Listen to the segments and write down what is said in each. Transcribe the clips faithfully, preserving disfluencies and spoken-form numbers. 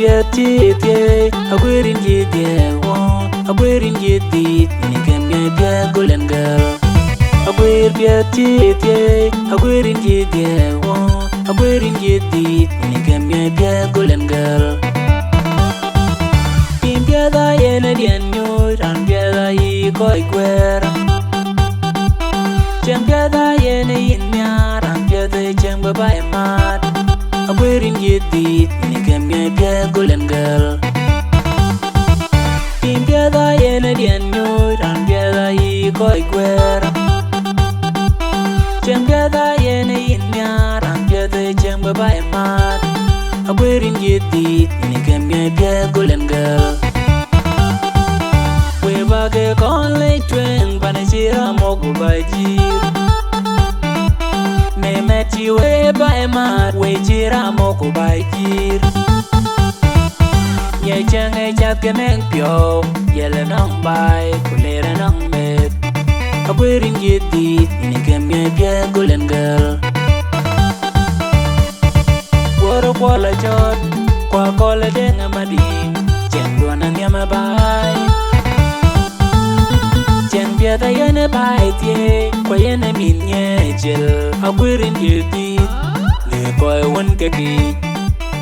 Piɛth cï thiëëi, aguirin cï thiëëi, wo, aguirin cï thiëëi, ni kën ŋiɛc piɛth Golden Girl. Aguir piɛth cï thiëëi, aguirin cï thiëëi, wo, aguirin cï thiëëi, ni kën ŋiɛc piɛth Golden Girl. Tim piɛth ayen ë diɛn nyuc, raan piɛth ayï kɔc guɛɛr. Cieŋ piɛth ayen ë yïn nhiaar, raan piɛth ë cieŋ bï baai mat. Aguirin cï thiëëi, ni kën ŋiɛc piɛth Golden Girl. Tim piɛth ayen ë diɛn nyuc, raan piɛth ayï kɔc guɛɛr. Cieŋ piɛth ayen ë yïn nhiaar, raan piɛth ë cieŋ bï baai mat. Aguirin cï thiëëi, ni kën ŋiɛc piɛth Golden Girl. We bä ke kɔn lec tueŋ, pan cï ram mɔ̈k ku bä jïïr. Në mɛt cï we bä ë mat, we cï ram mɔ̈k ku bä jïïr. Ŋiɛc cäŋ ë cath ke nɛŋ piɔ̈u, yɛl ë nɔŋ baai, ku leer ë nɔŋ meth. Aguirin cï thiëëi, ni kën ŋiɛc piɛth Golden Girl. Wor kuɔl acɔt, kua kɔl deŋ ë madïn, cɛn duɔn anhiɛm ë baai. Cɛn piɛth ayen ë baai thiëëi, ku yen ë min ŋiɛc cil, aguirin cï thiëëi, ni kɔc wën ke kiic,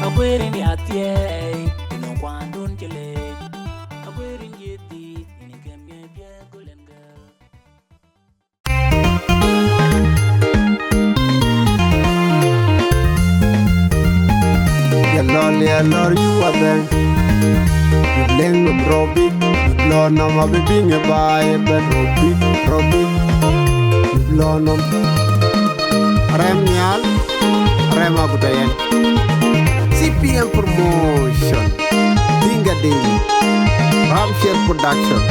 aguirin ya thiëëi, tënë kuandun cï leec, aguirin cï thiëëi, ni kën ŋiɛc piɛth Golden Girl. Yellow, yellow, you are there. You blame them, Robbie. You blow no more, be being a buy, but Robbie, Robbie. You blow no. Rem Nyal, Rem Agutayen. C P M Promotion. Dinga Ding. Ramshel Production.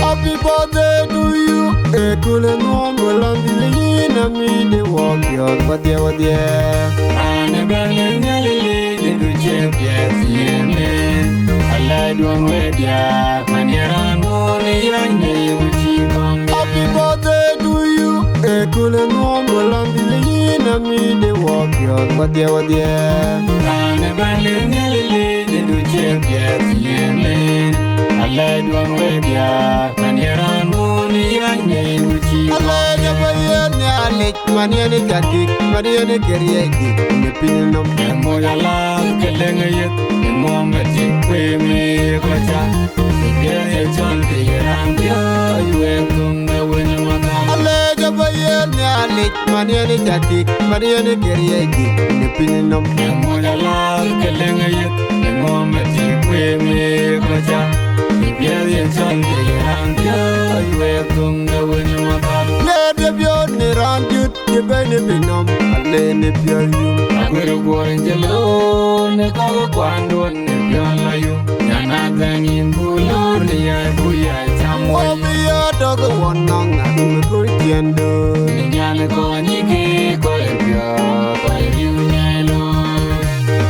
Happy birthday to you. E kule nuom bulan dilin ami de walk your wadye wadye. Ane bane nyalili de du che pias yeme. Alai duon wedia, man yaran mo ne yanye uchi kong. Happy birthday to you. E kule nuom bulan dilin ami de walk your wadye wadye. Ane bane nyalili de du che pias yeme. Alai duon wedia, man yaran mo ne yanye uchi. Alai jaba yen nyalik, man yene jadik, man yene kerieki, ne pinnom. Mo yala, kelenge yet, mo meti, kwe mi kocha. Ye ye chol ke yaran dia, yue tung me wen mata. Alai jaba yen nyalik, man yene jadik, man yene kerieki, ne pinnom. Mo yala, kelenge yet, mo meti, kwe mi kocha. Ye ye chol ke yaran dia, yue tung me wen mata. Le de bion ni ran jut, ye bene pinnom, ale ne pior yum. Aguero guor jelo, ne ka kwando. Nyana dhɛŋ yïn bu lor ni yai bu yai cam wei. Wo bi ya dɔk won nɔŋ na du me kur tiendo. Ni nyani ko ni ki ko e pio ko e riu nyai lo.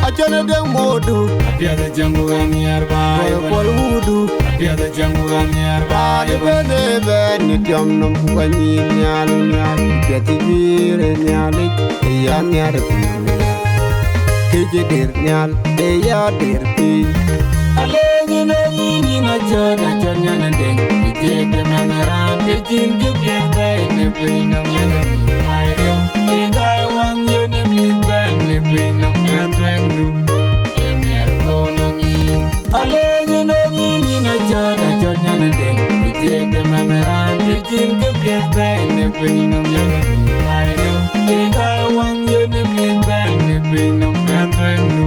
Acɔn e dek modu. Apiɛth e cɛŋ ku ɣɛn nhiɛɛr ba. Kɔl kɔl wudu. Apiɛth e cɛŋ ku ɣɛn nhiɛɛr ba. Adi bene ben ni tiɔm nom ku ka nyin nhial nhial. Piɛth e jiir e nhialic. E ya nhiar e piny. Kec e der nhial. Ë ya der piny. Aleny në yïn, yïn acɔt, acɔt nyan adeng. Ë thiëëk de man raan, ke cïn kë piɛth bɛ̈ɛ̈i në piny nɔm yɛn ë mïth pai riɔm. Ë gäi waŋ yɛn ë mïth bɛ̈n në piny nɔm yɛn tuɛŋdu. Ë miɛt kɔn nɔm yïn. Aleny në yïn, yïn acɔt, acɔt nyan adeng. Ë thiëëk de man raan, ke cïn kë piɛth bɛ̈ɛ̈i në piny nɔm yɛn ë mïth pai riɔm. Ë gäi waŋ yɛn ë mïth bɛ̈n në piny nɔm yɛn tuɛŋdu.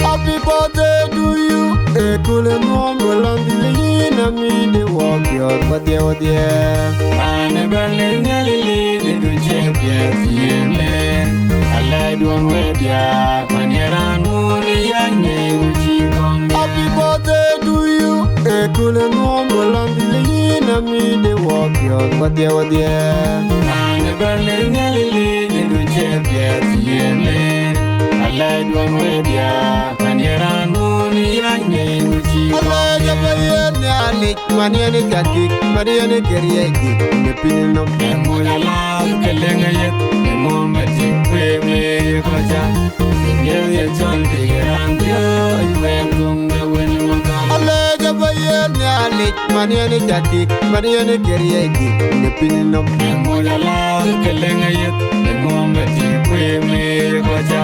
Happy birthday to you. E kule nuom bulan dilin ami de walk your wadye wadye. Ane bane nyalili de du che pias yeme. Alai duon wedia, man yaran mo ne yanye uchi kong. Happy birthday to you. E kule nuom bulan dilin ami de walk Piɔ̈ɔ̈th wadhiɛ wadhiɛ. Raan ëbɛ̈n ë Nhialic, ë du cï piɛth yen ler. Alɛc duɔ̈n wëëtdiɛ̈, man ye raan wun ë yäc ŋic, du cï alɛc ëbɛ̈n yen Nhialic, man yen ë cat kïk, man yen ë kë riɛc kïk në piny nɔm. Ë moc alath ke leŋ ë yeth, ë mom ë tik kueem ë kɔc cä. Ë piɛth ye cɔl tik ë raan piööc wek dhuŋ de wël wä gam. Alɛc ëbɛ̈n yen Nhialic, man yen ë cat kïk, man yen ë kë riɛc kïk në piny nɔm. Ë moc alath ke leŋ ë yeth, ë mom ë tik kueem ë kɔc cä.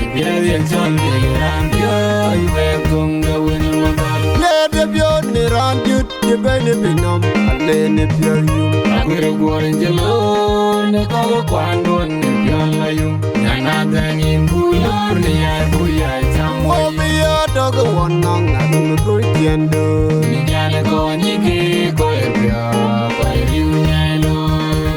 Ë piɛth ye cɔl tik ë raan piööc wek dhuŋ de wël wä gam. Lɛ̈ɛ̈t ë piööc në raan jut cï bɛ̈n ë piny nɔm, ale në piɔ̈ɔ̈th yum. Aguër guɔ̈r ë jël ɣöö në kɔ̈k kuanduɔ̈n në piɔ̈ɔ̈th la yum. Nyan adhɛŋ yïn bu lor në yai bu yai cam. Wo bï ya tɔ̈ ke won nɔŋ na dum ë kɔc ciɛɛndu. Në nyan ë kɔc nyïkï kɔc ë piɔ̈ɔ̈th kɔc ë riu nyai looi.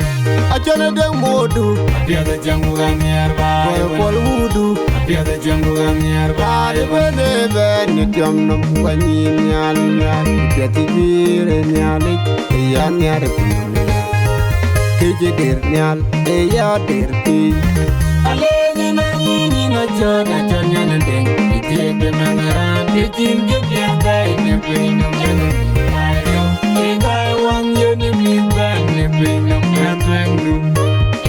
Acɔn ë dek modu. Apiɛth ë cäŋ ku ɣɛn nhiɛɛr baai. Kɔc ë kuɔl wudu. Apiɛth ë cäŋ ku ɣɛn nhiɛɛr baai. Baai ë bɛ̈n ë bɛ̈n në tiɔm nɔm ku ka nyïïn nhial nhial. Piɛth ë guiir ë Nhialic, ë ya nhial ë piny. Kë cï der nhial, ë ya der piny. Alëëc ënɔŋ yïn, yïn acɔt, acɔt nyan ë deŋ. Ë thiëëk de mɛnh raan, të cïn kë piɛth bɛ̈ɛ̈i në piny nɔm yen ë piny. Ë gäi waŋ yen ë mïth bɛ̈n në piny nɔm yen tueŋdu.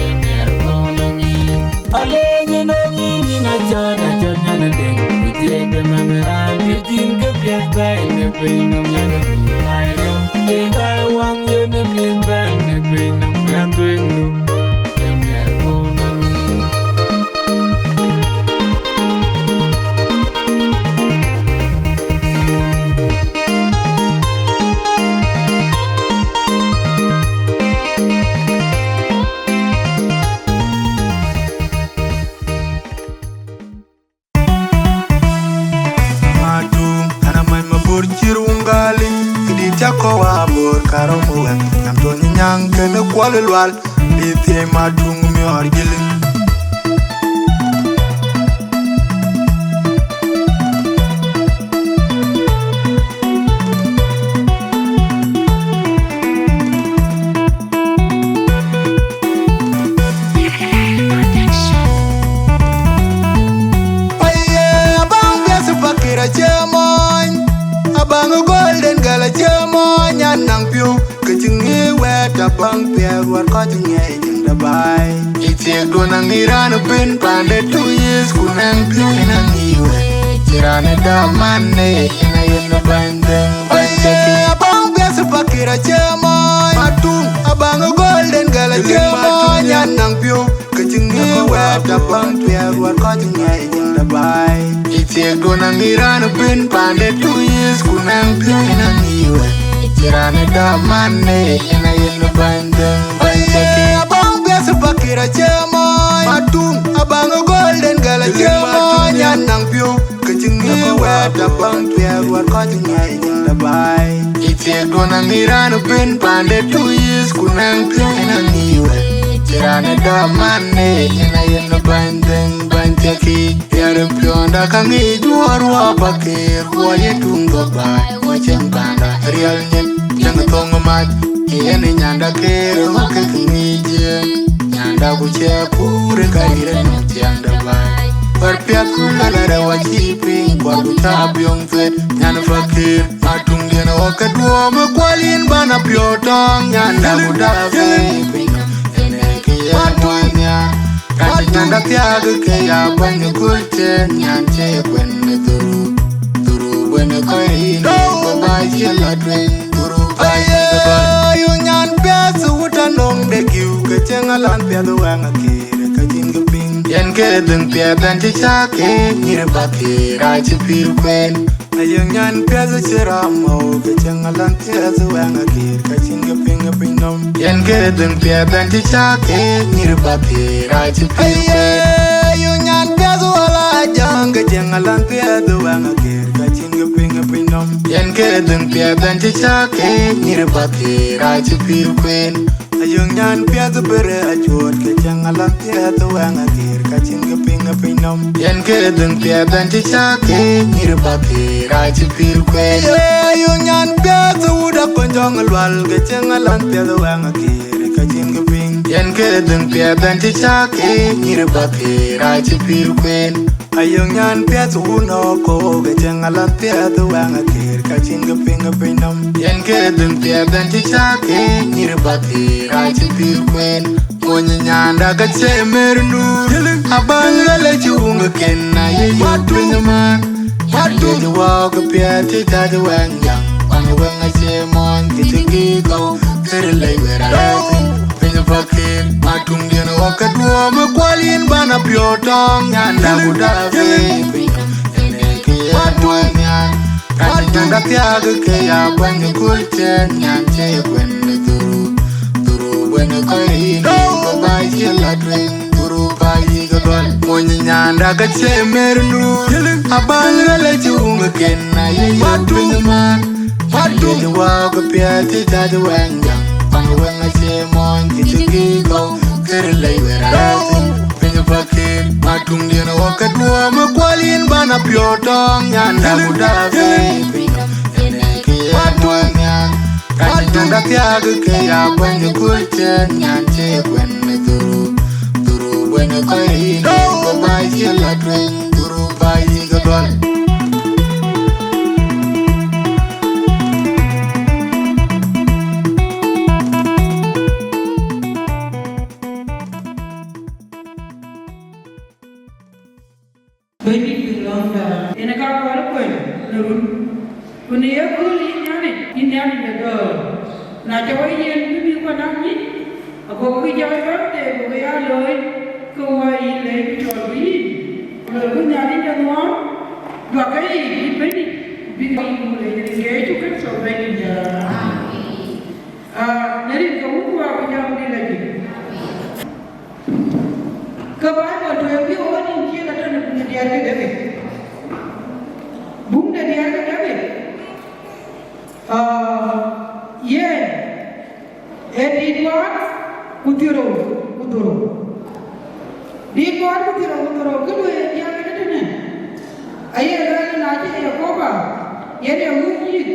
Ë miɛt kɔn nɔŋ yïn. Alëëc ënɔŋ yïn, yïn acɔt, acɔt nyan ë deŋ. Ë thiëëk de mɛnh raan, të cïn kë piɛth bɛ̈ɛ̈i në piny nɔm yen ë piny. Ë gäi waŋ yen ë mïth bɛ̈n në piny nɔm yen tueŋdu. Ë miɛt kɔn nɔŋ yïn. Matum, ana many mabor cï ruŋ galic, këdï cä kɔ̈u abor karou wɛ̈t, nyan Tony Nyaŋ kënë Kuɔl Lual, bï thiëi Matum miɔɔr jëlic. Aye, abaŋ piɛth Pakïr acie mɔny, abaŋ Golden Girl acie mɔny, an naŋ piɔ̈u, ke cï ŋic wɛ̈t abaŋ piɛth wär kɔc ŋiɛc jiŋ de baai. Ë thiëëkduɔ̈n aŋic raan ëbën paande tök yith, ku naŋ piɔ̈u yen aŋic wɛ̈t, cï raan ë däman ë yen ayen bäny dhëŋ bäny cä kï. Abaŋ piɛth Pakïr acie mɔny, Matum, abaŋ Golden Girl acie mɔny, an naŋ piɔ̈u, ke cï ŋic wɛ̈t abaŋ piɛth wär kɔc ŋiɛc jiŋ de baai. Ë thiëëkduɔ̈n aŋic raan ëbën paande tök yith, ku naŋ piɔ̈u yen aŋic wɛ̈t, cï raan ë däman ë yen ayen bäny dhëŋ bäny cä kï. Abaŋ piɛth Pakïr acie mɔny, Matum, abaŋ Golden Girl acie mɔny, an naŋ piɔ̈u, ke cï ŋic wɛ̈t abaŋ piɛth wär kɔc ŋiɛc jiŋ de baai. Ë thiëëkduɔ̈n aŋic raan ëbën paande tök yith, ku naŋ piɔ̈u yen aŋic wɛ̈t, cï raan ë däman ë yen ayen bäny dhëŋ bäny cä kï. Piɛth ë piɔ̈nda ka ŋic duɔ̈ɔ̈r wä Pakïr, wä ye tuŋ dhɔ̈k baai, wä cieŋ panda riɛl nyin, cieŋ thöŋ mac, yen ë nyanda Kër ë ŋɔ̈k ke ŋic yen. Nyanda ku cɛ pur ë ka yïr ë nɔm cieŋ de baai. Wär piɛth ku lɛ̈lɛ rɛw acï piny, kuɔl ku cä biöŋ thuet, nyan Pakïr. Matum diɛn ɣɔ̈k ke duɔ̈ɔ̈m ë kuɔl yïn bän apiɔ̈u tɔŋ, nyanda ku dap ë piny. Ënë kë ye muɔny nhiaar, ka cï nyanda thiaak ke ya bäny ë kööl cen, nyan cï ye kuɛn ë dhuruk. Dhuruk wën ë kɔc yïn ë bä cï la tueŋ, dhuruk bä yïn ë bä. Ayo, nyan piɛth wut anɔŋ de kiu, ke cieŋ alan piɛth wɛŋ akïr, ka cïn kë piŋ. Yen ke dhëŋ piɛth bɛ̈n cï cä ke nyïïr Pakïr, acï pïïr kueen. Aye nyan piɛth cï ram mɔ̈u, ke cieŋ alan piɛth wɛŋ akïr, ka cïn kë piŋ ë piny nɔm. Yen ke dhëŋ piɛth bɛ̈n cï cä ke nyïïr Pakïr, acï pïïr kueen. Aye nyan piɛth wala ajaŋ, ke cieŋ alan piɛth wɛŋ akïr, ka cïn kë piŋ ë piny nɔm. Yen ke dhëŋ piɛth bɛ̈n cï cä ke nyïïr Pakïr, acï pïïr kueen. Ayök nyan piɛth bërë acuɔɔt, ke cieŋ alan piɛth wɛŋ akïr, ka cïn kë piŋ Pinynhom. Yen ke dhëŋ piɛth bɛ̈n cï cak ke nyïïr bäk ke rac cï pïïr kueen. Ye yöŋ nyan piɛth wut akony jɔŋ lual ke cieŋ alanh piɛth wɛŋ akïïr ka cïn kë piŋ. Yen ke dhëŋ piɛth bɛ̈n cï cak ke nyïïr bäk ke rac cï pïïr kueen. Ayöŋ nyan piɛth wun ɔɔk kook ke cieŋ alanh piɛth wɛŋ akïïr ka cïn kë piŋ ë pinynhom. Yen ke dhëŋ piɛth bɛ̈n cï cak ke nyïïr bäk ke rac cï pïïr kueen. Mony nyanda ka cie mer nu. Abäny rɛl ë cï wuŋ ken na ye yök piny man. Watu. Ye wɔ ke piɛth cï cac wɛŋ jaŋ. Wan wɛŋ acie mony kë cï kï kɔu. Kërë lei wɛr arɛɛth piny pakir. Matuŋdiɛn wɔ ke duɔɔm ë kual yïn ban apiɔ̈u tɔŋ nyanda ku dabe piny. Ënë kë ye wɔ nhiaar. Ka cï tëŋ ka thiaak ke ya kuany ë kööl cɛɛn nyan cï ye kuɛn ë dhuru. Dhuru wën ë kɔc riin ë ke baai cï la tueŋ. Dhuru baai yï ke gɔl. Mony nyanda ka cie mer nu. Abäny rɛl ë cï wuŋ ken na ye yök piny man. Watu. Ye wɔ ke piɛth cï cac wɛŋ jaŋ. Wan wɛŋ acie mony kë cï kï kɔu. Kërë lei wɛr arɛɛth piny pakir. Matuŋdiɛn wɔ ke duɔɔm ë kual yïn ban apiɔ̈u tɔŋ nyanda ku dabe piny. Ënë kë ye wɔ nhiaar. Ka cï tëŋ ka thiaak ke ya kuany ë kööl cɛɛn nyan cï ye kuɛn ë dhuru. Dhuru wën ë kɔc riin ë ke baai cï la tueŋ. Dhuru baai yï ke gɔl. Bɛ̈nydït bï lɔ̈ŋda en ë ka kɔɔr kuɛny në run, ku në ye kööl yïn Nhialic, yïn Nhialic de dɔ̈ɔ̈r. Na cä wɔ yen bï bï kuɛn aa nyic, ago kë jɔɔc birthday bï ya looi, ke wɔ yï lɛ̈i bï cɔl bï yïn, ku loi bï Nhialic de nuɔɔr, duakkë yiic bï Bɛ̈nydït bï yïn ku lec rin ke Yecu Kërtho Bɛ̈nydït. Amen. Ah, në rin ke wun ku wä ku jam bï la jik. Ke Baibol tueŋ bï ɣööt yïn cï ka tɔ̈ në buŋ de diäär ke David. Buŋ de diäär ke David. Ah, yen ee dit wäär ku thiërrou ku dhorou. Dit wäär ku thiërrou ku dhorou, kë lueel diäär ke tënë. Aye lueel na cï Yekoba yen ee wun yïk,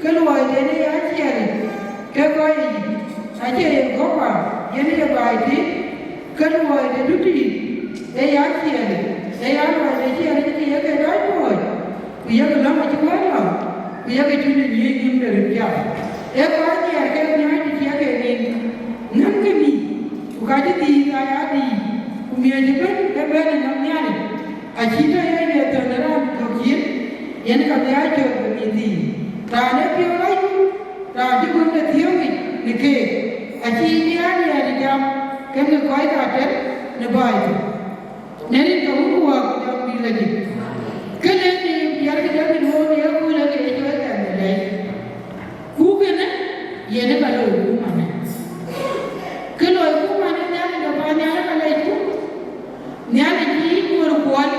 ke luɔiden ee ya ciɛɛlic ke kɔc yiic. Na cï Yekoba yen ee baai thïn, ke luɔi de dutuic ee ya ciɛɛlic, ee ya luɔi de ciɛɛlic ke ye ke dɔc tuɔɔc, ku yek lɔ̈ŋ acï wɛ̈ɛ̈r lɔ̈ŋ, ku yek cun ë ŋiëc nyïïm de röt jam. Ee kɔc nhiɛɛr kek miɔɔc të ciɛk en nin, ŋäŋkï mïth, ku ka cï dhiith aa ya dhiith, ku miɔɔc ëbën ke bɛ̈n ë nɔm Nhialic. Acït tɔ ye ye thön ë raan tök cin, yen ka bï aa cök ë mïth yiic. Raan ee piɔ̈u rac, raan cï guöpde thiëëu yic në keek, acï bï aa nhiɛɛr ë jam kenë kɔc ke ater në baai tök. Në rin ke wun ku wä ku jɔŋdït la jik. Kënë ë diäär ke David ɣööt në ye kööl ke ye cɔl Kɛn de Lɛc. Ku kënë yen ë ka loi kumanë. Kë loi kumanë Nhialic de paannhial ë ka lɛcku. Nhialic cï Nuɔɔr kuɔl,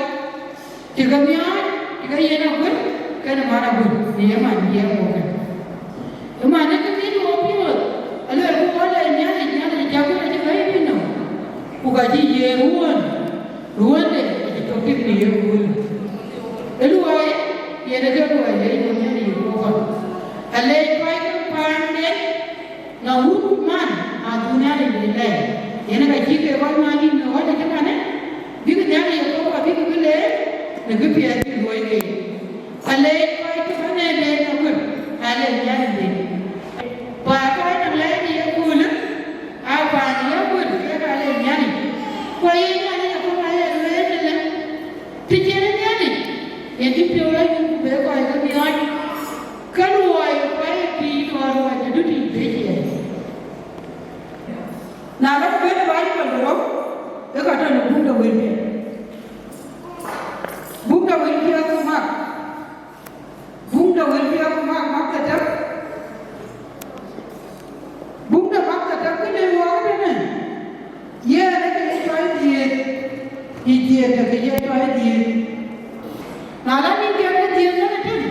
cï ke miɔɔc, cï ke yen aguël, kenë man aguël, në ye man jiɛɛm wok kën. Ë man ë kë mïth wok piɔ̈ɔ̈th, aluelku wɔ lɛc Nhialic, Nhialic cä guël acï bɛ̈i piny nɔm, ku ka cï yen ruɔ̈ɔ̈n, ruɔ̈ɔ̈nde acï tɔ tik në ye kööl. Ë luɔi, yen ë ke luɔi lɛc wok Nhialic ye wok kɔn. Alɛc kɔc ke paanden, na wun man, adhun Nhialic de lɛc. Yen ka cï ke kɔc man yïn në ɣɔn ë cï manë, bïk Nhialic ye kɔc abïk bï leec në kë piɛth cï luɔi keek. Alɛc kɔc cï bɛ̈n ë leec aguël, alɛc Nhialic de. Pa kɔc na lɛc ye köölë, a paan ye aguël, kek alɛc Nhialic. Ku aye Nhialic akɔ̈k alɛc leec ëlë. Të cïn Nhialic, yen cï piɔ̈u la yïn ku be kɔc ke miɔɔc. Ke luɔi kuai pïïr tɔ̈ ruɔc ë dutuic bï ciɛɛr. Na lɔ bɛ̈n ë Baibol rou, ke ka tɔ̈ në buk de wël piɛth. Buk de wël piɛth ku Mak. Buk de wël piɛth ku Mak, Mak ke tök. Buk de Mak ke tök, ke le wɔ ke tënë. Yen ë ke ye cɔl dhiëëth, yï dhiëëth ke ye cɔl dhiëëth. Na la nïn tiɛm ke dhiëëth tënë tïŋ,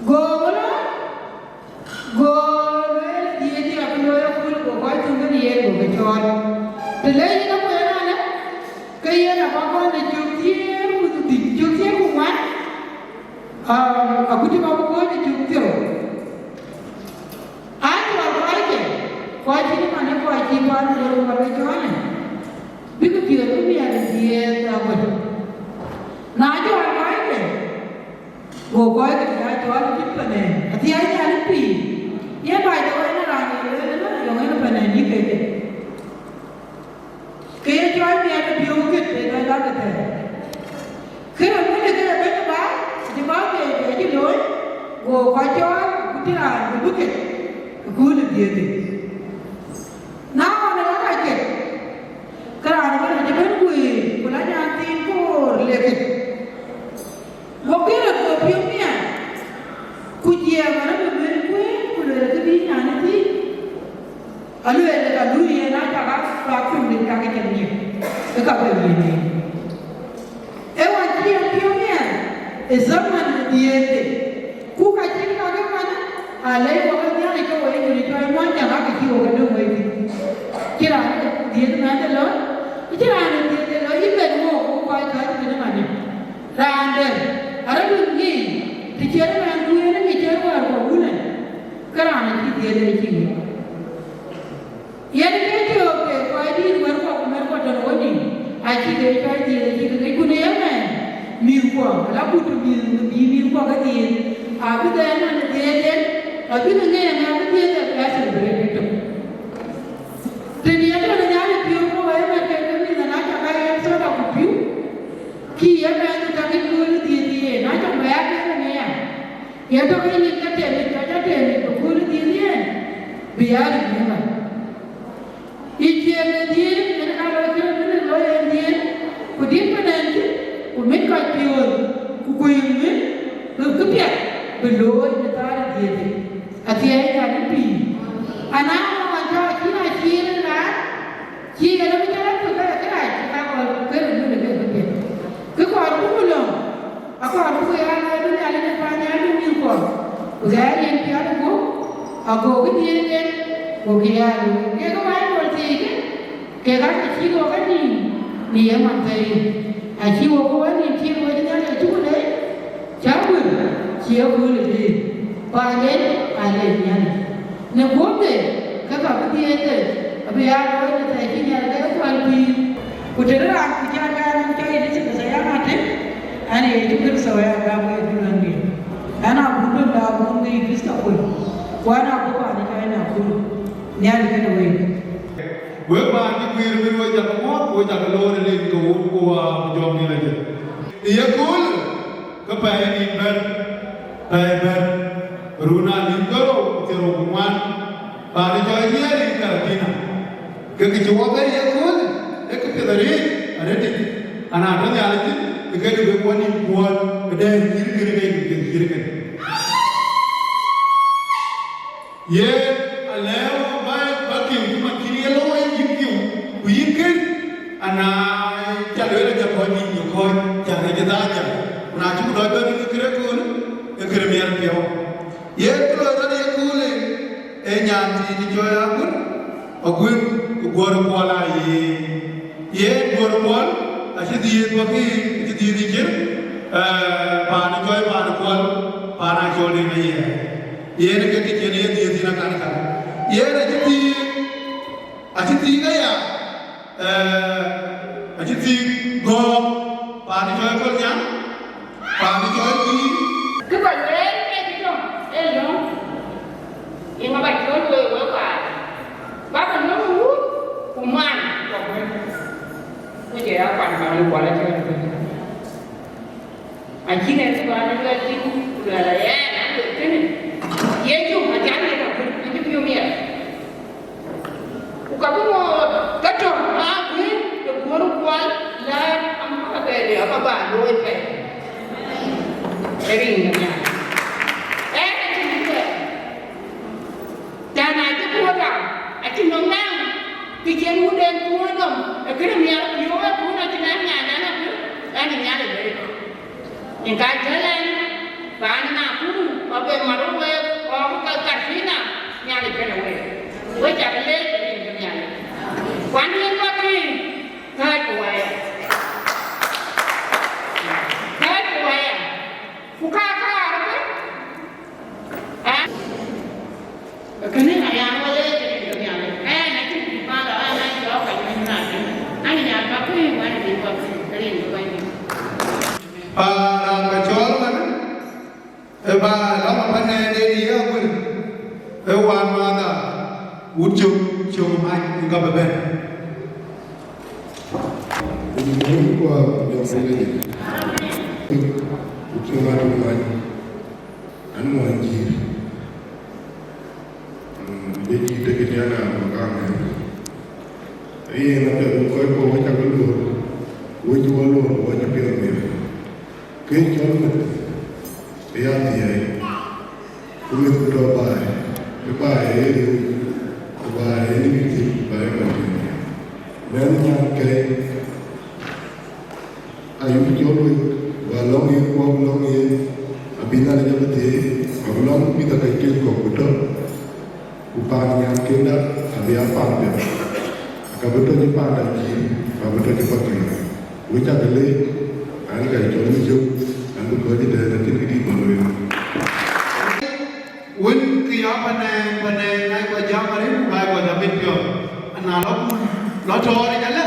go ŋö lɔ, go lueel dhiëëth ya bï looi aköl, go kɔc thöŋ ke yen go ke cɔɔl. Të le yïn akuɛɛr alë, ke ye Kɔc cït man ë kɔc cï pan ë lor wär ke cɔɔl, bïk piɔ̈ɔ̈th bï miɛt ë dhiëëth aguët. Na jɔl kɔckë, go kɔckë bï aa cɔɔl cït panen, athiɛɛi Nhialic pïïr. Yen, by the way, në raan ye lueel ëlä, yɔŋ en panen yï keke. Ke ye cɔɔl miɛt ë piɔ̈u kët ë lɔc bäk ëthɛɛr. Kënë wël ë kënë bɛ̈ny ë baai, cï baai ke cï looi, go kɔc cɔɔl, ku cï raan bï bï kët ë kööl ë dhiëëth yic. Na ɣɔn ë ɣa kɔc kët, ke raan ëbɛ̈n acï bɛ̈n guiir, ku la nyan thiin koor le kët. Go Pilato piɔ̈u miɛt, ku jiɛɛm arëët ë lueel kueen, ku lueel, kë bï nyan ë thiëc. Alueel, ka luui yen, na cak a bak cum dït kakë cïn nyin, ë ka bï yen yen. Ee ɣɔn cï en piɔ̈u miɛt ë zaman ë dhiëëthde, ku ka cïn kakë man, alɛc wok ë Nhialic ke wok ë nyuc cɔɔl muɔnyjäŋ, aake cï wok ë döŋ wei thïn. Cïn raan ë dhiëëth mɛnhde lɔ, cïn raan ë dhiëëthde lɔ, yï bɛ̈n wok, wok kɔc kääc ë tënë manë. Raan dɛ̈ arëët ŋic, të cïn raan kueen ë ŋic cïn wäär kɔ̈k wun ë, ke raan acï dhiëëth ë cï ŋic. Yen ke cöök ke kɔc dït wärkɔ ku mɛ̈tkɔ tɔ̈ në wenïïm, acï ke cɔɔl dhiëëth acï ke ŋic, ku në ëmɛn, mïthkuɔ, ala kut mïth, bï mïthkuɔ ke dhiëëth, abï dhɛɛr man ë dhiëëth en, abï ke ŋeer ë abï dhiëëth ë celebrate tök. Tënë ye tɔ̈ në Nhialic piɔ̈u, ku wɛ̈ɛ̈r mɛt ke ke mïth, na cak aa yen soda ku pïu, kï ye mɛnh ë tak ë kööl ë dhiëëth yen, na cak bɛ ya kek ë ŋic ya. Yen tök ë nyin ke tɛ̈m yic, jɔ jɔ tɛ̈m yic, bï kööl ë dhiëëth yen, bï ya rin ëmɛn. Yï ciëën ë dhiëëth, yen ka lɔ cïn bï lɔ yen dhiëëth, ku dït bï nɛn cï, ku mit kɔc piööc, ku kuëëŋ mit, bï këpiɛth bï looi në thaar ë dhiëëth yic. Athiɛɛi Nhialic pïïr. Ana ŋɔɔc tɔ̈ acïn acïïr ë raan, cï yen abï jɔl a thök ke kërac cï ka kɔɔr ku kërë nu në ke këpiɛth. Kë kɔɔr ku ku lɔ̈ŋ, akɔɔr ku ya lɔ bï Nhialic ë paany aa bï mïthkuɔ, ku dhɛɛr yen piɔ̈ɔ̈th ë guöp, agokï dhiëëth en, gokï ya looi. Kek Baibol thiëëckë, kek aa ke cï wok kenïïm në ye man thëëi, acï wok ku wänïïm cï wec Nhialic acuk leec, cä guër cï ye kööl ë dhiëëth, paanden aa leec Nhialic. Në guöpde, ke ka bï dhiëëthde abï ya looi në thɛɛr cï Nhialic ke kual pïïr. Ku tëde raan ku cä gam en cɔl Elizabeth aya Martin, an, ee Yecu Kërtho aya gam ke dulan miɛt. An, abun döŋ de abun ke Episcopal, ku an, abun paan cɔl Nakuru. Nhialic kënë wek. Wek paan cï guiir bï wek cak muɔ̈ɔ̈th, wek cak loor ë lek ke wun ku wa ku jɔŋ Nhialic. Ë ye kööl, ke pɛɛi nïn bɛ̈n, pɛɛi bɛ̈n, run aa nïn dhorou ku thiërrou ku ŋuan, paan cɔl Nyeri Carolina. Ke kë cï wɔ bɛ̈n ye kööl, ee këpiɛth arëët, arëët yic, ana tɔ̈ Nhialic thïn, ke kën bï wɔ nïm kuɔɔn, ë dɛ̈ɛ̈r cït kënë, ke piɛth cït kënë. Yen alɛ̈ɛ̈u bä, bä kiu cï man cïn ye looi yïn kiu, ku yïn kën, ana ca lueel aca kɔc nïïm cï kɔc, ca ke cï dhal jam. Ku na cuk dɔc bɛ̈n ke kërë kööl, ke kërë miɛt piɔ̈u. Yen kë loi rɔt ye kööl ë, ee nyan thiin cɔɔl Aguën, Aguën, ku Guɔ̈r Kuɔl aa ye. Yen Guɔ̈r Kuɔl acï dhiëëth bä kï, acï dhiëëth ë cïr, eh, paan cɔɔl paan Kuɔl, paan acɔl Deŋ Ayiɛɛr. Yen ke kë cïn ye dhiëëth thïn akan akan. Yen acï thiëëk, acï thiëëk aya, eh, acï thiëëk Gɔ̈ɔ̈k, paan cɔɔl Kolnyaŋ, paan cɔɔl Guiir. Kë kɔc wëër ke cï tɔ̈ ë löŋ, yeŋa bä cɔl wek, wek baai, bäkï löŋ wut ku man kɔ̈k wën, ku jɔ ya kuany paan Kuɔl acï ɣɛn bɛ̈n. Acïn ë kë bä lueel thïn, ku luɛɛl aya ɣɛn an, wek kënë, Yecu acän yen abun, acï piɔ̈u miɛt. Ku ka bï ŋoot ke tɔ̈ aa guëër ë Guɔ̈r Kuɔl, lɛ̈ɛ̈t amäthɛɛr ë ka bä looi pɛ̈i ë rin de Nhialic. Ɣɛn acïn kë luɛɛl. Tɛ̈n acï kuɔ̈t raan, acï nɔm naŋ, kë cïn wut en kuɔ̈t nɔm, ë kënë miɛt piɔ̈u ë kun acïn ɣɛn nyan ɣɛn abï ɣɛn ë Nhialic bɛ̈i. Yen ka jäl ɛn, paan Nakuru, kɔc ke mat wek, kɔc ke Katrina, Nhialic kënë wek. Wek cak leec rin ke Nhialic. Kuan yen bä kï, kääc ku waya. Kääc ku waya. Ku ka kaar ëbɛ̈n. Aa, kënë aya wek leec rin ke Nhialic. Ba lɔ̈ŋ ë panɛɛn ë ye Aguër, ë wään määtha, wut cök, cök mac, ë ka bï bɛ̈n. Wut cök mac, wut mac, an muɔny jïïr. Mm, de jïïr de ke tiɛ̈n raan bä kaŋ ŋɛ̈ɛ̈r. Yen apiɛth bï kɔc kɔ̈k wek cä ke luöör, wek cï wɔ luöör, wek cï piɛth miɛt. Kë cɔl meth ë ya thiëëi, ku meth ku tɔ baai, ë baai ë riëëu, ku baai ë nïn thïn, baai ë kɔc piɛth. Mɛnh nyan kɛ̈i, ayï cɔl wek, bä lɔ̈ŋ yen, ku abï lɔ̈ŋ yen, abï Nhialic abï thiëëi, abï lɔ̈ŋ mïth akëc kek kɔ̈k ku tɔ. Ku paan nyankenda abï a paan piɛth, ka bï tɔ cï paan da jïïr, ka bï tɔ cï pakiir. Wek cä ke leec, an, ka cɔl wek cök, an, bï kɔc ëtɛ̈ɛ̈n acïn kë dït bä looi. Wën kë ya panɛɛn, panɛɛn, ŋac kɔc jam arëët, ku ŋac kɔc amit piɔ̈ɔ̈th. Ana lɔ kun, lɔ tɔɔr yic alë,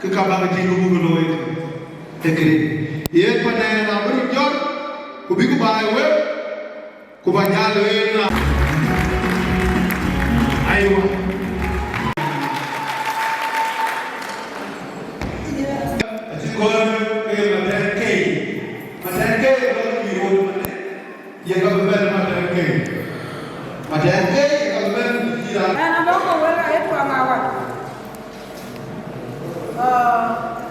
ke ka bäk tïŋ ke buk looi. Ee kënë. Yen panɛɛn abï röt jɔt, ku bïk baai wek, ku ba jal lueel na. Aywa. Acï kɔɔr ke Matɛɛn Kei. Matɛɛn Kei ë bä bï röt Matɛɛn. Ye ka bï bɛ̈n Matɛɛn Kei. Matɛɛn Kei ye ka bï bɛ̈n bï cï raan. Ɛn abɔ̈ ke wël ayë tuaŋ awat. Aa,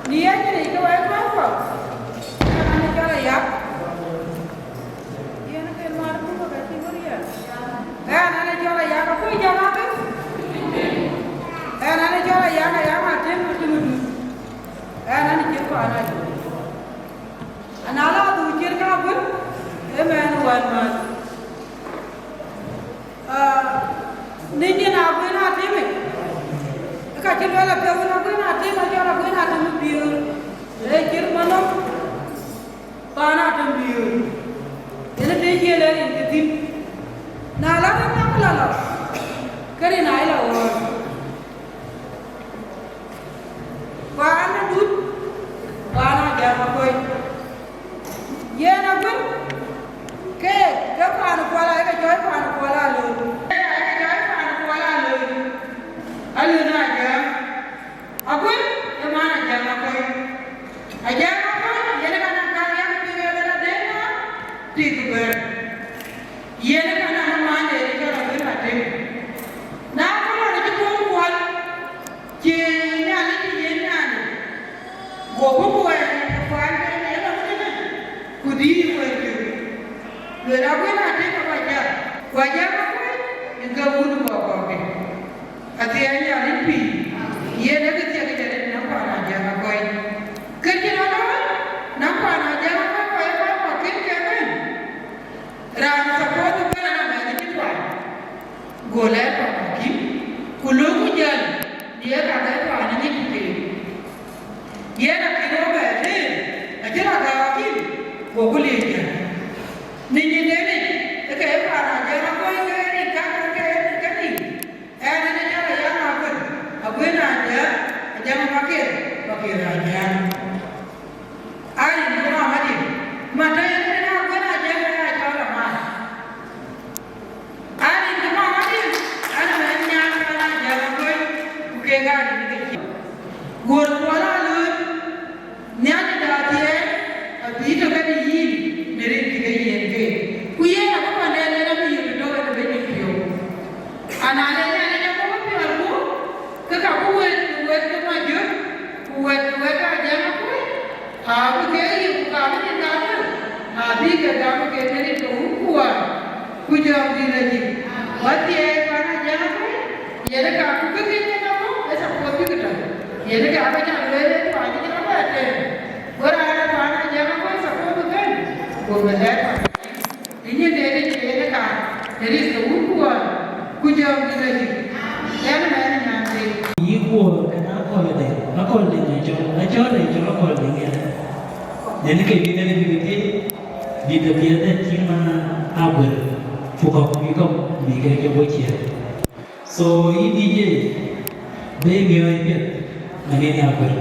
në yen cïn yic ke wɛ̈ɛ̈t kuɔ̈th kuɔ̈th, ɛn an, cɔl ayak. Yen ke mar ku ke cï wël yen. Ɛn an, cɔl ayak, akuc jam akë. Ɛn an, cɔl ayak, ayak Atem, Atem Adut. Ɛn an, cïn kuan Atem. Ana la dhuk ciɛ̈t ka Aguër, ee mɛnh wään määth. Aa, në nyin Aguër Atem, ë ka cï lueel apiɛth wën Aguër Atem, acɔl Aguër Atem Biöör, ee ciɛ̈t manɔm, paan Atem Biöör. Yen të yiël ë rin ke thïn. Na la rin nɔm la lɔ, ke rin aa la ɣɔ̈ɔ̈r. Paan Adut, paan Ajäŋ Akɔ̈i. Yen Aguër, ke, ke paan Kuɔl, ayeke cɔɔl paan Kuɔl Alööny. Ayeke cɔɔl paan Kuɔl Alööny. Alööny Ajäŋ. Aguër, ë man Ajäŋ Akɔ̈i. Ajäŋ Akɔ̈i, yen ë ka naŋ kääc yak piny ë lël adëŋ ŋa, tik bɛ̈r. Yen ë ka naŋ ë man de cɔl Aguër Atem. Na kɔn cï kɔn kuɔl, cï Nhialic cï yen nyan, go bï kuɛɛr kuan ke yen ë wun ënë, ku dïïr wël piɔ̈u. Lueel Aguër Atem aba jäl, ku Ajäŋ Akɔ̈i, yen ke wun kɔ̈k kɔ̈k. Athiɛɛi Nhialic pïïr, yen ë kë thiek yic arëët nɔŋ paan Ajäŋ Akɔ̈i. Kë cï rɔt looi, nɔŋ paan Ajäŋ Akɔ̈i kɔc ë kɔc kɔ̈k kën ke bɛ̈n. Raan suppose bï bɛ̈n an, amɛ̈th cï tuany, go lɛɛr paan akïm, ku löökku jäl, në ye ka ke tuany ë ŋic ku keek. Yen akïn ë bɛ lëër, acï rɔt gääu akïm, goku liec jäl. Në nyin de yic, ë ke ye paan Ajäŋ Akɔ̈i ke ye rin ka ke ye rin ke nïïm. Ɛn, ɛn ë cɔl Ajäŋ Aguër, Aguër Ajäŋ, Ajäŋ Pakëër, Pakëër Ajäŋ. Aa rin ke mama diɛ̈, man tɔ̈ yen ë Aguër Ajäŋ ë ya cɔl Amat. Aa rin ke mama diɛ̈, an, ë mɛnh nyan paan Ajäŋ Akɔ̈i, ku kek aa rin ke cï. Guöör Kuɔl Alööny, Nhialic da thiɛɛi, abï tɔ̈ kenë yïn në rin cï ke yiɛ̈n keek. Ku yen abï panden yen abï yök tëtök ënë bï nyin piɔ̈u. Ana le Nhialic abï bï piɔ̈ɔ̈rku, ke ka bï wëët, wëët ke Majök, ku wëët, wëët ke Ajäŋ Akɔ̈i, abï ke yök, ku ka bï nyin ka bï, abï ke gam ke në rin ke wun ku wään. Ku jɔŋdït la yic, wäthii paan Ajäŋ Akɔ̈i, yen ë ka ku kë kën yen abɔ̈, ë suppose bïk tɔ̈. Yen ë ka ke cä lueel ë tuany cï rɔt bɛ tɛ̈ɛ̈n. Go raan ë paan Ajäŋ Akɔ̈i suppose bï bɛ̈n, go bï lɛ̈k paan. Ë nyin de yic yen ë ka, në rin ke wun ku wään, ku jɔŋdït la yic. Yen ë mɛnh nyan de. Yï Guöör kën Akɔ̈l Deŋ, Akɔ̈l Deŋ acɔl, acɔl ë cɔl Akɔ̈l Deŋ yen. Yen ke bï yen bï ke thiëc. Bï ke piɛth ë cï man Aguër, ku kɔ̈k bï kɔ̈k bï ke ke bɔ̈ ciëër. So yïn D J, bë miɔɔc piɛth, man yen Aguër.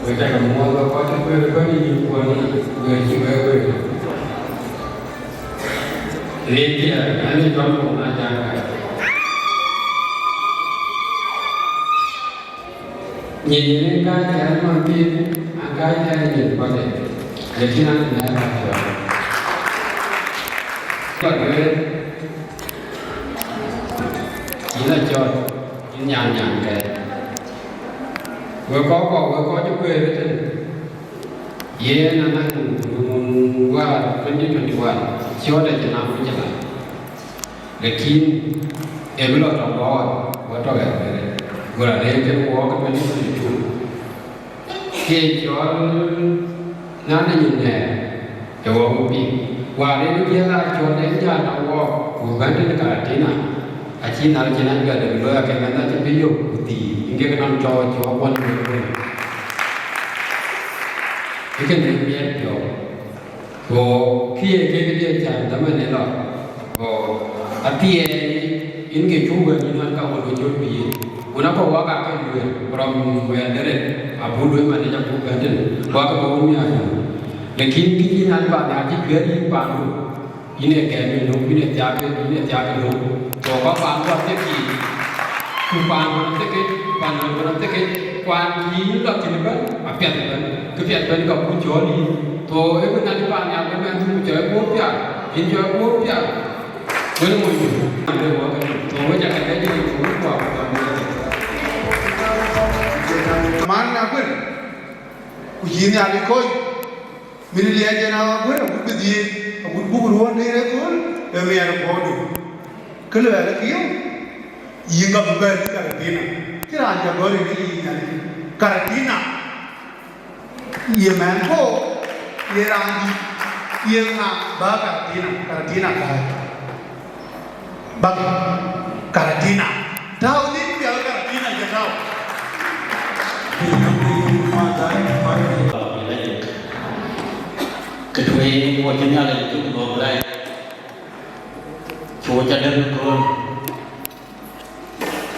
Wek cä ke muɔ̈ɔ̈th, wek kɔc cï kueer ëbɛ̈n ë nyïïn kuɔn, wek cï wek kueer. Rin cï ɣɛn ë cɔl Muk na Jaŋ Gäi. Nyin yen ë kääc ɣɛn man thïn, an kääc ɣɛn ë nyin kuɔnde, lakin an nɛ̈ɛ̈r ka cɔl. Ka duëër, yïn acɔl, yïn nyan nyan kɛ̈ɛ̈c. Wek kɔc kɔ̈k, wek kɔc cï kueer ëtënë, yen anɔŋ run wäär twenty twenty-one, ciɔɔt acïn naŋ ku cï la. Lakin ë bï lɔ tɔ gɔɔr, wek tɔ ɣɛn bɛ̈n, go raan rëër kën wɔɔk ë twenty twenty-two. Ke cɔl na de nyin nɛ̈ɛ̈r, ke wɔ bï piŋ. Wäär ë bï piɛth aa cɔl en jäl na wɔɔk, ku bɛ̈n tënë Karatina, acï Nhialic cïn ajuɛɛr de looi, akë mɛnh acï bï yök ku dhil, yen kek nɔn cɔɔk cɔɔk kuɔn ë wek. Ë kënë miɛt piɔ̈u. Go kï ye kek diɛt cän dhamën ë lɔ, go athiɛɛi yïn ke cuk wɛ̈ɛ̈t yïn ɣän ka wën ke col bï yïn. Wën akɔ̈k wak aa ke lueel, ku rɔm wɛ̈ɛ̈t de ret, abuk lueel man ë cä buk bɛ̈n tënë, ku akë bä wun miäk yïn. Lakin kï yïn an, ba nhiaar cï cuɛ̈ɛ̈r yïn paandu, yïn ee gɛɛm yïn nöm, yïn ee thiaak, yïn ee thiaak yïn nöm. Go bä paandu athiekic, ku paandu athiekic, paandu athiekic, kuan yïn lɔ thïn ëbɛ̈n, apiɛth ëbɛ̈n, kë piɛth ëbɛ̈n ka buk cɔɔl yïn. Go ë bï nɛn paan nhial ke mɛn ku cɔɔl ë guöör pial, yïn cɔɔl ë guöör pial. Wën ë monydu, ande wɔ ke nɔm. Go wek cä ke lɛc yïn ku wek kuak ku jɔl yïn. Man na kuën, ku cïï Nhialic kɔc, min liɛc en aa kuën, agut bï dhiëëth, agut buk ruɔ̈ɔ̈n de ëkööl, ë miɛt ë puɔ̈udu. Kë luɛɛl ë kiëu, yïn ka bï bɛ̈n ë Karatina. Cï raan cä gɔ̈ɔ̈r ë yïn Nhialic. Karatina. Ye mɛn ko, ye raan dït, ye ŋa bä Karatina, Karatina kääc. Bäk Karatina. Tääu dhil pial Karatina cä tääu. Kë tueŋ wɔ cï Nhialic cuk dhuɔ̈k lɛc, cuk cä dɛ̈t kööl.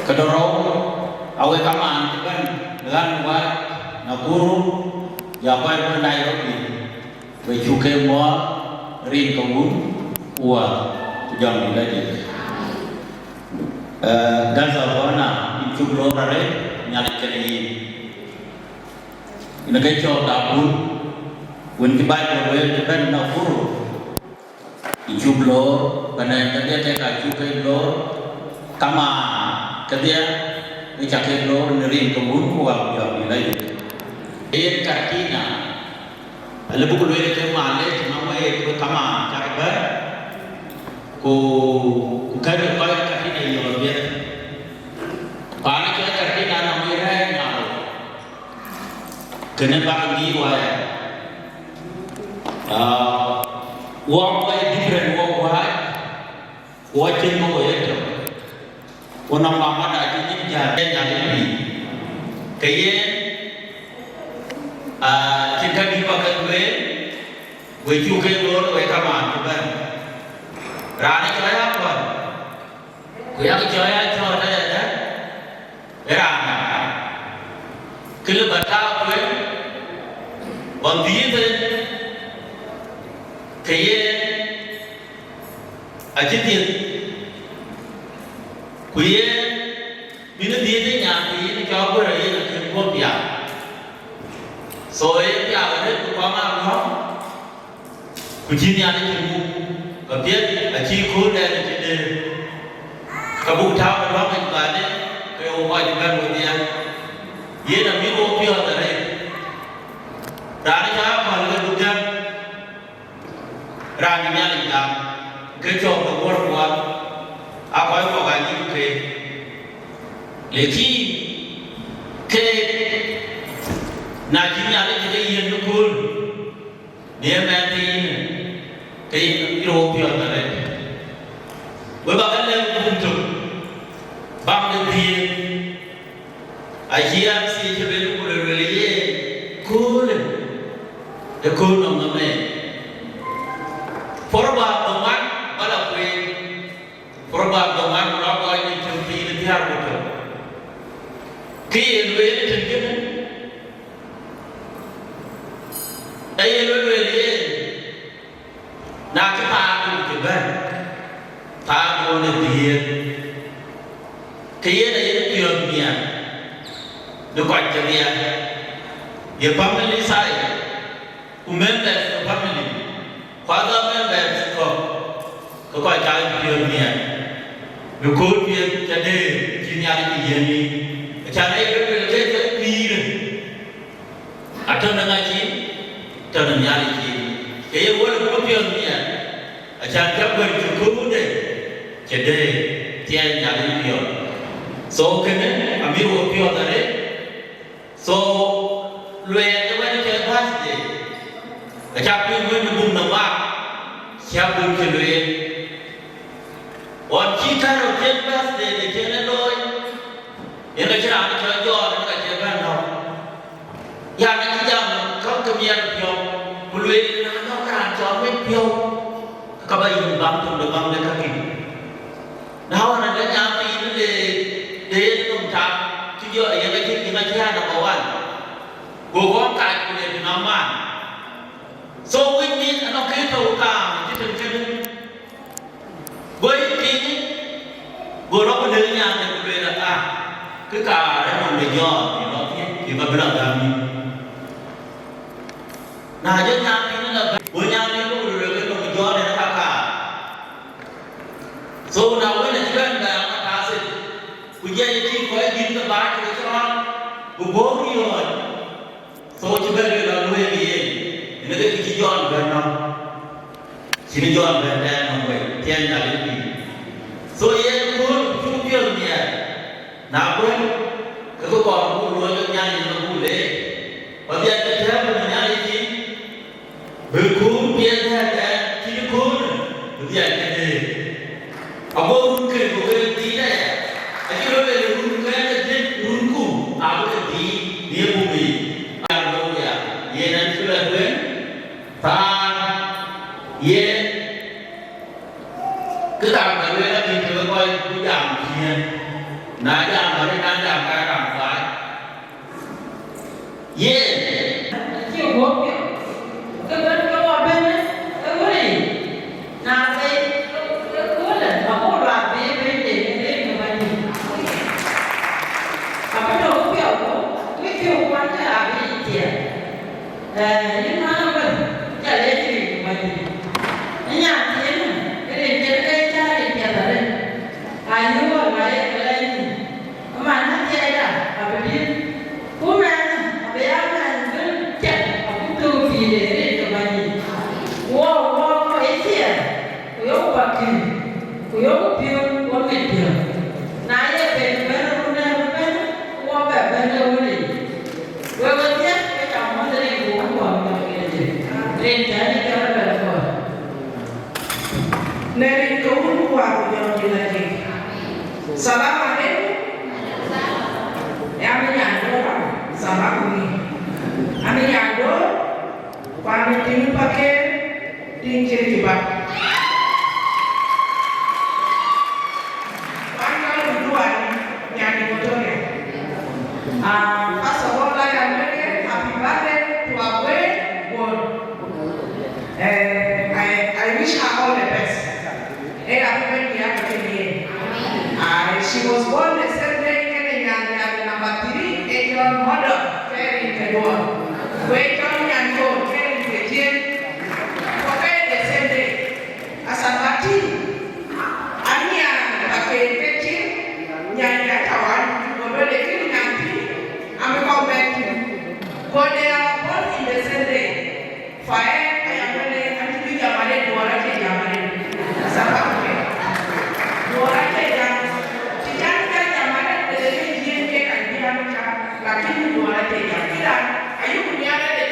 Ke dɔ̈ rou, awek kamaan cï bɛ̈n ɣän wac Nakuru, ya kɔc bɛ̈n Nairobi, we cuk ke muɔɔr rin ke wun, ku wäär, ku jɔŋdït lɛc. Eh, Guest of Honor, yïn cuk loor arëët, Nhialic kenë yïn. Yïn ke cɔɔk de abun, wën cï Baibol lueel cï bɛ̈n Nakuru. Yïn cuk loor, bɛ̈ny kedhie kek aa cuk kek loor, kamaan kedhie ë cä kek loor në rin ke wun ku wäär ku jɔŋdït lɛc. Yen Karatina, alë buk lueel ke malec, na wëët we kamaan cak bɛ̈n, ku, ku kɛ̈n kɔc Karatina yök apiɛth. Paan cɔl Karatina nɔŋ ye rɛ̈ɛ̈c nyaai. Kënë bäk ŋic wɛ̈ɛ̈r. Ah, wɔ wɔ ye different wɔ wäc, wɔ cïn bï wɔ ye tök. Ku nɔŋ mama da cï nyin jäl ë Nhialic pïïr. Ke yen, ah, cïn ka dït bä ke lueel, we cuk ke loor we kamaan cï bɛ̈n. Raan ë cɔɔl ya kuɔl, ku yak cɔɔl ya cɔɔl tëdɛn, ë raan däŋ. Kë lë bä tääu kuën, ɣɔn dhiëëth en, ke yen acï dhiëëth, ku yen bï në dhiëëth ë nyan, ke yen cɔɔk guër ayen akën guɔ̈p pial. So, ee pial arëët ku kɔŋ aa gɔ̈ɔ̈ŋ, ku cï Nhialic cï muk, ka piɛth acï kööldɛn acï dëër, ka buk tääu ë lɔ̈ŋ yic baden, ke wo kɔc bɛ̈n wedhie. Yen amï wo piɔ̈ɔ̈th arëët. Raan ë cä aa päl ke du gäm, raan ë Nhialic gam, ke cɔɔk de wuɔ̈r kuɔɔth, aa kɔc kɔ̈k aa nyïïn keek. Lakin keek, na cï Nhialic ke yen ëkööl, në ye mɛnhde yïn, ke yïn wo piɔ̈ɔ̈th arëët. We bä ke lɛ̈k guum tök, baŋ de dhiëëth, acï M C cï bɛ̈n ku lueel, lueel ye köölë, ë kööl nɔm nɔm ë. Proverb dhoŋuan bä lɔ kueen, Proverb dhoŋuan ku lɔ gɔɔny në cök thiin ë thiäär ku tök. Kë ye lueel tënkënë, Riɛl, ye family side, ku members ke family, ku other members kɔ̈k, ke kɔc ka piɔ̈ɔ̈th nhial, bï kööl piɛth ca dëër cï Nhialic yiën yïn, acän ee ke lueel ke ke pïïr, atɔ̈ në ŋa cin, tɔ̈ në Nhialic cin. Ke ye wël bï piɔ̈ɔ̈th nhial, acän ca guɛ̈r cï köölde ca dëër thiɛɛi Nhialic piɔ̈ɔ̈th. So kënë amï wo piɔ̈ɔ̈th arëët. So, lueel ë wën ke birthday, acak piŋ wën ë buk në mak, cä buk cï lueel. Ɣɔn cï Carol cïn birthday de cïn ë looi, yen acïn raan cɔl Jɔn yen ka cï bɛ̈n nɔ̈k. Yan acï jam käŋ ke miɛt piɔ̈u, ku lueel na nɔ̈k raan cɔl wec piɔ̈u, ka ba yïn baŋ töŋ de baŋ de käkï. Na ɣɔn adë nyaŋ piny le, le yen nɔm tak, cï jɔ yen acï, yen acï aa number one. Go gɔ̈ɔ̈r kac ku le bï nɔm man. So wec nyin anɔŋ kë tɔ̈u kaam cï tën kënë. Go yï piŋ, go rɔt ku lëk nyaŋ de ku lueel aa, kë kaar ë nɔm de Jɔn, yen lɔ thiëc, yen ka bï lɔ gäm yïn. Na jɔ nyaŋ piny la bɛ̈n, go nyaŋ piny ku lueel ke nɔm Jɔn yen ka kaar. So na wën acï bɛ̈n bɛ̈n ë Mathathith, ku jɔ ye tïŋ kɔc dït ke baai ke cï rɔt, ku bɔ̈ riɔ̈ɔ̈c. So cï bɛ̈n lueel lɔ lueel yen, yen ke kë cï Jɔn bɛ̈n nɔm. Cïn Jɔn bɛ̈n tɛɛn nɔm wei, tiɛɛn Nhialic pïïr. So yen kööl cuk piɔ̈ɔ̈th nhial, na bɛ̈n, ke ke kɔɔr buk luɔi ke Nhialic yen abuk leec. Ku adhiac ke tɛ̈ɛ̈u në Nhialic cin, bï kööl piɛth dɛ̈ɛ̈r dɛ̈ɛ̈r cït köölë, bï dhiac ke dëër. Ago run kën ku kën dhil aya, acï rɔt lueel run kën ke dhil, runku abï ke dhil në ye buk yiic. Aleluya. Yen an cï la tueŋ, thaar, yen, kë kaam ka lueel akïn ke kɔc ku jam ciëën, na jam arëët, na jam ka kaam baai. Yen. Acï guɔ̈p piɔ̈u. Ke bɛ̈n ke wɔ bɛ̈n ë wël yic. Na bei ke köölë, abuk luaak bei bei de në rëër ke Bɛ̈nydït. Abï tɔ̈u piɔ̈u, wïc piɔ̈u kuan cä abï yic thiɛɛr. Ee, yïn man ëbɛ̈n, cä lɛc rëër ke Bɛ̈nydït. Ë nyan thiëënë, rin cïn ke cä rin piɛth arëët. Ayï wɔ na ye ke lɛc nyin. Ëmɛn athiɛɛida abï dït, ku mɛnhë abï ya mɛnh bï cɛk abuk thök pïïr de rëër ke Bɛ̈nydït. Wɔ wɔ kɔc ë thiɛɛr, ku yok bäk kïn, ku yok piööc wɔ mit piɔ̈u. Na ye pɛ̈n bɛ̈n run ë bɛ̈n, ku wɔ bɛ bɛ̈n ë wël yic. Wek wedhie, ke ca muɔ̈th rin ku wun kuɔɔr jɔŋdït ajëk, rin tɛ̈ɛ̈n ë cɔl ëbɛ̈n kuɔɔr. Në rin ke wun kuɔɔr ku jɔŋdït ajëk. Salam aleikum. Ee, ami Nyandor, salam ni. Ami Nyandor, ku ami tiŋ Pakeer, tiŋ cï Juba. Wan ka Lodwar, nyan Equatoria. Ah, first of all, I am very happy birthday to Abuel Bol. Eh, I, I wish her all the best. Eh, happy birthday, happy birthday. Ah, she was born the same day, kene nyan, nyan number three, eh, John Model, Kevin Kedwon. We John Nyan John, Kevin Kedien. Okay, the same day. Asa bati, ania Pakeer ke cin, nyanya tawan, go lueel ke nyan ti, ami kɔŋ bɛ̈n ti. Go they are both in the same day. Fa ë, aya lueel, anti bi jam arëët, Duɔ̈ɔ̈r acie jam arëët. Asa bati, Duɔ̈ɔ̈r acie jam. Ti can ca jam arëët, de le jiën ke kan bi ami ca, lakini Duɔ̈ɔ̈r acie jam. Kida, ayuku ni arëët,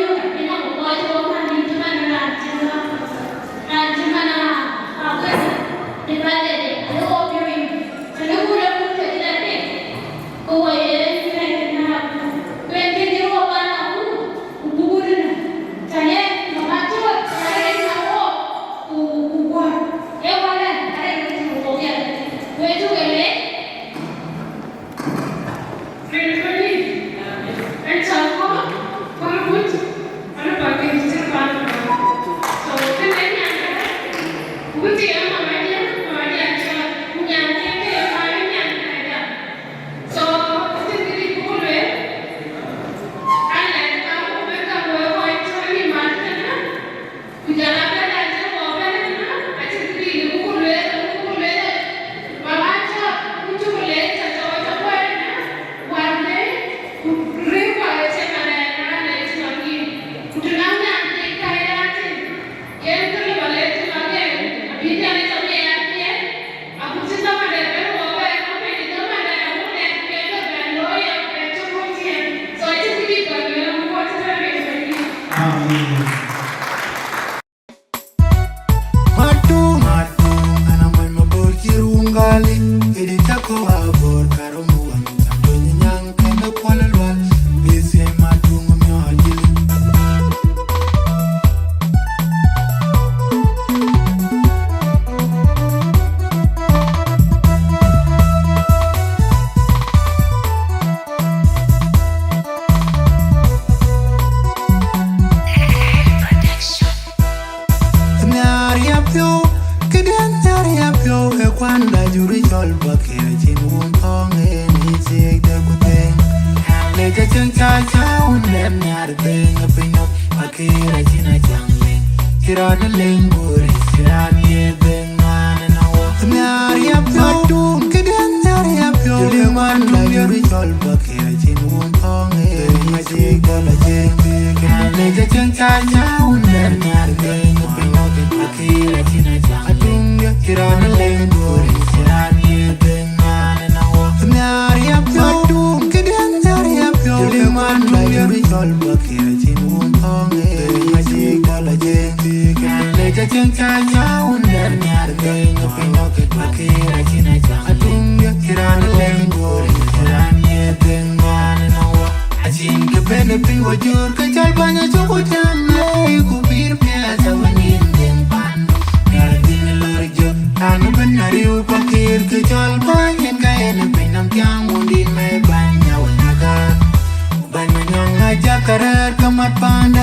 yök, ënɔŋ kɔc wok kan dït cï man raan cï ŋa, raan cï man a, a wël, dï bä lɛ̈k, alë wok piööc, tënë wun ë kun ke cï lɛ̈k piny, ku wok ye rɛ̈ɛ̈c kën na, ku en kën dï wok an, a kun, ku buk wun ënë, tënë, ku ma cööt, tënë rɛ̈ɛ̈c na wok, ku, ku guɔ̈r, ee wälë, arɛ̈ɛ̈c wok yɛn, ku ë cuk e leec. Rin ë bɛ̈ny, rin cɔl Kɔ̈k, Kɔ̈k Agut, ɣɔn ë Pakeer cï cït paan. So, kënë nyan kënë, ku bï tiɛɛm mama diɛ̈, mama diɛ̈ acɔl, ku nyan diɛ̈ ke ye paan ë nyan kënë diɛ̈. So, acïn këdï buk lueel, an, lɛ̈k ka ku bï ka ku ë kɔc cï mat kënë, Ku jɔl a bɛ̈n a cï wɔ bɛ̈n ëtënë, acïn këdï buk lueel, buk lueel, ba ɣa cɔk, ku cuk leec, cä cɔk, cä kuɛɛr ëtënë, wäär leec, ku rëër wäär ë cï man ë raan ë cï lɔ yïn. Ku të nɔŋ nyan thii ka ye raan thïn, yen kë lë ba leec cï lɔ yen, abï Nhialic tɔ miɛt piɛth, agut cï thaman dɛ̈t bɛ̈n wɔ bɛ̈n, ku piny ë thaman dɛ̈t abuk dɛ̈t piɛth bï bɛ̈n looi, ya bɛ̈n cï röt thiëëk. So acïn këdï ba lueel, abuk wɔ cï tɔ riɛl bɛ̈n yïn. Amen. Matung, matung, ana man mabor ci rungali, idi chako abor karo muwan, chako nyanyaŋ kende kuala lual, bisi matung mi ajili. Production. Nhiar ya piɔ̈u, këdiɛ̈n nhiar ya piɔ̈u, ë kuanda juri cɔl Pakeer cïn wun thɔ̈ŋ en ë thiëëk de ku thëëŋ. Nhiar lec acïn ca ca wun dɛ̈t nhiar thëëŋ ë piny nɔm, Pakeer acïn acaŋ lëŋ, cï raan ë lëŋ guöör, cï raan ye dhëŋ ŋuan ënɔɔnë. Nhiar ya piɔ̈u, këdiɛ̈n nhiar ya piɔ̈u, ë kuanda juri cɔl Pakeer. Kira cïn wun thɔ̈ŋ ë, acï gɔl acï bïk. Kira lec acïn ca ca wun dɛ̈t nhiar keny piny nɔ̈k. Akira cïn acaŋ atuŋ, kira në leny duɔ̈ɔ̈r, kira ye dhëŋ ŋuan ë na wɔ. Nhiar ya piɔ̈u, këdiɛ̈n nhiar ya piɔ̈u, lëŋ ŋuan bä yɔ̈r cɔl bä kira cïn wun thɔ̈ŋ ë, acï gɔl acï bïk. Kira lec acïn ca ca wun dɛ̈t nhiar keny piny nɔ̈k. Akira cïn acaŋ atuŋ, kira në leny duɔ̈ɔ̈r, kira ye dhëŋ ŋuan ë na wɔ. Acïn kë bɛ̈n ë piny wɔ jur, kë cɔl bäny acuk ku jam, ku pïïr piɛth awën yen dhëŋ pandu. Nhial dhïn lɔ̈r jö, raan ëbɛ̈n ariu Pakeer, kë cɔl bäny yen ka yen ë piny nɔm tiaŋ wundït me bäny awën agäär. Bäny Manyɔŋ ajak arɛ̈ɛ̈r ke mat panda.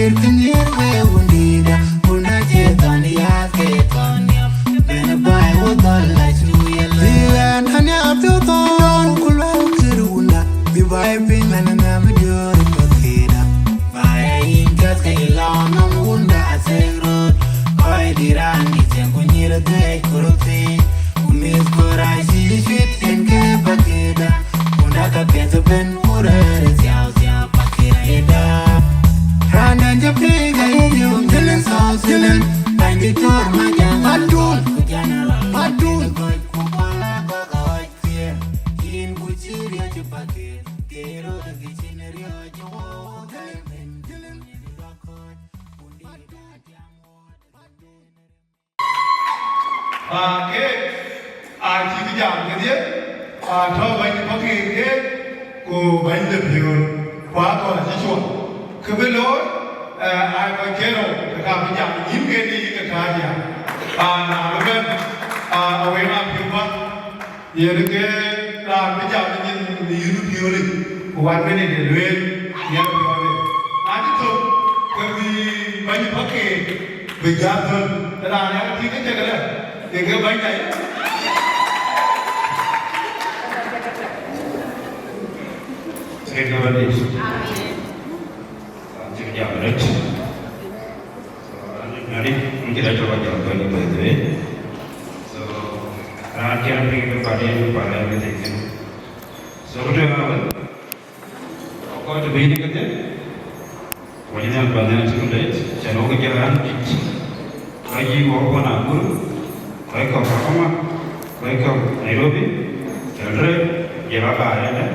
Kënë yen we wundïda, wunda cie thɔn yäth ke thɔn yɔp. Bɛ̈n baai wo dhɔl la cu ye lɔ. Yen an ya piu thɔn, ku luel kër wunda. Bï baai piny mɛn nhiam diöör pakëda. Baai yïn kɛth ke yï lɔ nɔm wunda athek röt. Kɔc dï raan dï thiëŋ ku nyïr dhëëc ku röt thïn. Ku mïth kɔ̈r acï cuit yen ke pakëda. Wunda ka piɛth ëbën ku rɛ̈ɛ̈r thiau thiau pakëda. Raan dɛ̈n cï piŋ ka yï yom thïn South Sudan. Bɛ̈ny Diktor Majak Madun, ku General Madun. Ku bɔ̈ la kɔ̈k awäc thiëër. Yïn ku cï riɔ̈c pakëda. Ke röt kë cïn riɔ̈c wou thïn. Ba keek aa cïk jam kedhie, ba tɔ̈ bɛ̈ny bɔ̈ keek keek, ku bɛ̈ny de piöör, ku athɔ̈l acï cuɔl. Kë bï looi, eh, aa kɔc ke rou, ke ka bï jam nyïn ke ni ke kääc ya. Ba na bï bɛ̈n, ah, awëŋ apiu bä, yen ke raan bï jam nyin në yïn piööric, ku one minute ë lueel, yen piööric. Na cï thök, ke bï bɛ̈ny bɔ̈ keek, bï jam thöl, raan ë tïŋ ë cek lë, ye ke bɛ̈ny dai. Thank you very much. Cïk jam rëc. So, raan ë nyarï, mï cï rɛc cɔk jam thöl, by the way. So, raan cï raan piŋ ke paden, paden ke thïn. So, ku tëë ŋa wën? Kɔc të bï në kedhie, wɔ cï nhial bä nhial cï ku lec, cän wɔ ke jël raan juëc. Kɔc yï wɔ bɔ̈ Nakuru, kɔc kɔ̈k Kakuma, kɔc kɔ̈k Nairobi, Eldoret, jël raan bä ënë.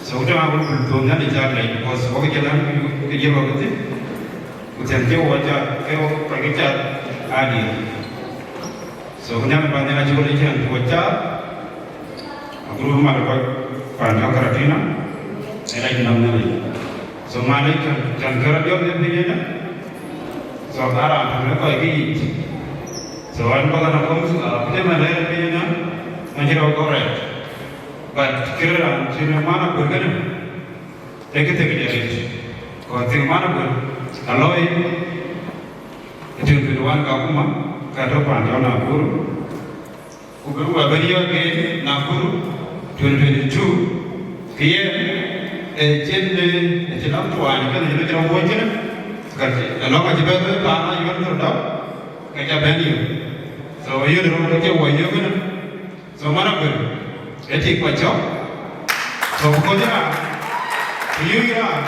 So, ku tëë ŋa wën ku thon nhial ë cak lec, because wɔ ke jël raan juëc ke jël wɔ kedhie. Ku thɛn cï wɔ cak, ke wɔ kɔc ke cak aa diëër. So, ku nhial bä nhial cï ku lec cän wɔ cak. Agut bï mat kɔc pan cɔl Karatina, ë rac nɔm Nhialic. So, Nhialic kën, kën kë rɔt jɔt ë piny ënë. So, ka raan tök në kɔc ke yic. So, ɣɛn bä kën a kɔm, ah, ku të man rɛ̈ɛ̈r ë piny ënë, man cï rɔt kɔ̈k rɛɛc. But kërë raan cïn ë man Aguër kënë, ee kë thek jɔ rëëc. Kɔc thek man Aguër, aloi, ë twenty twenty-one Kakuma, ka tɔ̈ pan cɔl Nakuru. Ku bï wɔ bɛ̈n yɔ̈ɔ̈k ke Nakuru twenty twenty-two, ke yen, eh, cïn, eh, cï lam tuany kënë, cïn cï rɔt wuɔ̈c kënë, ka cï, alɔŋ acï bɛ̈n bɛ̈n paan a yɔ̈ɔ̈k tɔ̈ dɔ̈k, ke ca bɛ̈n yök. So, yöt röt ke cï wuɔ̈c yök kënë. So, man Aguër, ë tik pa cɔ̈k. So, ku kɔc raan, ku yöök raan,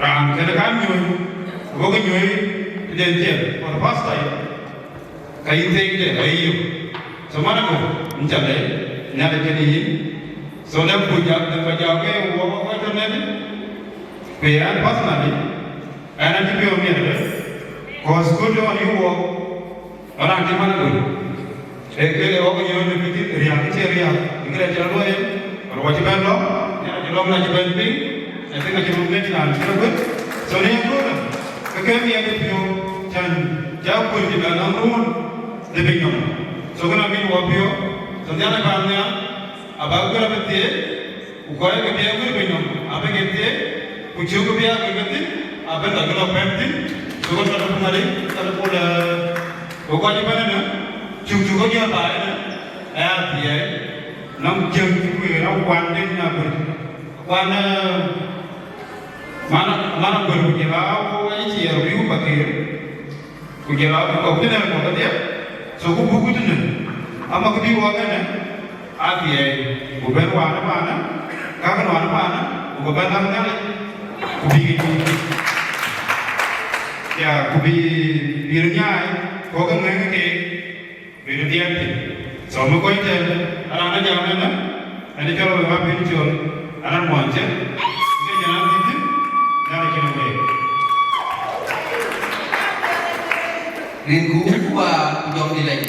raan kënë kan nyuööny, ku bɔ̈ ke nyuööny tëden thiël, for the first time. Ka yïn thëëi de, ka yï yök. So, man Aguër, yïn ca lɛc, Nhialic kenë yïn. So, lɛ̈k ku jam, lɛ̈k ba jam ke wɔ kɔc tɔ̈ nɛ̈t. Ku yɛn personally, ɛn acï piɔ̈u miɛt ëbɛ̈n. Cause good on you wɔ, raan cï man Aguër. Ee kek ë wɔ ke nyuööny në bï riääk, cï riääk, bï kërɛɛc cï rɔt luɔi en, rɔt wɔ cï bɛ̈n lɔ, Nhialic cï lɔ̈k na cï bɛ̈n piŋ, I think acï röt mec raan cï rɔt guëër. So, në yen köölë, ke ke miɛt ë piɔ̈u, cän cä kuöc cï bɛ̈n nɔm ruöön de piny nɔm. So, kënë abï wɔ piɔ̈u, so, Nhialic bä nhial, abä guëër abï thiëëc, ku kɔc ke bï guëër piny nɔm, abï ke thiëëc, ku cök ke bï guëër ke thïn, abï lɔ ke lɔ pɛ̈n thïn, so, ke tɔ̈ de pun adï, tɔ̈ de pun, eh, ku kɔc ëbɛ̈n ënë, cuk cuk ke jɔl bä ënë, aya thiëëc, nɔm cäŋ cï kueer akuan den na kuec. Akuan, eh, man, man Aguër ku jël a wɔ wɔ ciɛɛr bï ku Pakëër. Ku jël a kɔ̈k tënë kɔ̈k kedhie. So ku buk tënë. Ama kë bï wɔ kënë, athiɛɛi, ku bɛ̈n wään ë paanë, ka kën wään ë paanë, ku bï bɛ̈n läŋ Nhialic, ku bï, ya, ku bï, bï röt nyaai, kɔ̈k ke ŋɛ̈ŋ keek, bï röt dhiɛɛt thïn. So, më kɔc tɛ̈n, raan ë jam ënë, ënë cɔl wek abï col, aran muɔny cë, ke jël an dhïth thïn, Nhialic cïn wek. Rin ku wun ku ba ku jɔŋdï lɛc.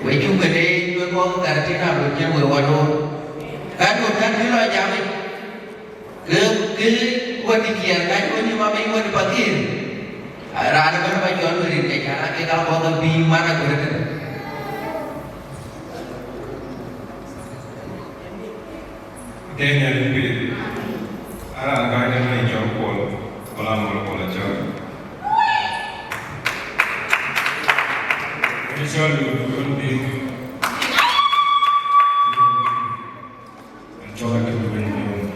We cuk ke deec, we kɔc Karatina röt cïn we wä loor. Ka duöt kan kë lɔ jam yic. Ke, ke wädï kiɛɛr, ka cï wën yï mama yï wädï Pakëër. Raan ëbɛ̈n ba jɔl wël rin ke cän, ake ka kɔ̈k ke bï man Aguër tënë. Daniel Pith, aran ka jam ë cɔl Kuɔl. Salam alaikum, Acol. Acol, you will be. Acol, you will be. Acol, you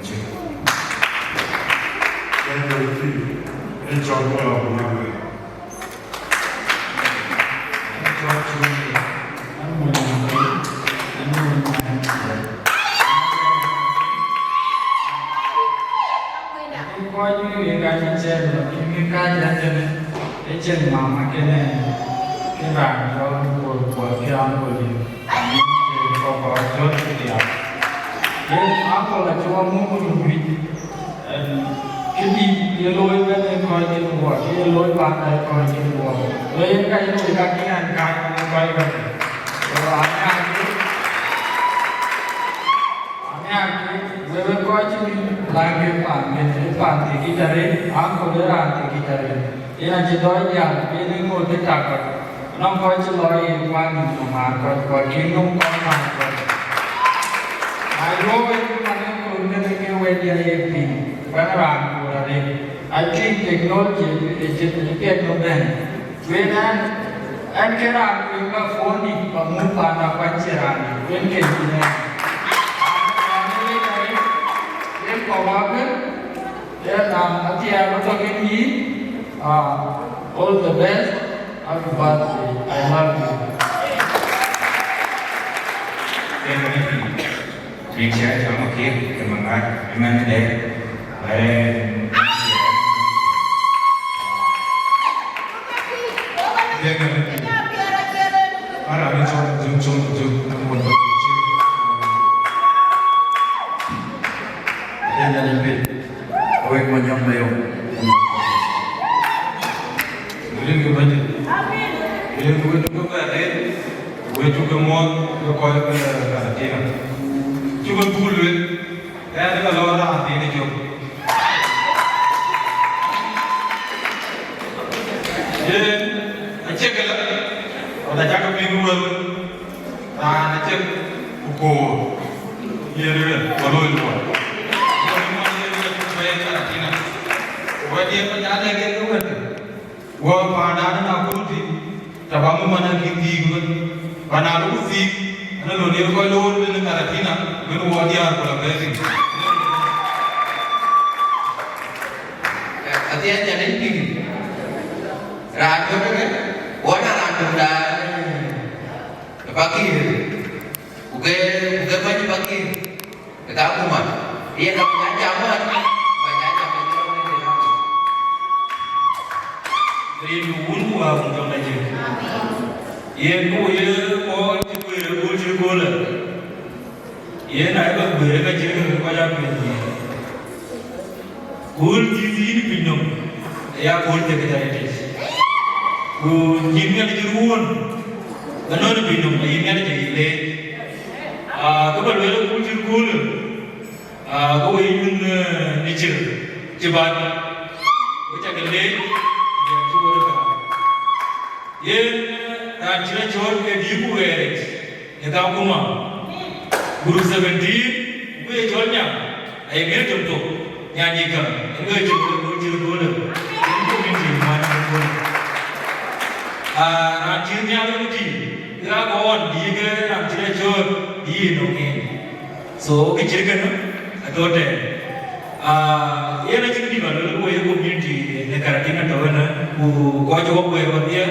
will be. Kɔc wek aa cï cɛɛr lɔ, kï kë kääc ëtënë, ë cïn mama kënë, kë raan cɔl Kuɔl, Kuɔl kï raan Kuɔl yïn, kɔc kɔc jɔt kï diaal. Yen uncle acï wɔ muk ku juëc, kë dït ye looi bɛ̈n ë kɔc kën guɔ, kë ye looi panda ë kɔc kën guɔ. Lo yen ka ye looi ka kï ɣɛn kääc ë kɔc bɛ̈n. So, anhiaar kek, anhiaar kek, wek ë kɔc cï bï laŋ kek paan kën, ë paan thiëkic arëët, uncle ë raan thiëkic arëët. Yen acï dɔc diaal, yen ë ŋoot kë tak kɔc. Nɔŋ kɔc cï lɔ ye kuan nïm ku määr kɔc, ku akï nöm kɔc määr kɔc. Na yöök wek cï man ë kööl kënë ke wek diɛ̈ ye piŋ, bɛ̈n raan koor arëët. I think technology ë cï, ë cï piɛth nöm bɛ̈n. Wek ɛn, ɛn ke raan kuec bä phone dït, bä muk paan akuany cï raan dït, wek ke cïn ɛn. Raan ë wek arëët, wek kɔ̈k wakë, Yen, ah, athiɛɛr bä tɔ̈ kën yïn, ah, all the best, happy birthday, I love you. Yen, rin cï rɛ̈ɛ̈r cɔl Makir, ke Maŋar, ëmɛn ë dɛ̈ɛ̈r, bä rɛ̈ɛ̈r. Yen, mara rin cɔl Jum, Jum, Jum, Jum, Jum. Yen, yen, yen, yen. Awek monyɔŋ mayom. Rin ke Bɛ̈nydït. Rin ke wek cuk ke bɛ̈n rin, wek cuk ke muɔ̈th, ke kɔc ke Karatina. Cuk ke dhuk lueel, ɣɛn ka lɔ raan thiin ë cök. Yen, acie ke lɔ, ɣɔn acak ke piŋ wël. Raan acïk ku koor, ye lueel, ku looi luɔi. Ku ëmën ye lueel ku bɛ̈ɛ̈i Karatina. Ku wɛ̈tdiɛ̈n bä jal lɛ̈k yen ke wɛ̈tde. Wɔ paandan ë Nakuru tï, të bä muk man akï thiik ëbën. Bä na lok thiik, ënë lon yen kɔc loor ëbën ë Karatina, bën wɔ diäär ku lɔ bɛ̈ɛ̈i piŋ. Athiɛɛn Nhialic piŋ. Raan töŋ ëbën, wɔ na raan töŋ da Pakïr, ku ke, ku ke bɛ̈ny Pakïr, ke ka kuman. Yen ka bä jam mat, bä jam mat. Rin wun ku wä kun jɔŋ da jek. Yen ku ye kɔc cï kueer ë kööl cï kööl ë. Yen ayï bä guëër ë ka cïn kë kɔc aa piɛth yiic. Kööl cï thiin piny nɔm, aya kööl thiekic arëtic. Ku nyin Nhialic ruɔ̈ɔ̈n, ënɔɔnë piny nɔm, aye Nhialic aye leec. Aa, kë bä lueel ë kööl cï kööl ë, aa, ke we yï nyuth, ee, në cïr cï bät, we cä ke leec, ë cï we röt gam. Yen raan cï rɔt cɔɔl ke dïït ku ɣɛɛric në Kakuma, group seventeen, ku ye cɔl Nyaŋ, aye ŋiɛ̈n tök thok, Nyaŋ yic käŋ, en ke cï röt cï röt ëköölë, en community man ëköölë. Aa, raan cï nhial ë tïŋ, ke ɣa kɔn dïït ke raan cï rɔt cɔɔl, dïït nɔŋ en. So, kë cït kënë, atɔ̈ tɛ̈ɛ̈n. Aa, yen acïn dït bä lueel, ku ye community në Karatina tɔ̈ ënë, ku kɔc wɔ kueer wadhiɛ,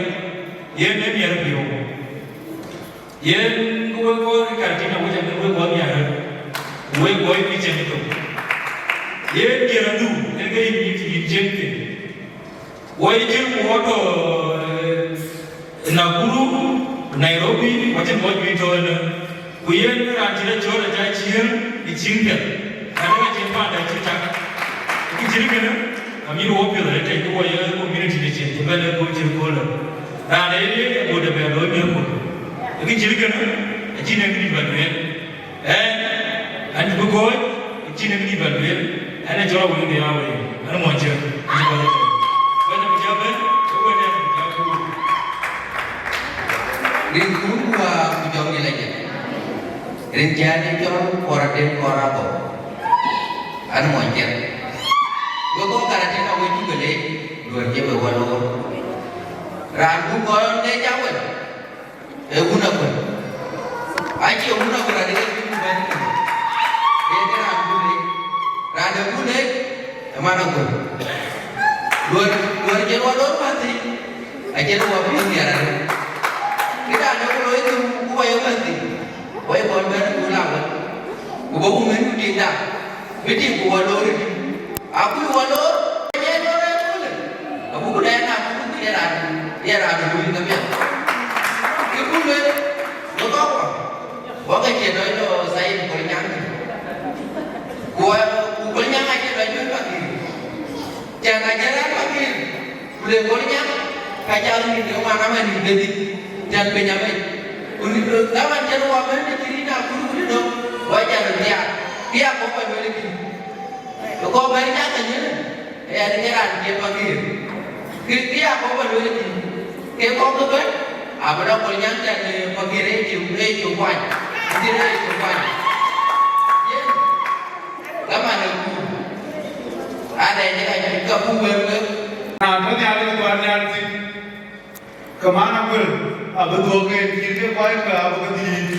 yen ë miɛt piɔ̈u. Yen ke wek kɔc ë Karatina, wek amën wek kɔc miɛt röt, ku wek kɔc bï cieŋ tök. Yen diɛɛr adhuk, yen ke yïn, yïn cieŋ thïn. Wɔ ye cïn ku wɔ tɔ̈, ee, Nakuru, Nairobi, wɔ cïn kɔc juëc tɔ̈ ënë. Ku yen raan cï rɔt cɔɔl acä cieŋ ë cieŋ piɛth. Ka dɛ̈ ka cïn panda cï cak. Kë cït kënë, amïn wɔ piɛth arëët tëc, ku wɔ ye community de cin cï bɛ̈n ë kööl cï kööl ë. Raan ee ye ye bɔ̈ de bɛ looi miɛt kööl. Kë cït kënë, acïn ee këdït bä lueel. Ɛn, ɛn bï kɔ̈ɔ̈c, cïn ee këdït bä lueel, ɛn ee cɔl Awëŋ de Awëŋ, ɛn mɔny ciëk, ɛn cï kɔc ëtɛ̈ɛ̈n. Bɛ̈ny abï cä bɛ̈n, ke wën ɛn abï cä kuur. Rin kun ku waa ku jɔŋ dït la jël. Rin cä dï cɔl Kɔr Adem Kɔr Abɔ̈. Ɛn mɔny ciëk. Wek kɔc Karatina wek cuk ke le Wën cï bï wä loor. Raan buk gɔl ŋic awën, ee wun akuën. Acie wun akuën adï ke bï bɛ̈n. Ee ke raan buk ŋic. Raan ee buk ŋic, ee man akuën. Luɔr, luɔr cï wä loor wäthii, acïn wä piŋ nhiar arëët. Këdan ee ku looi thïn, ku wä ye wäthii. Wai kɔn bɛ̈n ku la wä. Ku bä ku ŋën ku tiŋda. Bï tiŋ ku wä loor ëtï. Akuc wä loor, ye loor ë kulë. Abuk dɛ na ku ye raan, ye raan lui ke piɛth. Ke ku luel, wä kɔk wä. Wä ke cie dɔc lɔ Said Kolnyaŋ. Ku wä, ku Kolnyaŋ acie dɔc lui Pakïr. Cän acie raan Pakïr. Ku le Kolnyaŋ, ka jal nïn de wan ama nïn de dhïc, jal piny abɛ̈c. Ku nïn de dhaman jal wa bɛ̈n de cï rït akut ku de dɔ̈k, wa jal nhiaar. Kë ya kɔk ba lueel kï. Kë kɔk bɛ̈n cak ke nyin, ee ɣɛn ke raan cie Pakïr. Kë, kë ya kɔk ba lueel kï. Ke kɔk ke bɛ̈n, abï lɔ Kolnyaŋ jal, ee, Pakïr ee cï, ee cï kuany. Cï rɛɛc cï kuany. Yen. Dhaman ë ku, ade jël ka cï ka buk wël wël. Na tɔ̈ Nhialic ë kɔn nhial thïn, ke man aguël abï dhuɔ̈k en cït ke kɔc ke abï ke dhïït.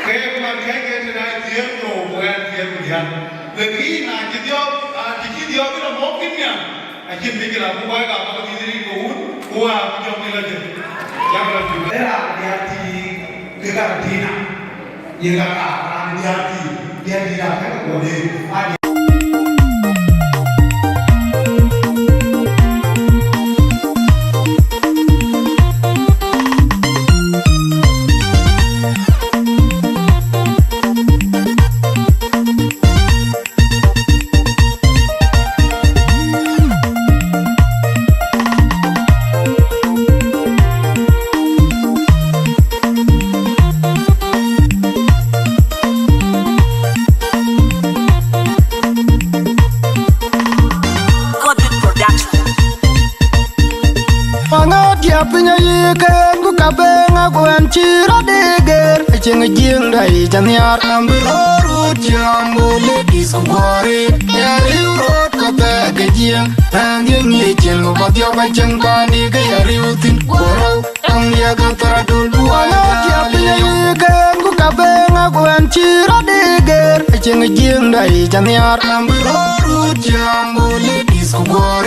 Ke man kɛ̈c ke tënë aa thiëër nhom ku ɣɛn thiëër ku diäk. Lakin na cï dhiɔp, a cï cï dhiɔp bï lɔ mɔ̈k thïn nhial. Acïn mïckëla, ku kɔc ka bä ke dhil ric ke wun, ku wäär ku jɔŋ ë lɔ jël. Yak lɔ tïŋ. Ee raan diäär thii ke Karatina, ye ka ka raan diäär thii, diäär dït akënë guɔ deet. Ade. Godwin Production. Maŋö diäk piny ayï ken ku ka beŋ akuɛn cï rɔt deger. Acieŋ jiëŋda yic anhiar, am bï rɔt rut jam, go ladies ku guɔ̈ɔ̈r, ya riu rot ku thɛɛk ke jiëŋ. Raan dhiëŋ ŋic cil ku bä dhiɔp acieŋ paan dï ke ya riu thïn, ku rou. Am ya ka thar adol bu wai. Maŋö diäk piny ayï ken ku ka beŋ akuɛn cï rɔt deger. Acieŋ jiëŋda yic anhiar, am bï rɔt rut jam, go ladies ku guɔ̈ɔ̈r,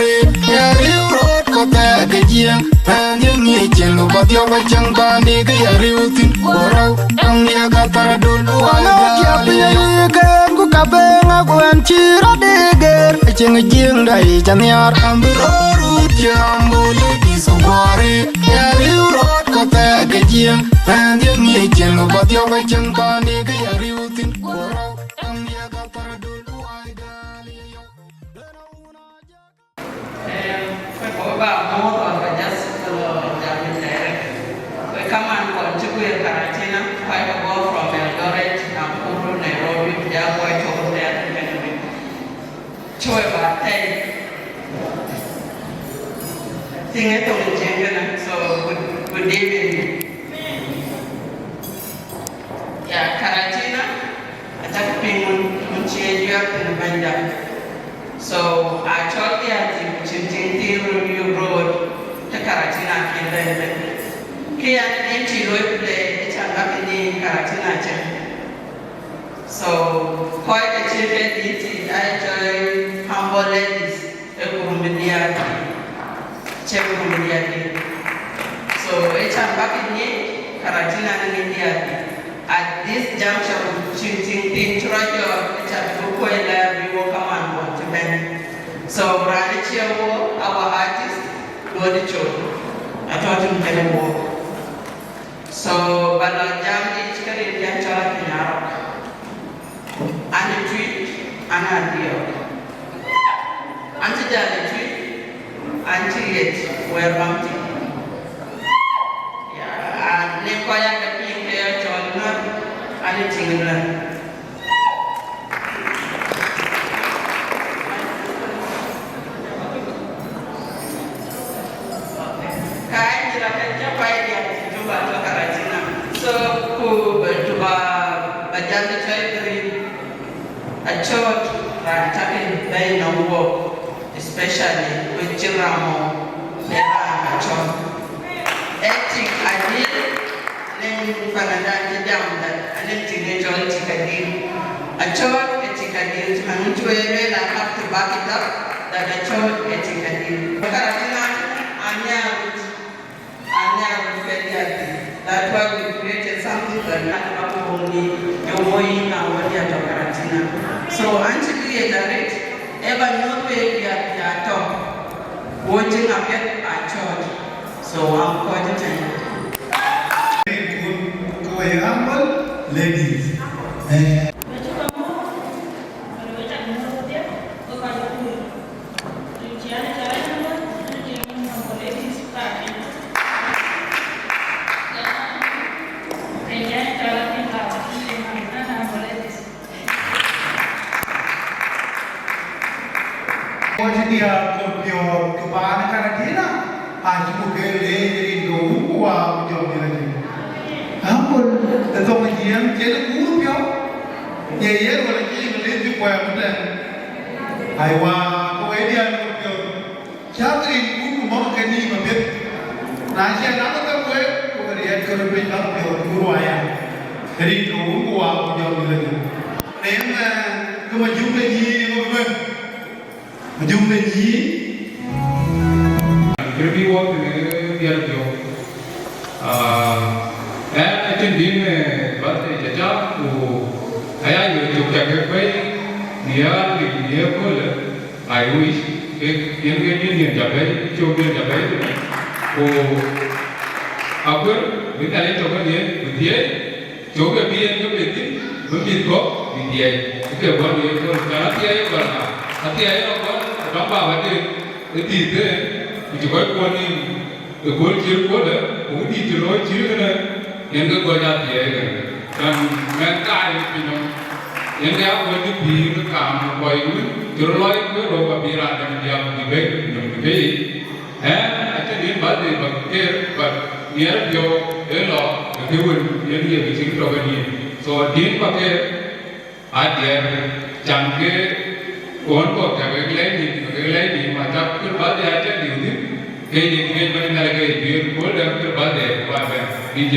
ya riu rot ku thɛɛk ke jiëŋ. Raan dhiëŋ ŋic cil ku bä dhiɔp acieŋ paan dï ke ya riu thïn, ku rou. Am ya ka thar adol bu wai. Maŋö diäk piny ayï ken ku ka beŋ akuɛn cï rɔt deger. Acieŋ jiëŋda yic anhiar, am bï rɔt rut jam, go ladies ku guɔ̈ɔ̈r, ya riu rot ku thɛɛk ke jiëŋ. Raan dhiëŋ ŋic cil ku bä dhiɔp acieŋ paan dï ke ya riu thïn, ku rou. Am ya ka thar adol bu wai gal ye yök. Em, we bä mɔ̈ɔ̈th, or we just, uh, jam in direct. We kaman kɔn cï guëër Karatina, kɔc ke bɔ̈ from Eldoret, Nakuru, Nairobi, ku ja kɔc tɔ̈ wun thɛɛr tënë we. Cï we bä thɛɛi. Thïn ë thoŋ Jiëŋ kënë, so good, good evening. Ya, Karatina, acäk piŋ wun, wun cï ye juɛ̈ɛ̈r thïn ë bɛ̈nyda. So, acɔl Diäthi ku cïn tiŋ thiin röt yök röt të Karatina akën bɛ̈n ëbɛ̈n. Kë yan en cï looi play, ë can bäk nyic Karatina cïn. So, kɔc ke cï ke dït aa cɔl humble ladies, ee kurum ë Diäthi. Cï kurum ë Diäthi. So, ë can bäk nyic Karatina në ŋic Diäthi. At this juncture, cïn tiŋ thiin cï rɔt jɔt, ë can bï kuɔ̈c lɛɛr bï wok kaman bɔ̈ cï bɛ̈n. So, raan ë cie wok, our artist, Duɔ̈t Col, atɔ̈ tïŋ kënë wok. So, ba lɔ jam yic ke rin yɛn cɔl Apinyarok. An ë Tuic, an ë Adiɔ̈ɔ̈k. An cï jäl ë Tuic, an cï ɣet wɛ̈ɛ̈r baŋ tïŋ. Ya, an në kɔc aa ke piŋ ke ya cɔl Nuɛ̈r, an ë tiŋ Nuɛ̈r. Ka jira ka japa ya Juba to Karatina. So, ku Juba ba jam de chai bri. A chot ran ta ke Cï wek cï ramo, ë raan Acɔt. Ee tik adil, leŋ panada cï jam that, aleŋ tik ë cɔl tik adil. Acɔt ë tik adil, cï man wun cuɛ lueel, I have to back it up, that Acɔt ë tik adil. Karatina, anhiar wut, anhiar wut ke diäk. That's why we created something that not about only your boy in our diato Karatina. So, an cï bï ye direct, ë ba nyuɔ̈th wek diäk ya tɔ̈. Wo cï ŋa piɛth Acɔt. So, am kɔc ëtɛ̈n. Kun ku wek humble ladies. Eh. Kɔc diäär kɔ̈k piɔ̈ɔ̈th ke paan ë Karatina, acï ku ke leec rin ke Wun ku Wä ku Jɔŋdït Lajik. Aŋuɔ̈l ë thoŋ ë Jiëëŋ cïn ë kuur piɔ̈u, ye yen wala cï English cï kuɛɛm ëtɛ̈n. Aiwa, ke wek diäär kɔ̈k piɔ̈ɔ̈th, cäk rin Wun ku Wä ke nïïm apiɛth. Na cï raan ë thok wek, ku ke riɛt ke röt piny bäk piɔ̈ɔ̈th kuur waya. Rin ke Wun ku Wä ku Jɔŋdït Lajik. Rin, eh, ke Majuŋ de nyïïn ë ŋö bï bɛ̈n? Majuŋ de nyïïn. Kërë bï wɔ kënë dhiɛl jɔ̈ɔ̈k. Ah, ɛn acïn bï në birthday cä cam ku aya yök cök cä ke bɛ̈i nhial ŋic në ëköölë. I wish ke yen ke nyin nyin cä bɛ̈i, cök nyin cä bɛ̈i. Ku akuër bï Nhialic tɔ̈ kedhie bï dhiëëth. Cök ë bï en ke bï thïn, bï mïth kɔ̈k bï dhiɛɛc, bï ke guɔ̈n ye kööl, cän athiɛɛi ë gɔl ŋa, athiɛɛi ë rɔt gɔl, ë dɔm bä wädë, ë dhiëëth en, ku cï kɔc kuɔn nïïm ë kööl cï röt köölë, ku kë dït cï looi cït kënë, yen ke gɔc athiɛɛi ë kënë. Cän mɛnh kaai ë pinynɔm, yen ke akuɔc cï pïïr kaam ë kɔc wën cï röt lɔc ke rou abï raan dɛ̈t diäk bï bɛ̈i ë pinynɔm ke yic. Ɛn acïn yïn birthday bä ker, but nhiɛɛr piɔ̈u ë lɔ ë kë wën yen ye kë cïn tɔ̈ ke nïïm. So din bä ker, adiɛɛr, can ke ɣön kɔ̈k cä kek lɛc nïïm, kek lɛc nïïm, acä kë birthday acä liu thïn, ke ye kë bɛ̈n Nhialic ke ye juëër, kööl dɛ̈ kë birthday ku bä bɛ̈n, D J.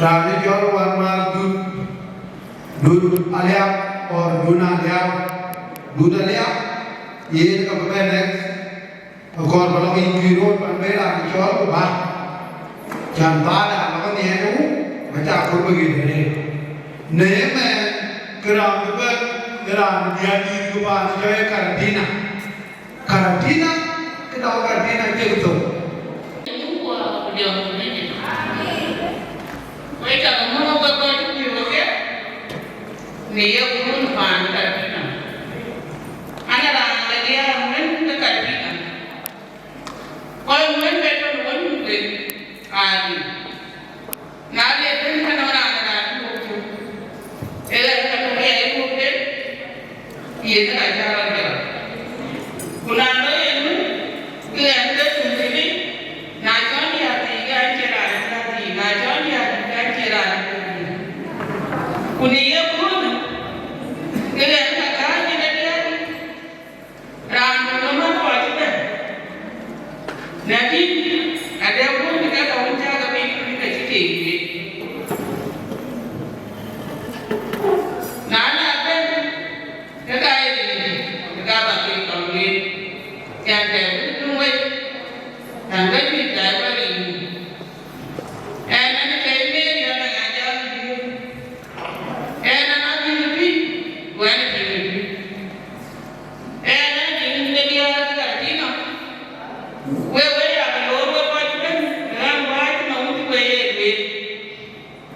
Raan ë cɔl Wänmääth Dut, Dut Aliap, or Dun Aliap, Dut Aliap, yen ka bï bɛ̈n next, akɔɔr ba lɔ ke yïn kï röt ban bɛ̈n raan ë cɔl ku bä. Cän baada lɔ ke nhiɛɛr ë wun, ba cä kɔɔr bï ɣet ënë. Në ëmɛn, ke raan bï bɛ̈n, ë raan diäär dïït ku paan ë cɔl Karatina. Karatina, këdɔ̈ Karatina cïk thok. Wek cak mɔ̈u wek kɔc cï piɔ̈u wek, në ye kun paan Karatina. An, raan la diäär ŋuɛ̈n ke Karatina. Kɔc ŋuɛ̈n ke tɔ̈ në wën wek, aa, na le bɛ̈n ka nɔŋ raan, raan cï wok cök, ee ɣɛn ka tɔ̈ ya ye wok den, yen ka cä rɔt jɔt. Ku na lɔ yen wën, ke ɣɛn ke tun cï bï, na cɔn diäär thii, ke ɣɛn cie raan diäär thii, na cɔn diäär dït, ke ɣɛn cie raan diäär dït. Ku në ye köölë, ke ɣɛn ka kääc yen ë diäär dït. Raan dun ë man kɔc cï bɛ̈n, lakin ade guöp ke ka wun cä ke piny, ke cï keek lueel. Na la bɛ̈n, ke ka ye rin, ke ka ba keek tɔŋ lueel, cän tɛ̈ bï tuŋ wec, cän ke cuëc tɛ̈ bä rin. Ɣɛn, ɣɛn ë cɛɛi Mary, ɣɛn ë ŋa jɔl ë Juöör. Ɣɛn, ɣɛn aa bï ë piny, ku ɣɛn ë piny ë piny. Ɣɛn ë tiŋ de diäär ke Karatina, wek, wek ya ke loor wek kɔc ëbɛ̈n, raan wäär cï nɔm cï wek ye lueel.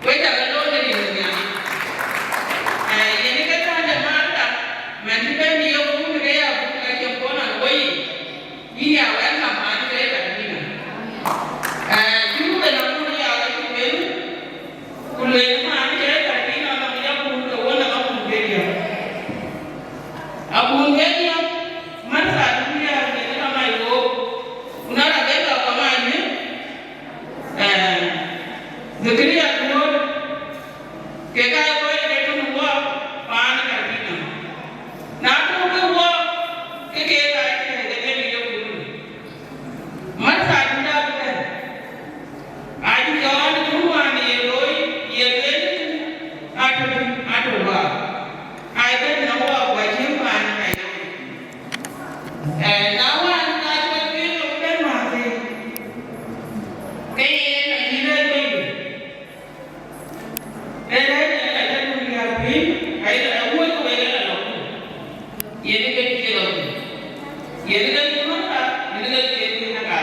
Wek cak ke loor në rin de Nhialic. Ee, yen ë ke tɔ̈ de Martha, man cï bɛ̈n ye wun ke ya wun ka cï kɔn an wei. Yïn ya wɛ̈ɛ̈t nɔm man ke Karatina. Ee, cï wun bɛ̈n akun ya ke cï wël, ku lueel man ke Karatina nɔm ya kun ke wun nɔm akun ke diäk. Akun ke diäk, Martha, du ya ke nɔm ai wo. Na wään ka cï wek piŋ lok bɛ̈n wäthii, ke yen ayï rɛ̈ɛ̈c bɛ̈nydu. Ee rɛ̈ɛ̈c ë ka cä nu riääk piny, ayï rɛ̈ɛ̈c wek ke wek ë la lɔ ku. Yen ke cï lɔ ku. Yen ke cï män ka, yen ke cï piny ka.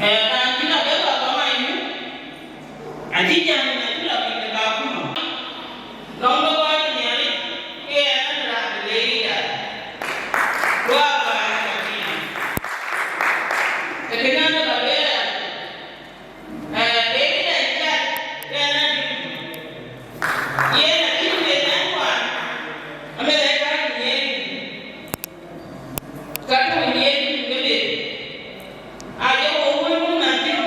Ee, raan cïn abël lɔ gɔm ayï. Acï jam në cï lɔ piny de Kakuma. Lɔ̈ŋ de Wät Nhialic, ke ɣɛn raan de Leida. Ku abä ɣɛn Katina. Ee kënë ɣɛn lɔ lueel, ee, Leida cä ɣɛn adït. Yen acï lueel ɣɛn wään, ameth ë kääc nhiëër. Ka tɔ̈ nhiëër tïŋ kedhie, aye wo wun wun man tïŋ,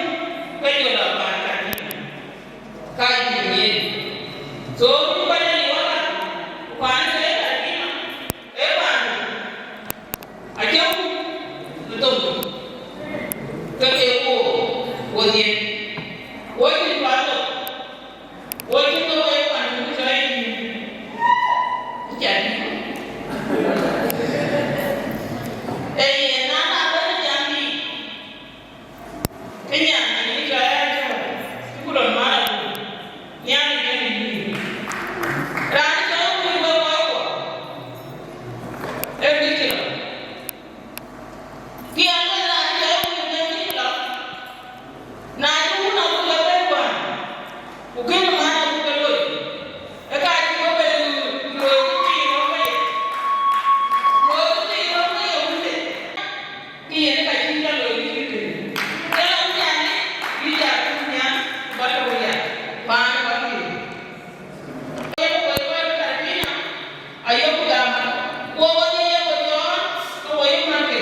ke jɔ lɔ paan ka tïŋ, ka tïŋ nhiëër. So, wun kɔc ë liu aka, ku paan ke ka tïŋ, ee paan, acä wun bï thom, ke ke wo, wo dhiëth, wo cïn paan thok. Wo cï ke wek kuany ku cɔɔi yïn, cä dï. Ee yen, na na bɛ̈n jam dï, ke nyan dï cɔɔi acä, cï ku lon mar abun, nyan dï jɔn yïn. Raan cɔɔi ku wek kɔc kuɔ, ee bï cï lɔ. Kë ya luel raan cɔɔi ku wek bï cï lɔ. Na cï wun abuk ke bɛ̈n kuan, ku kënë man abuk ke loi, ë ka cï wek bɛ loi ku thiin rɔt ke ye, loi ku thiin rɔt ke ye wunde, ke yen ë ka cï cä loi cït kënë. Ke la wun yani, bï ja tum nhial, ku ba tɔ̈u ya, paan ë bä piny. Yen wek kɔc Katina, ayok gam, wo wo ye wo cɔɔl, ke wo ye mat ke.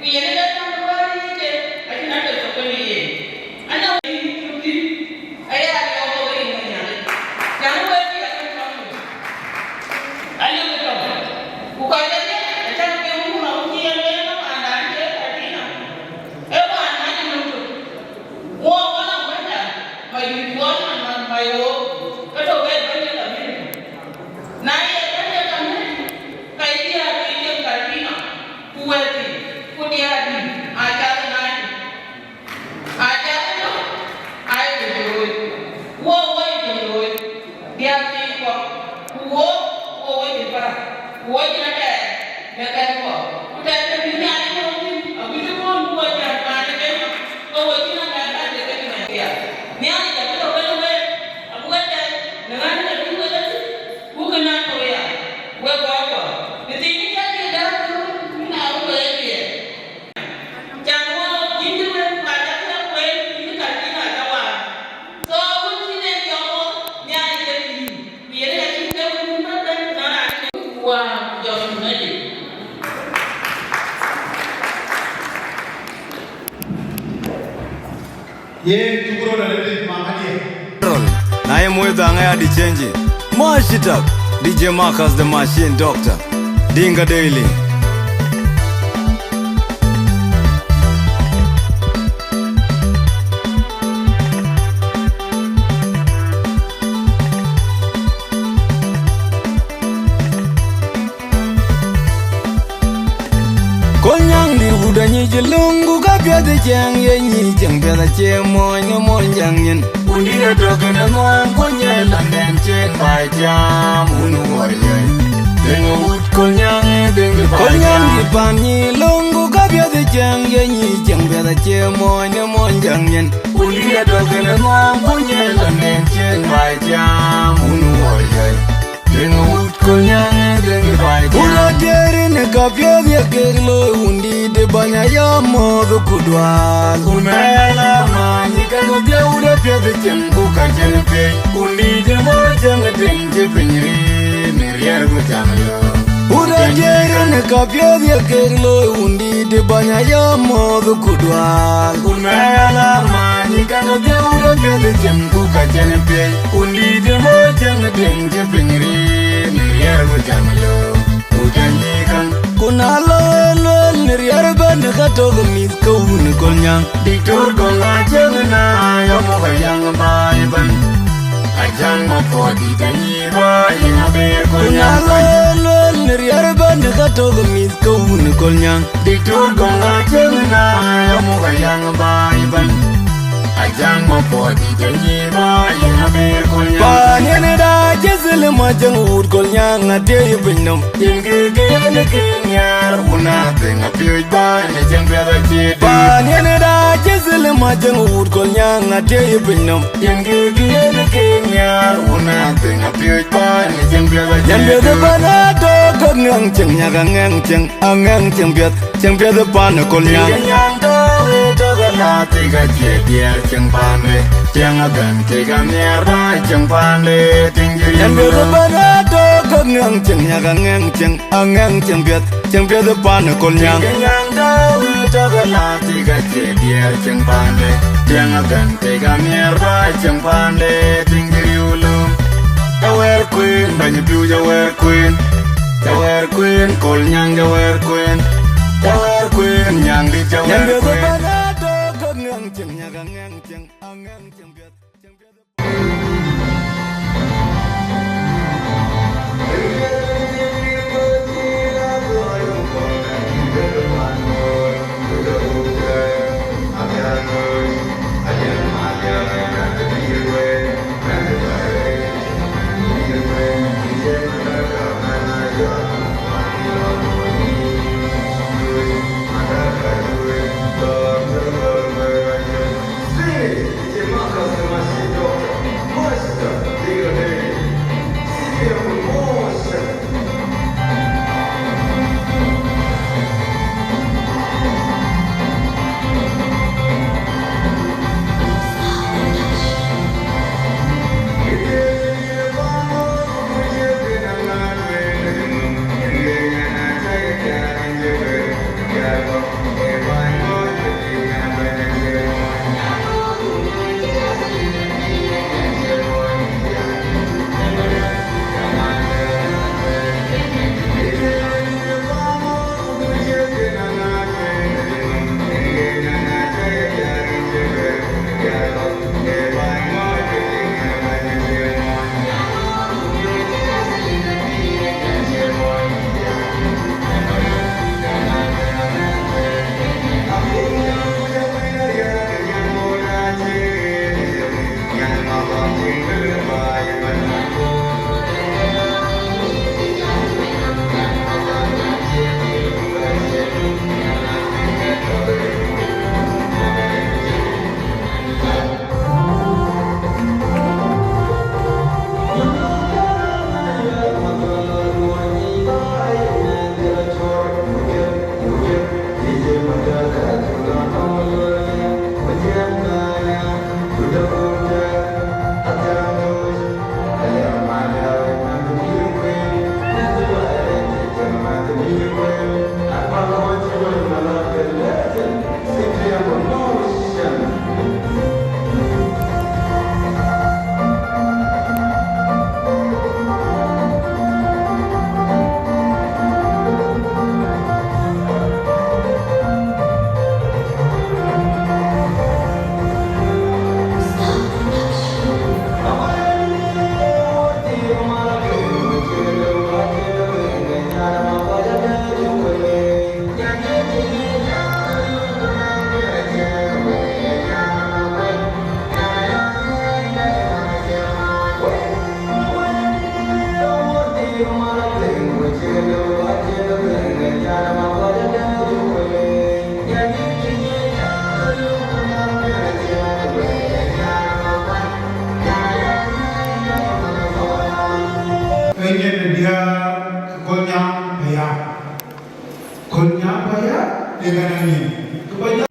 Ku yen ë dɛ̈t man bä riëëc ke, acïn ater thok kën yen. Ana wek yï cuk thïn, aya riɔ̈ɔ̈k wo ke rin ke Nhialic. Cän wek bï akën tɔŋ mïth. Ayok tɔŋ. Ku kɔc kedhie, acäk ke wun ma wun cï yen wek ke paandan ke Katina. Ee wään na cï nöm tök. Wo wala wenda, mai dït wala man mai wo, ka tɔ̈ wek bɛ̈ny ë community. Na ye bɛ̈ny ë community, ka ye diäär ke cieŋ Katina, ku wɛ̈ɛ̈tkï, ku diäär dït, aa cath ë ŋaacdu. Aa cath ë tök, aa ye kë looi. Wo, wo ye kë looi. Diäär thiin kɔ̈k, ku wo, wo, wo cïn para, ku wo cïn atɛɛr në kɛ̈n kɔ̈k. Ku tɛ̈ɛ̈n të bï Nhialic tɔ̈u thïn, abï cï kɔn bï wo jam paan ë Kenya, ke wo cïn atɛɛr ka de ke Nhialic ya. Nhialic abï tɔ̈u kenë week, abï we tɛɛr në ɣän ë ke bï wek ethïn, ku kënë atɔ̈u ya, wek kɔc kuɔ. Në thiin cä cï däk, ku na wek we ye diɛɛr. Can wo yïn cï wek, ka cä thiäk wek, yïn ka cï na cä waar. So, wun cï den jɔ wo, Nhialic ke yïn. Ku yen ka cï ke wun bä bɛ̈n, na raan ke ku waar, jɔ ku na ye. Yen cuk rɔt arëët, mama diɛ. Roll. Na ye moc dhaŋ aya di change. Mash it up. D J Marcus the Machine Doctor. Dinga Daily. Kolnyaŋ dït wut anyic ë löŋ, ku ka piɛth ë ciɛɛŋ ye nyic, ciɛɛŋ piɛth acie mony në mony jäŋ nyin. Wundït atɔ̈ kënë ŋɔ̈ɔ̈ŋ, ku nyɛl lɔnden cen baai tiaam, wun wuɔɔr yɔ̈c. Dheŋ wut Kolnyaŋ, dheŋ dït baai tiaam. Kolnyaŋ dït pan nyic löŋ, ku ka piɛth ë ciɛɛŋ ye nyic, ciɛɛŋ piɛth acie mony në mony jäŋ nyin. Wundït atɔ̈ kënë ŋɔ̈ɔ̈ŋ, ku nyɛl lɔnden cen baai tiaam, wun wuɔɔr yɔ̈c. Dheŋ wut Kolnyaŋ, dheŋ baai tiaam. Wun adiɛɛr në ka piɛth ye kek looi, wundït ë bäny ayɔ̈ɔ̈m mɔ̈ɔ̈th ku dual. Wun mɛɛl amany ë kɛ̈ŋ dhiëu de piɛth ë cieŋ, ku ka cïn piny. Wundït ë mɔ̈ɔ̈r cieŋ ë tiŋ cï piny riir, në riɛl ku cam lɔ. Wun adiɛɛr në ka piɛth ye kek looi, wundït ë bäny ayɔ̈ɔ̈m mɔ̈ɔ̈th ku dual. Wun mɛɛl amany ë kɛ̈ŋ dhiëu de piɛth ë cieŋ, ku ka cïn piny. Wundït ë mɔ̈ɔ̈r cieŋ ë tiŋ cï piny riir, në riɛl ku cam lɔ, ku tɛ̈ny yï käŋ. Ku na lɔ ë lueel në riɛl bɛ̈n ë ka tök ë mïth, ke wun ë Kolnyaŋ. Diktor Gɔŋ acieŋ na yɔm ka yaŋ baai bɛ̈n. Ajaŋ Makuɔɔt dït anyic baai, yïn aber Kolnyaŋ. Ku na lɔ ë lueel Riɛr bɛ̈n ka tök mïth ke wun Kolnyaŋ. Diktor Gɔŋ Aciëŋ na ya muk ayaŋ baai bɛ̈n. Ajaŋ Mapuɔt dït anyic baai yen abëër Kolnyaŋ. Paan yen da cï dhil ma cieŋ wut Kolnyaŋ atiëc piny nɔm. Yen ke ke yen ke nhiaar wun athëŋ apiöc baai në cieŋ piɛth acie dït. Paan yen da cï dhil ma cieŋ wut Kolnyaŋ atiëc piny nɔm. Yen ke ke yen ke nhiaar wun athëŋ apiöc baai në cieŋ piɛth acie dït. Yen piɛth bɛ̈n atök ke ŋɛŋ cieŋ nyak aŋɛŋ cieŋ, aŋɛŋ cieŋ piɛth, cieŋ piɛth pan ë Kolnyaŋ. Cieŋ nyaŋ tɔ̈u ë tök ë la thik acie diɛɛr cieŋ paande. Cieŋ agän thik anhiaar baai cieŋ paande. Tiŋ cï yen riëëu bɛ̈n atök ke ŋɛŋ cieŋ nyak aŋɛŋ cieŋ, aŋɛŋ cieŋ piɛth, cieŋ piɛth pan ë Kolnyaŋ. Cieŋ nyaŋ tɔ̈u ë tök ë la thik acie diɛɛr cieŋ paande. Cieŋ agän thik anhiaar baai cieŋ paande. Tiŋ cï riëëu lööm. Cä wɛ̈ɛ̈r kueen, bɛ̈ny piu cä wɛ̈ɛ̈r kueen. Cä wɛ̈ɛ̈r kueen, Kolnyaŋ cä wɛ̈ɛ̈r kueen. Cä wɛ̈ɛ̈r kueen, nyaŋdït cä wɛ̈ɛ̈r kueen. Yen piɛth bɛ̈n atök ke ŋɛŋ cieŋ nyak aŋɛŋ cieŋ, aŋɛŋ cieŋ piɛth, cieŋ piɛth. Ee nyin de diäär ke Kolnyaŋ Payam. Kolnyaŋ Payam ee ɣɛn anyin. Ke Payam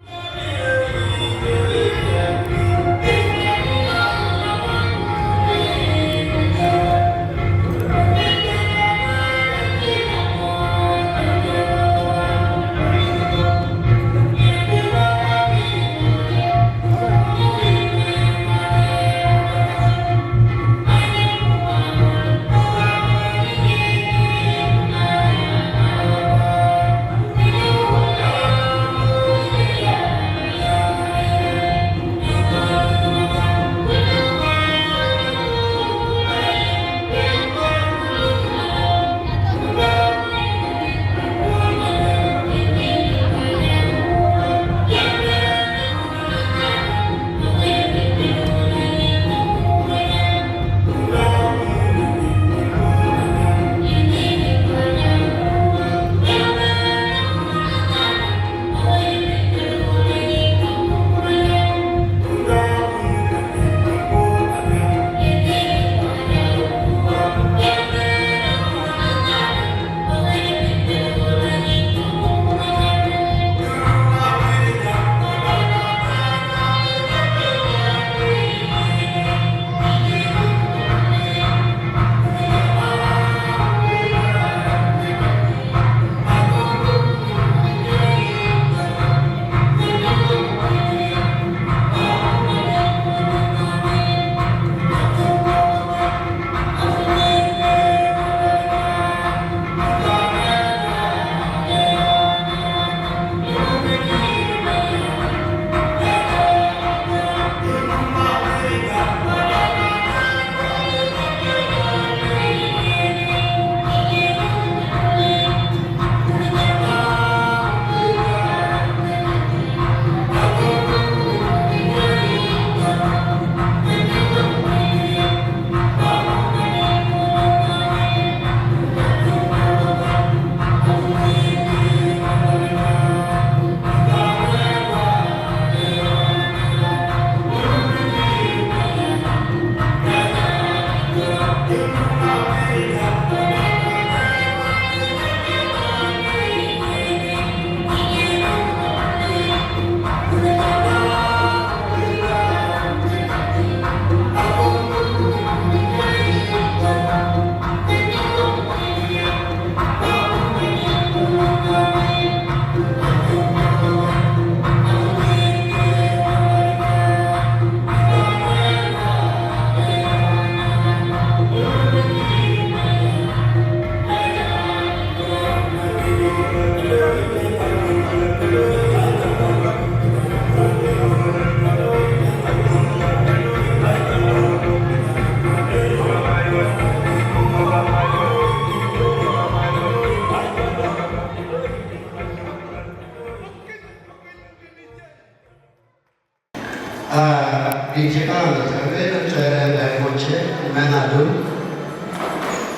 Cï kaŋ cä bɛ̈n ë tɛ̈ɛ̈r ë bɛ̈n ŋö cë mɛnh adun,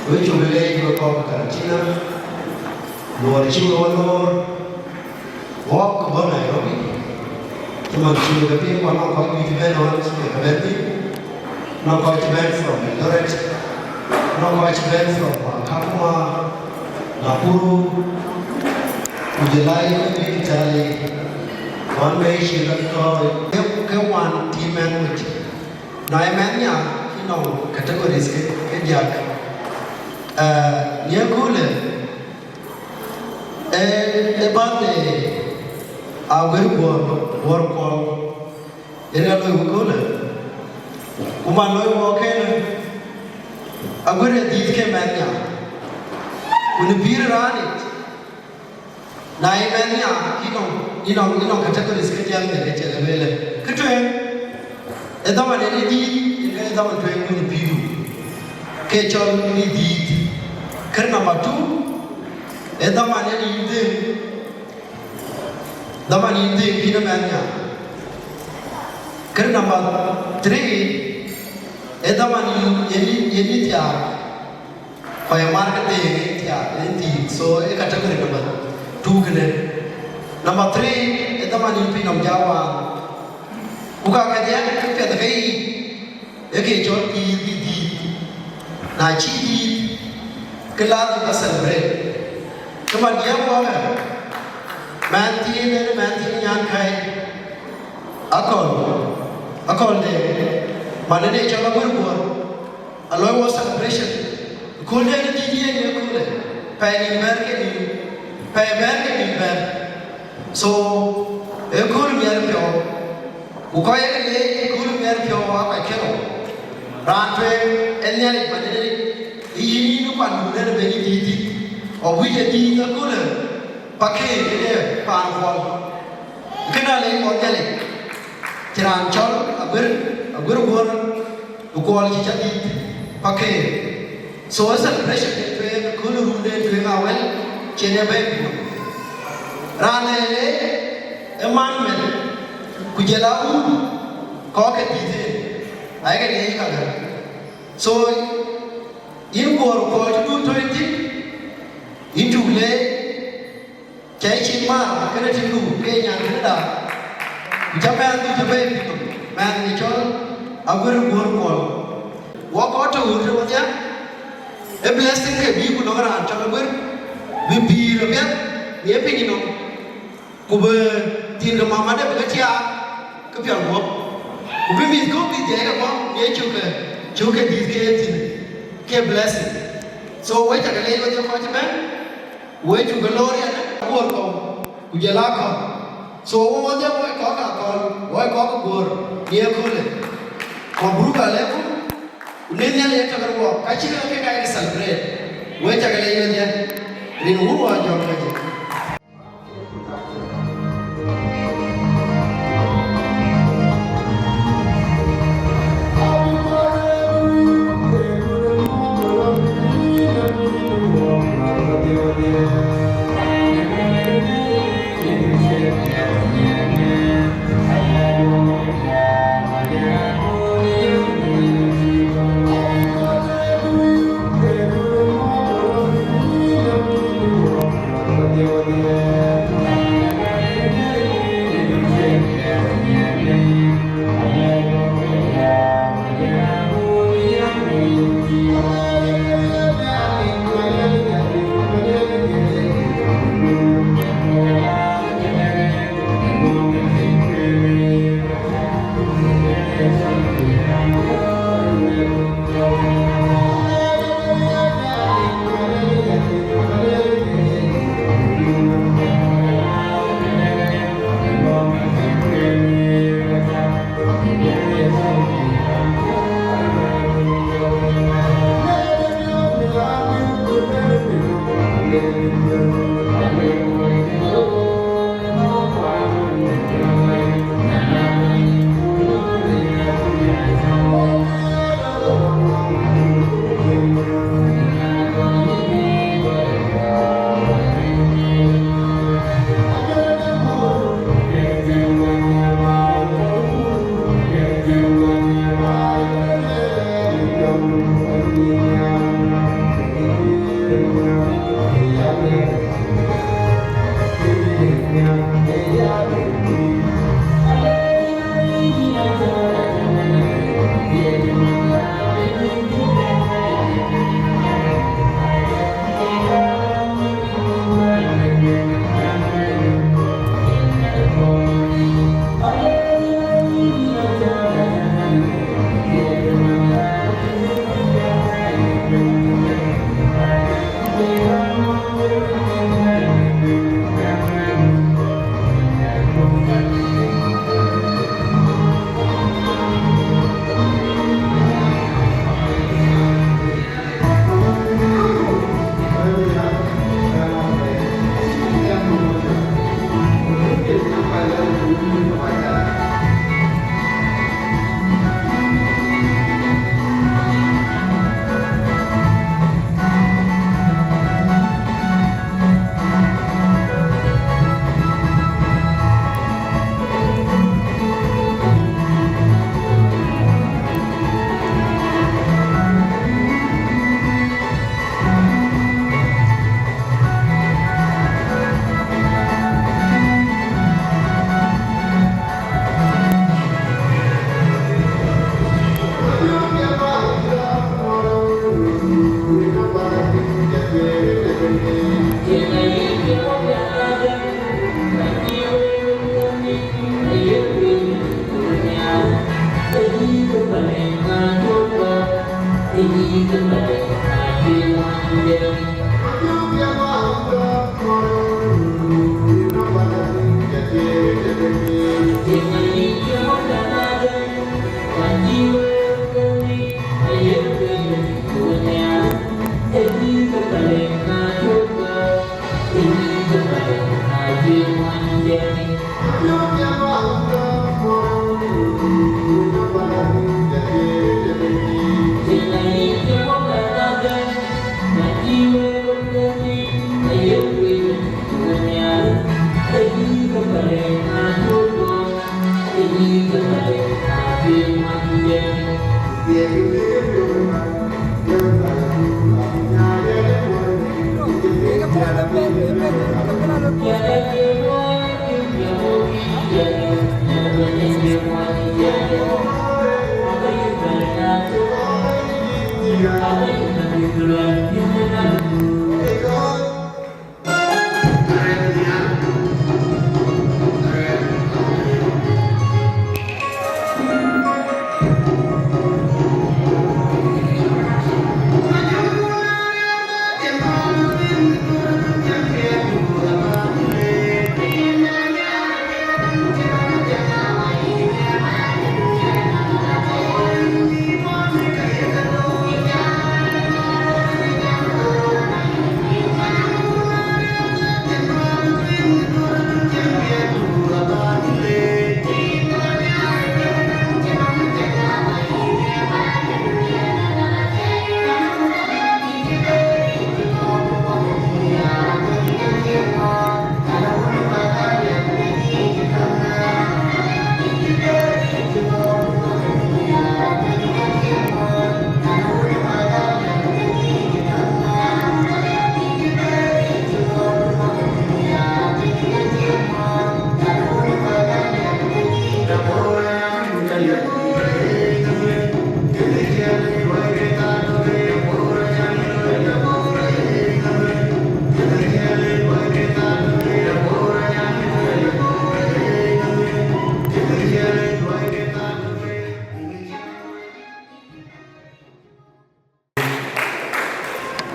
wek cuk leec wek kɔc Karatina, luɔr cï we wä loor, wɔk bɔ̈ Nairobi, cï man cï we ke piŋ, ku anɔŋ kɔc juëc cï bɛ̈n ɣɔn cï ke bɛ̈n thïn, anɔŋ kɔc cï bɛ̈n from Eldoret, anɔŋ kɔc cï bɛ̈n from Kakuma, Nakuru, ku jɔl a ye bï Kitale, wan bɛ cï rɔt tɔ̈ ke, ke wan tim mɛn wec. Na ye mɛn nya, cï nɔŋ categories ke, ke diäk. Eh, në köölë, eh, ë bath de Aguer Guɔ̈r, Guɔ̈r Kuɔl, yen ë loi wek köölë. Ku man loi wɔ kënë, Aguer ë dhiëth ke mɛn nya. Ku në pïïr raan yic, na ye mɛn nya, yï nɔŋ, yï nɔŋ, yï nɔŋ categories ke diäk de ke cï lueel. Kë tueŋ, ë dhaman ë dïït, yen ke dhaman tueŋ wun pïïrdu, ke cɔl ë dïït. Kër number two, ë dhaman ë yïn dhëŋ, dhaman yïn dhëŋ kïn ë mɛn nya. Kër number three, ë dhaman yïn, yen yï, yen yï thiaak. Ku ye mar ke dhëëŋ ë thiaak ë thiin. So, ë category number two kënë. Number three, ë dhaman yïn piny nɔm jɔ waan. Ku ka ke diɛt ke piɛth ke yiic, ë ke cɔl pïïr bï dhiëëth. Na cï dhiëëth, ke lazim ba celebrate. Ke man diɛt wɔɔkë, mɛnh thiin ënë mɛnh thiin nyan käi, akɔ̈l, akɔ̈l de, man ënë cɔl Aguer Guɔ̈r. Aloi wɔ celebration, kööl de dït yen ye köölë, pɛɛi nïn bɛ̈r ke nïn, pɛɛi bɛ̈r ke nïn bɛ̈r. So, ë kööl miɛt piɔ̈u, ku kɔc ye ke leec ë kööl miɛt piɔ̈u aa kɔc ke rou. Raan tueŋ ë Nhialic, man ë yïn yïn kuan du ënë ben yï dït thïn, ɔ wïc ë dït ë köölë, pa ke këde paan Kuɔl. Kënë alec wɔ Nhialic, cï raan cɔl Aguer, Aguer Guɔ̈r, ku Kuɔl cï cä dït pa ke. So, ë celebration de tueŋ, kööl run de tueŋ awël, cïn ë bɛ̈ɛ̈i piny nɔm. Raan ë le ë man mɛn, ku jɔl a wun, kɔc ke dït ë, ayeke leec kakë. So, yïn Guɔ̈r, Kuɔl cï dun tɔ̈ yïn thïn, yïn cuk leec, cä cït maar kënë tïŋdu ke nyan kënë da, ku cä mɛnhdu cä bɛ̈ɛ̈i piny nɔm, mɛnh ë cɔl Aguer Guɔ̈r Kuɔl. Wɔ kɔc tɔ̈ ɣöt ë wodhia, ë blessing ke bï ku nɔŋ raan cɔl Aguer, bï pïïr apiɛth në piny nɔm, ku bï thiin ke mama de bï ke tiaak ke piɔl guɔ̈p, ku bï mïth kɔ̈k bï dhiɛɛi ke guɔ̈p në cök ke, cök ke dït ke thïn, ke blessing. So, wek cä ke leec wodhia kɔc cï bɛ̈n, wek cuk ke loor yɛn ë Guɔ̈r kɔ̈u, ku jɔl a kɔ̈u. So, wo wodhia wek kɔc ka kɔ̈u, wek kɔc ke Guɔ̈r në ye köölë. Mabruk alaikum, ku në Nhialic ye tɔ̈ ke ruɔɔk, ka cï ke ke ka ye celebrate. Wek cä ke leec wodhia, rin wun wɔ jɔŋ ke jë.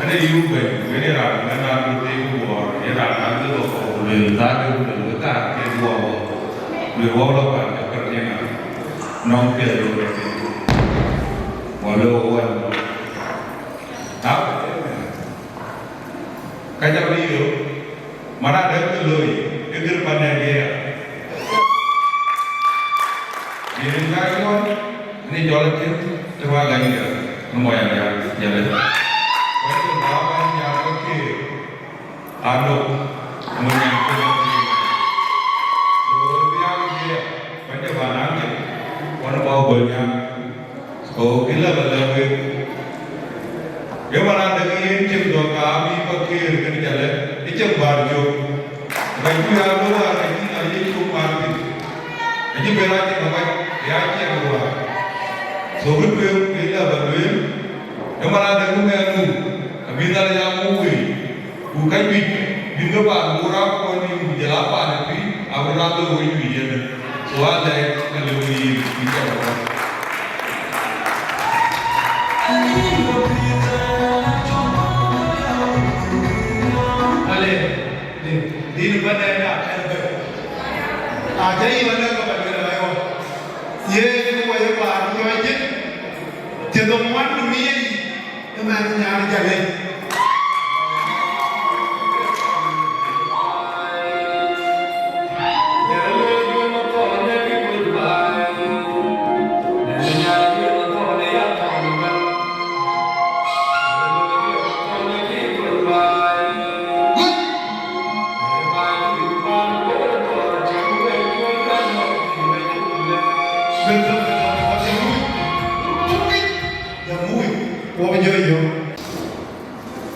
Ane yï bɛ̈ny, wën ë raan ŋɛn an, bï thek Bor, ë raan an, bï lɔ kɔ̈u, ku lueel, thaar de ku lueel, wek kaar ke Bor, lueel, wɔ lɔ paan de Pertina, nɔŋ piɛth looi rɔt thïn. Wɔ lɔ wän. Na, ka jam yï yo, man adɛ̈ kë looi, ë gër pan ë diɛɛr. Yïn ka yɔn, ni jɔl atim, të wa gäny gɛ̈r, ni mɔc an, ya, ya lec. Wɛ̈t cï bä bɛ̈n nhial ke kiir, aa dok, mony an, ke mony an. So, bï ya ke diɛɛr, wɛ̈t cï bä naŋ cïn, wän bä gɔl nhial. Ku kë lë ba lɛ̈k wek, ye man adek yen cïn dɔ̈k ka bï Pakëër kënë jɔl lɛ̈k, ë cïn bär cök. Ka cï ya lɔ wäär ka cïn a ye cök man thïn. Acï ben a cïn ë mac, ya cïn ë wäär. So kë tueŋ kë lë ba lueel, ye man adek mɛɛn nu, abï Nhialic a muk wei. Ku ka juëc bï ke paan Bor aa kɔn yïn, ku jɔl aa paan ë pïïr, abï raan lɔ wec juëc yen. So alɛɛc ke lëu yïn, yïn jɔl ë kɔn. Alë, dï, dï, dï, bä dɛn aa kɛ̈l bɛ̈n. Aa, jɔ yï bä lɛ̈k ke bä lueel ë ɣɔn. Ye, ye, wä ye paan nyɔɔc jël. Cï dhom ŋuan në miëë yic. Ëmɛn nyan Jalë.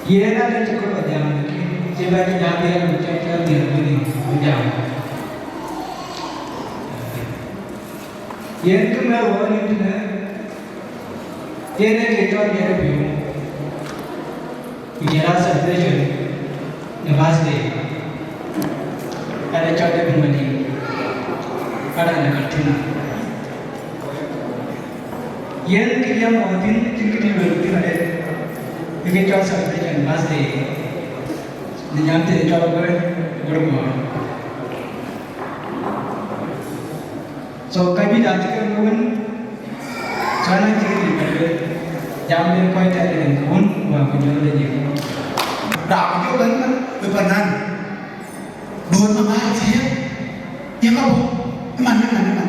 Yen adɛ̈ cï kɔc bä jam, lakin cï bɛ̈ny jam yen, ku cɔk cɔl dhiël wënë bï jam. Yen kë mɛ̈r wɔ rin tënë, yen ee kë cɔl diɛt ë piɔ̈u, ku jɔl a celebration në birthday, adɛ̈ cɔl David Mading, adɛ̈ në Khartoum. Yen kë jam wɔ thïn, cïn kë tïŋ lueel thïn arëët, ë kë cɔl celebration birthday, në jam thïn cɔl Guër, Guër Bor. So, ka juëc acï ke lueel wën, so, na cï kë tïŋ lueel, jam den kɔc tɛ̈ɛ̈n rin ke wun, wa ku jɔl de jek. Raan ku jɔ bɛ̈n ëmën, ë panan. Duɔ̈n Maŋar thiëëk, ye ka bɔ̈, ëman, ëman, ëman.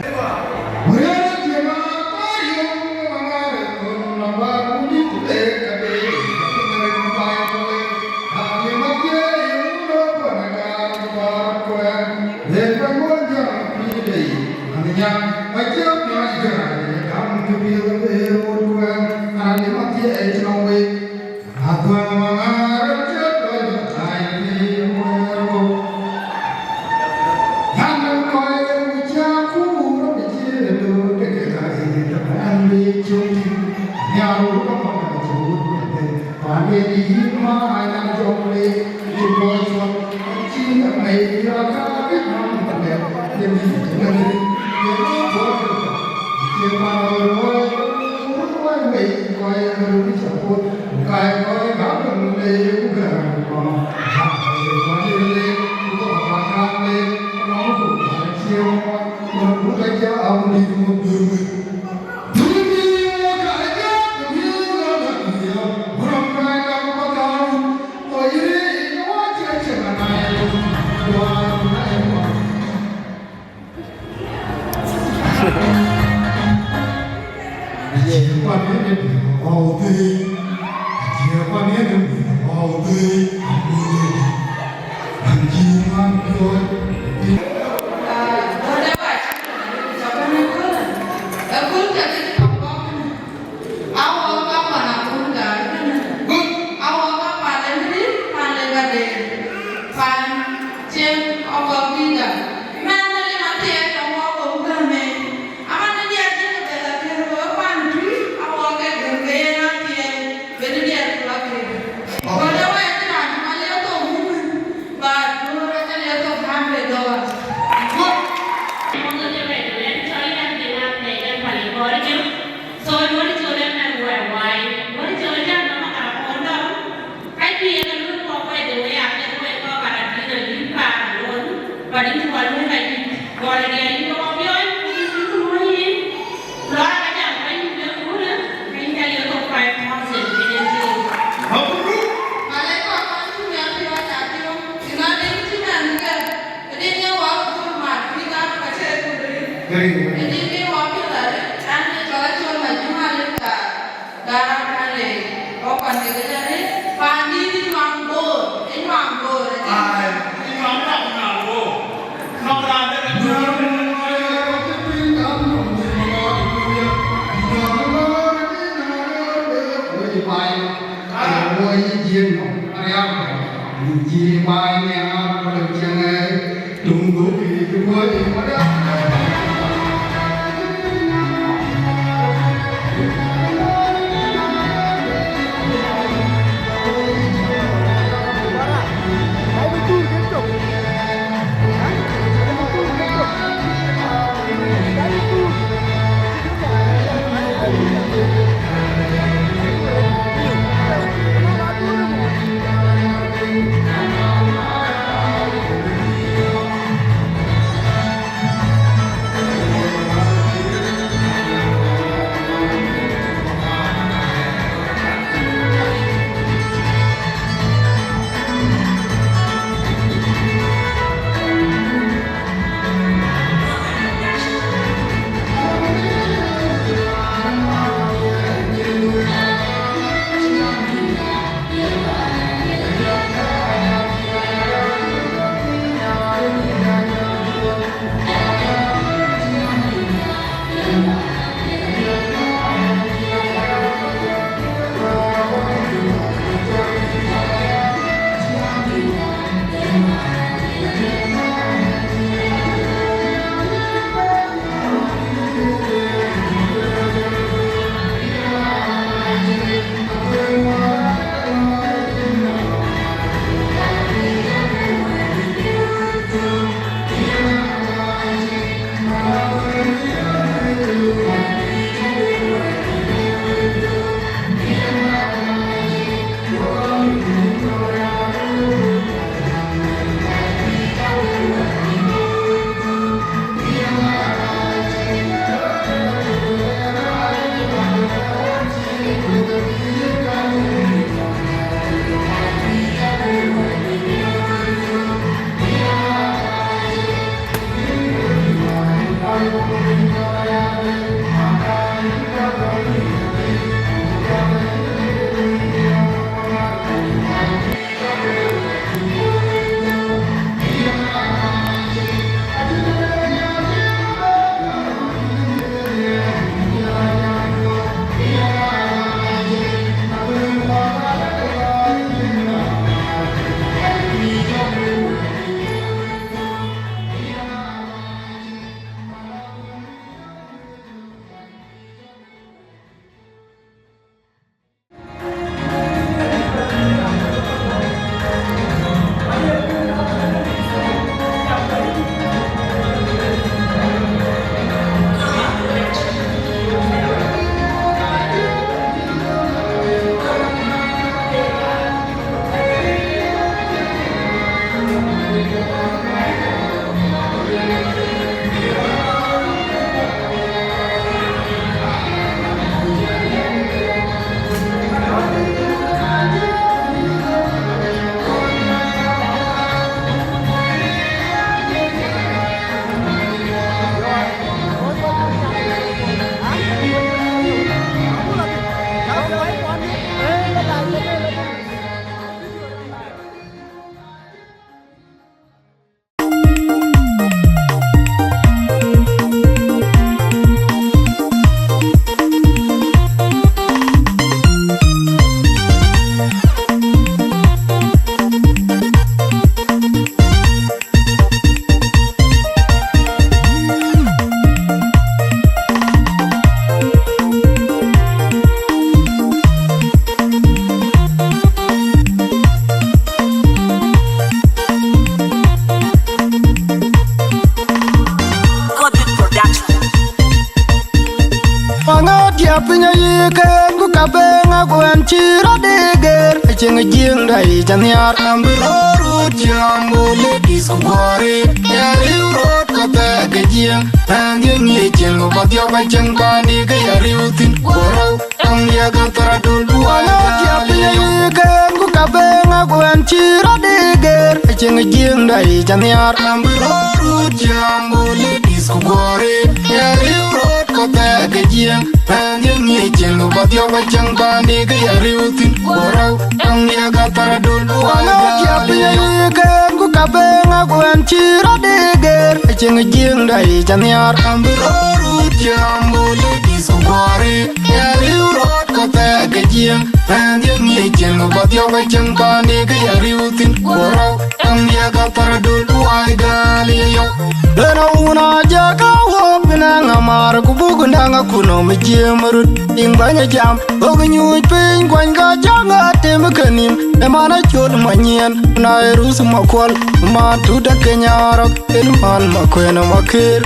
Yï kën ku ka beŋ akuɛn cï rɔt deger, acïn jiëŋda yic anhiaar. Am bï rɔt röt cï Ambo Ladies ku guɔ̈ɔ̈ri, ya riu röt kɔ̈th ke jiëŋ. Raan dhiëŋ ye cieŋ ku bä dhiɔp acieŋ paan dï ke ya riu thïn ku rɔu. Am ya ka thar adöl bï wal ya piŋ yï kën ku ka beŋ akuɛn cï rɔt deger, acïn jiëŋda yic anhiaar. Am bï rɔt röt cï Ambo Ladies ku guɔ̈ɔ̈ri, ya riu röt kɔ̈th ke jiëŋ. Raan dhiëŋ ye cieŋ ku bä dhiɔp acieŋ paan dï ke ya riu thïn ku rɔu. Am ya ka thar adöl bï wal ya piŋ yï kën ku ka beŋ akuɛn cï rɔt deger, acïn jiëŋda yic anhiaar. Am bï rɔt röt cï Ambo Ladies ku guɔ̈ɔ̈ri, ya riu röt kɔ̈th ke jiëŋ. Raan dhiëŋ ye cieŋ ku bä dhiɔp acieŋ paan dï ke ya riu thïn ku rɔu. Am ya ka thar adöl bï wal gäl ye yɔu. Lëna wun a jaka wok bï naŋ amar ku buk naŋ akun nɔm ë jiëm röt. Tiŋ bäny ë jam, ɣok nyuc piny kuany ka cäŋ atem ke nïm. Ë man acol manyiɛn, na ë ruth makuɔl, man tut ë keny arɔk, en man makuën makër.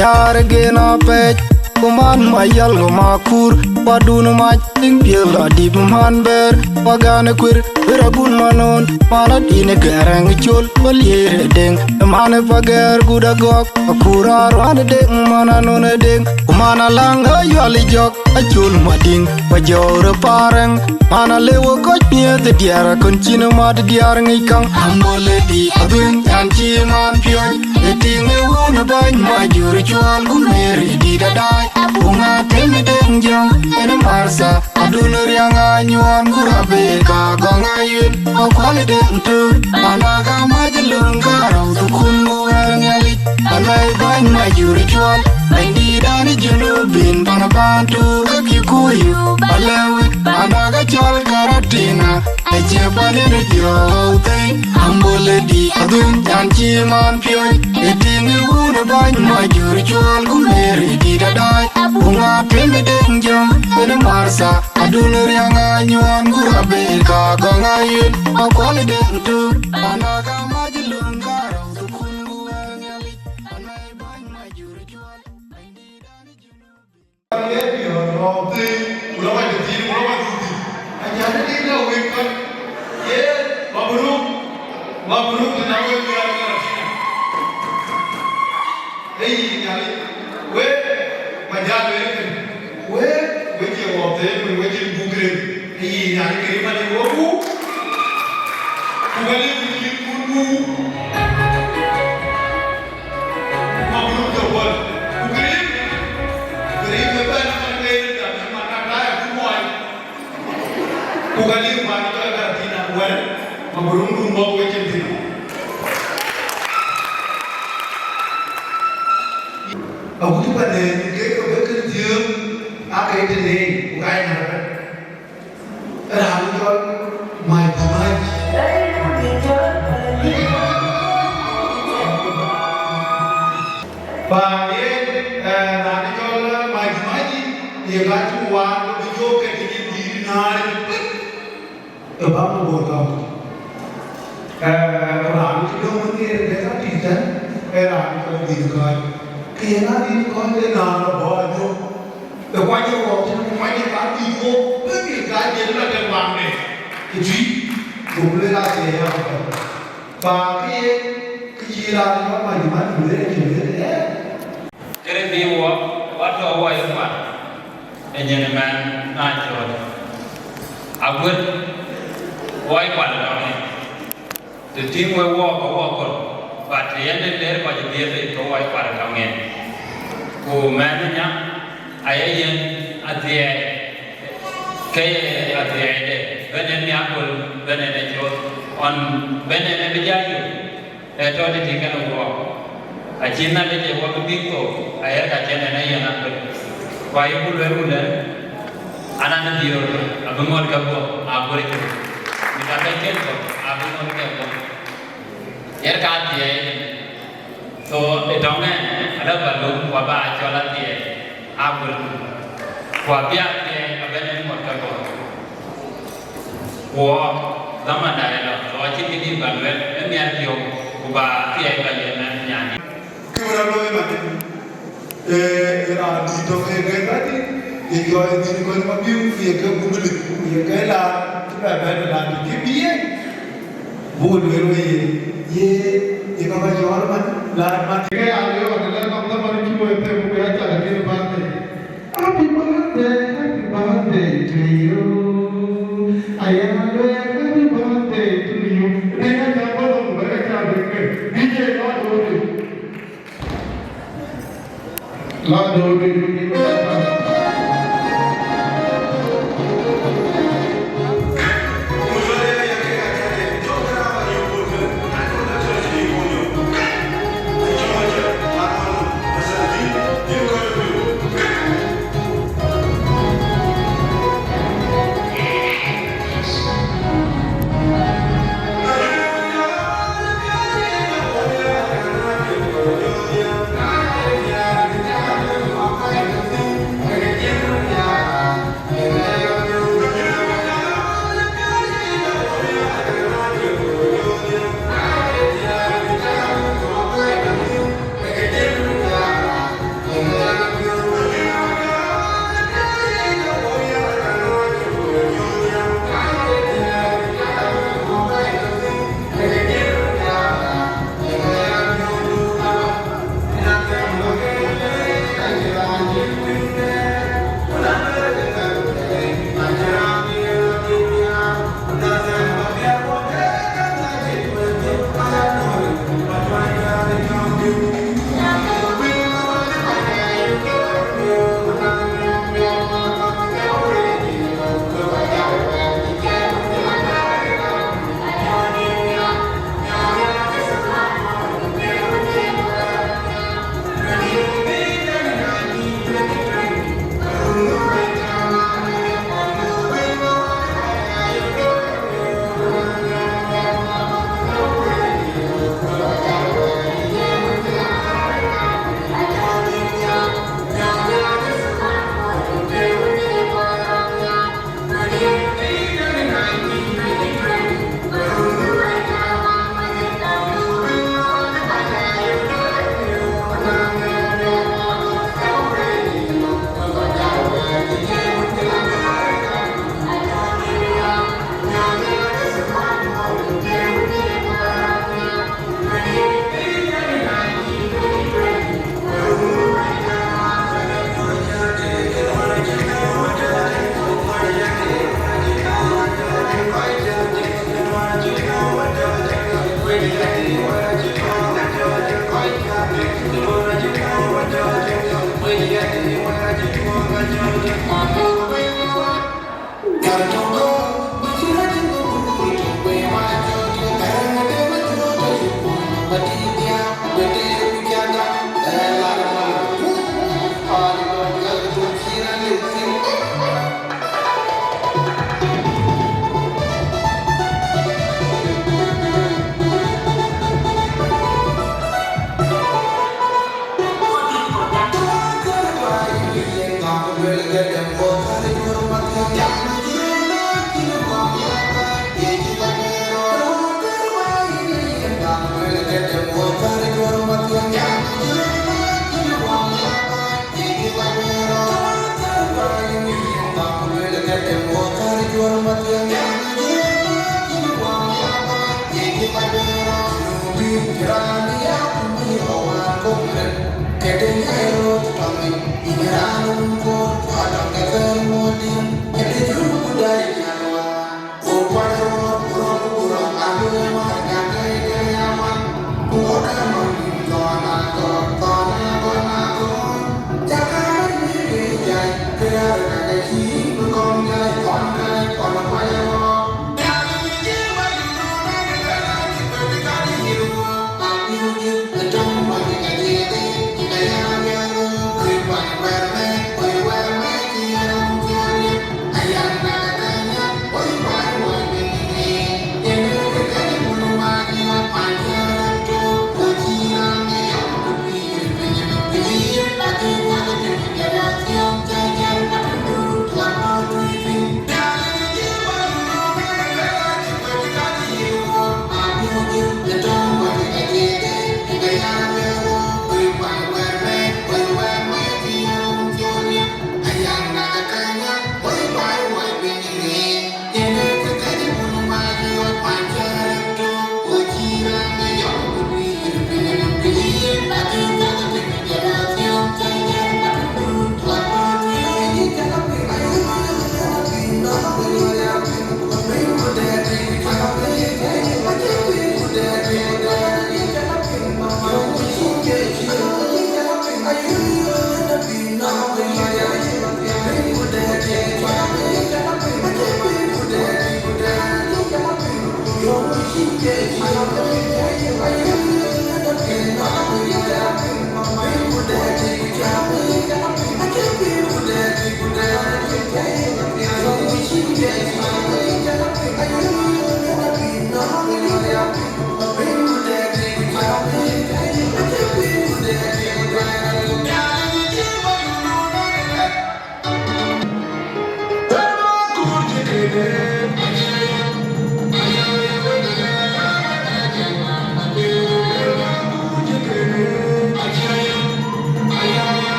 Yaar ë gen apɛɛc, ku man mayal ku makur, wadun mac, tiŋ piël adïp man bɛ̈ɛ̈r, wagan ë kuër, wër agun manon, man adïn ë gɛ̈rɛ̈ŋ col, wal yiëër ë deŋ, ë man ë pagɛ̈ɛ̈r gut agɔk, akur aruan ë deŋ, man anon ë deŋ, ku man alaŋ ë yual ë jɔk, acol madiŋ, wa jɔɔr ë parɛŋ, man alëu ë kɔc miëth ë diɛɛr, akön cïn ë mat diäär ŋic käŋ. Ambo Lady adhuëŋ, nyan cï man piɔ̈c, ë tiŋ ë wun ë bäny, ma jur cuɔl, ku Mary dït adaai, ku ŋa tem ë deŋ jɔŋ, en ë Martha, adun riaŋ anyuɔɔn, ku Rebecca gɔŋ ayuen, akuɔl ë deŋ tök, man aka mac ë löŋ karou thukun, ku wɛ̈ɛ̈r Nhialic. Alai bäny ma jur cuɔl, bänydït an ë Junubin, pan Bantu ke Kikuyu, Balewi, pan aka cɔl Karatina, acie pan en ë diɔ̈ɔ̈u thëi. Ambo Lady adhuëŋ, nyan cï man piɔ̈c, ë tiŋ ë wun ë bäny ma jur cuɔl, ku Mary dït adaai, ku ŋa tem ë deŋ jɔŋ, en ë Martha, adun riaŋ anyuɔɔn, ku Rebecca gɔŋ ayuen, akuɔl ë deŋ tök, pan aka mac ë löŋ karou thukun, ku wɛ̈ɛ̈r Nhialic. Ee yï Nhialic, wek, ba jäl wek kën, wek, wek ye wɔk thëëk, wek cïn buk rem. Ee yï Nhialic, kën man ye wɔk buk, ku ba lëu bï yïn kun buk. Mabruk jɔ bɔl. Ku grim, grim ë bɛ̈n ë man ke yen jam cï man na taya ku muɔny. Ku ka lim man jɔ ë Karatina wɛ̈n, mabruk dun bɔ̈ wecin thïn. Agut panen ke ke bë kën thiëëm, aa ke tënë, ku ka ye ŋäth ëbɛ̈n. Raan cɔl Majimaji. Ba yen, eh, raan cɔl Majimaji, ye ka cï waan bï jɔ ke tïŋ ë dïït naar ëbɛ̈n ë Bamugor County. Eh, ku raan cï döŋ wën yen ke ka tïc tɛ̈n, ee raan cɔl Adhil Kɔc. Ke yen Adhil Kɔc ë naan lɔ bɔ̈ anyuɔ̈th. Ë kuany ë wɔɔk cïn ku kuany ë ka dhil wɔɔk, bï dhil ka jël la tɛ̈n waŋde. Ë tui, ku bï lëk acie ya ku bɛ̈n. Ba ke yen, kë cï raan cɔl Majimaji lueel acï lueel ë. Kërɛɛc bï wɔ, wa tɔ̈ wɔ ye kuat, ë nyin ëmɛn na cɔɔl. Aguët, wɔ ye kuat ënɔɔnë. Të tïŋ wek wɔɔk, ke wɔɔk kɔ̈r, but të yɛn de leer kɔc ë dhiëëth, ke wɔ ye kuat ë tɔŋ yen. Ku mɛnh ë nya, aye yen athiɛɛi, ke ye athiɛɛide, bɛ̈n en miaköl, bɛ̈n en ë coth, ɣɔn bɛ̈n en ë bï jai yök. Ee tɔ̈ tëtï kënë wɔɔk, acïn Nhialic ë wɔ bï bïk thou, ayer ka cïn en ee yen aköl. Ku ayuku lueel wun dɛ̈n, ananhde dhil röt, abï ŋot ke guɔ, aguël cök. Mïth abɛ̈c kek guɔ, abï ŋot ke guɔ. Yer ka athiɛɛi. So, ë tɔŋ ɛn, ala ba luk, ku aba cɔl athiɛɛi, aguël cök. Ku abï athiɛɛi, abɛ̈n en ŋot ke guɔ. Ku ɣɔɔk, dhamanda ë lɔ, so acïn kë dït ba lueel, ë miɛt piɔ̈u, ku ba thiɛɛi ba yiɛ̈n mɛnh nyan. Kë wën a looi man, ee, ee raan dït tɔ̈ ke gɛ̈t bä dït, Ye jɔɔc dhil kɔc ma biu, ku ye ke gum lik, ku ye ke laar, cï bɛ bɛ̈n ë laar, cï bï yen. Buk lueel wei ye, ye, ye ka ba cɔɔl man, laar man. Ke ya lueel ɣɔn, lɛ̈k nɔm dhaman cï wek them, ku ya cak akën birthday. Happy birthday, happy birthday to you. Aya lueel happy birthday to you. Dek aca bɔ̈, ku bɛ̈k aca bɛ̈k, bï ye lɔ dööt. Lɔ dööt.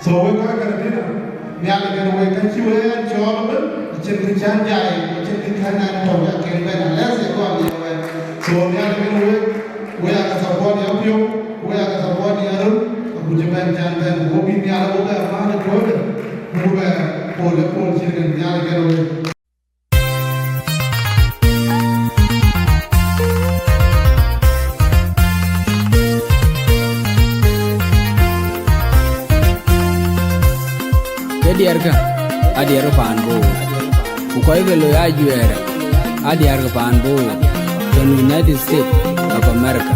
So wek kɔc Karabina, Nhialic kën wek, ka cï wek ɣɛn cɔɔl ëbën, acïn kë cän jai, acïn kë kän ɣɛn tɔ̈u ya kën bɛ̈n, unless ë gɔl ya wɛ̈t. So Nhialic kën wek, wek aa ke support ya piɔ̈u, wek aa ke support ya röl, ku cï bɛ̈n cän bɛ̈n, ku bï Nhialic bï bɛ maan ë tuɔ̈ɔ̈dë, ku bï bɛ pol ë pol cït kën. Nhialic kën wek. Ke diɛɛrkë, adiɛɛrkë paan Bor, ku kɔc ke loi ajuɛɛrë, adiɛɛrkë paan Bor, tɔ̈ në United States of America.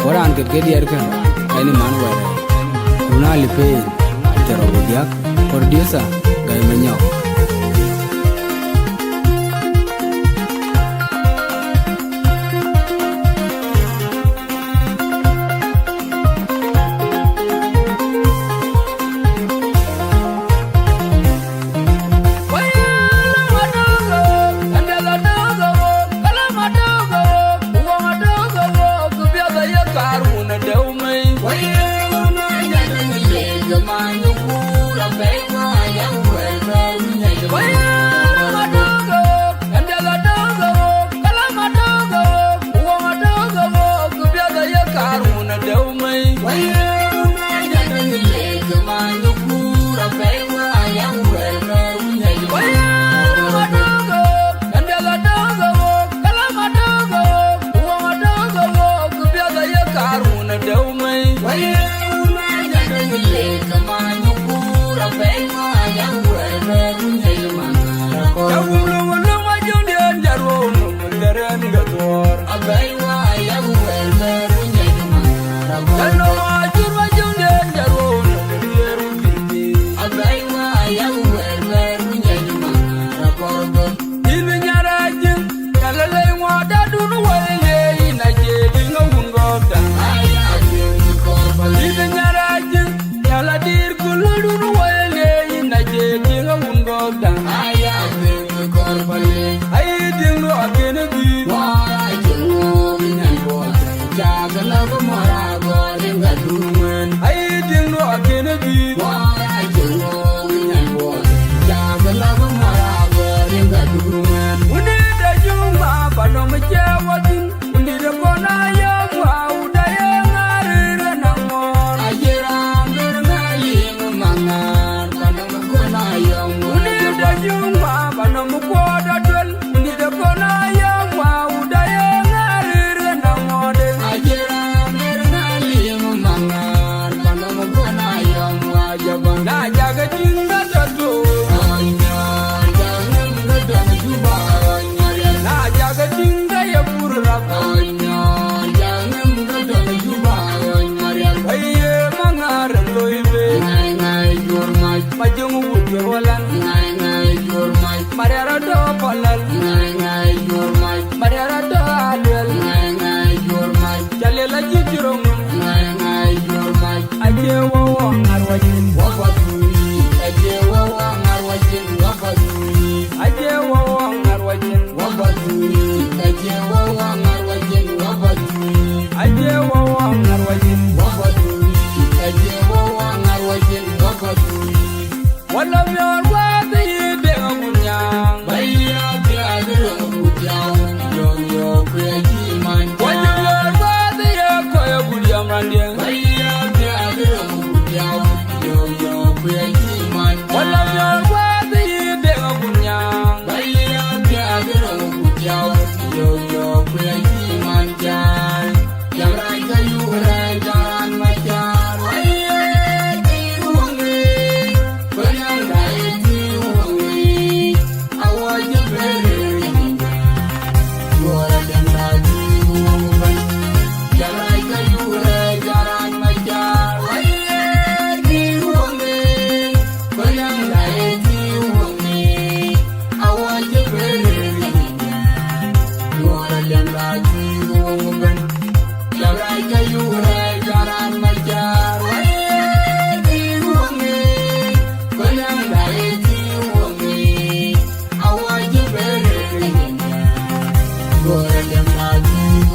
Ku raan ket ke diɛɛrkë, ɣɛn ë man wɛɛr, run alipeen, cï rɔt diäk, producer, Gai Manyɔk.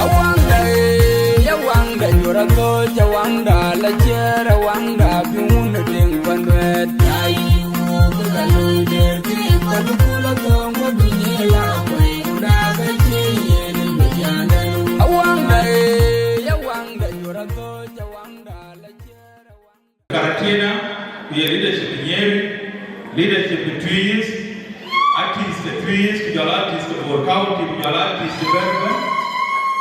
Awanda, eh, awanda, nyuɔr athöc, awanda, la ciɛɛr, awanda, piŋ wun ë tiŋ panuɛɛt. Ayï wok ka loi der ti pan kul athöŋ, wä bï nyel akuɛi, ku na ka cie yen bï jandɛn. Awanda, eh, awanda, nyuɔr athöc, awanda, la ciɛɛr, awanda. Karatina, ku ye leadership Nyeri, leadership Twic, artist ke Twic, ku jɔl artist ke Bor County, ku jɔl artist ke Berber,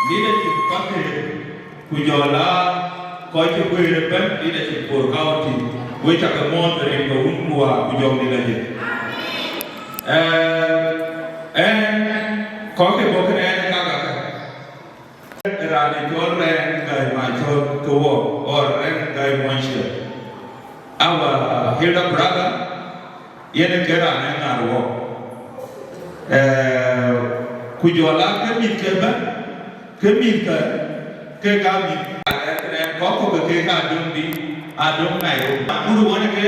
leadership Pakëër, ku jɔl a kɔc ke guëër ëbɛ̈n, leadership Bor County, wek cä ke muɔ̈ɔ̈th rin ke wun ku wäär ku jɔŋdït ajëk. Eh, ɛn, kɔc ke bɔ̈ kënë ɛn ë kakakä. Raan ë cɔl Rɛn Gäi Macɔ̈ɔ̈t ke wɔ, or Rɛn Gäi Muɔnyciɛth. Our elder brother, yen ë ke raan ë ŋaar wɔ. Eh, ku jɔl a ke mïth ke bɛ̈n, ke mïth ke, ke ka mïth. Rɛn kɔ̈k kɔ̈k ke ke ka döŋ bï, a döŋ Nairobi. Akur wɔ në ke,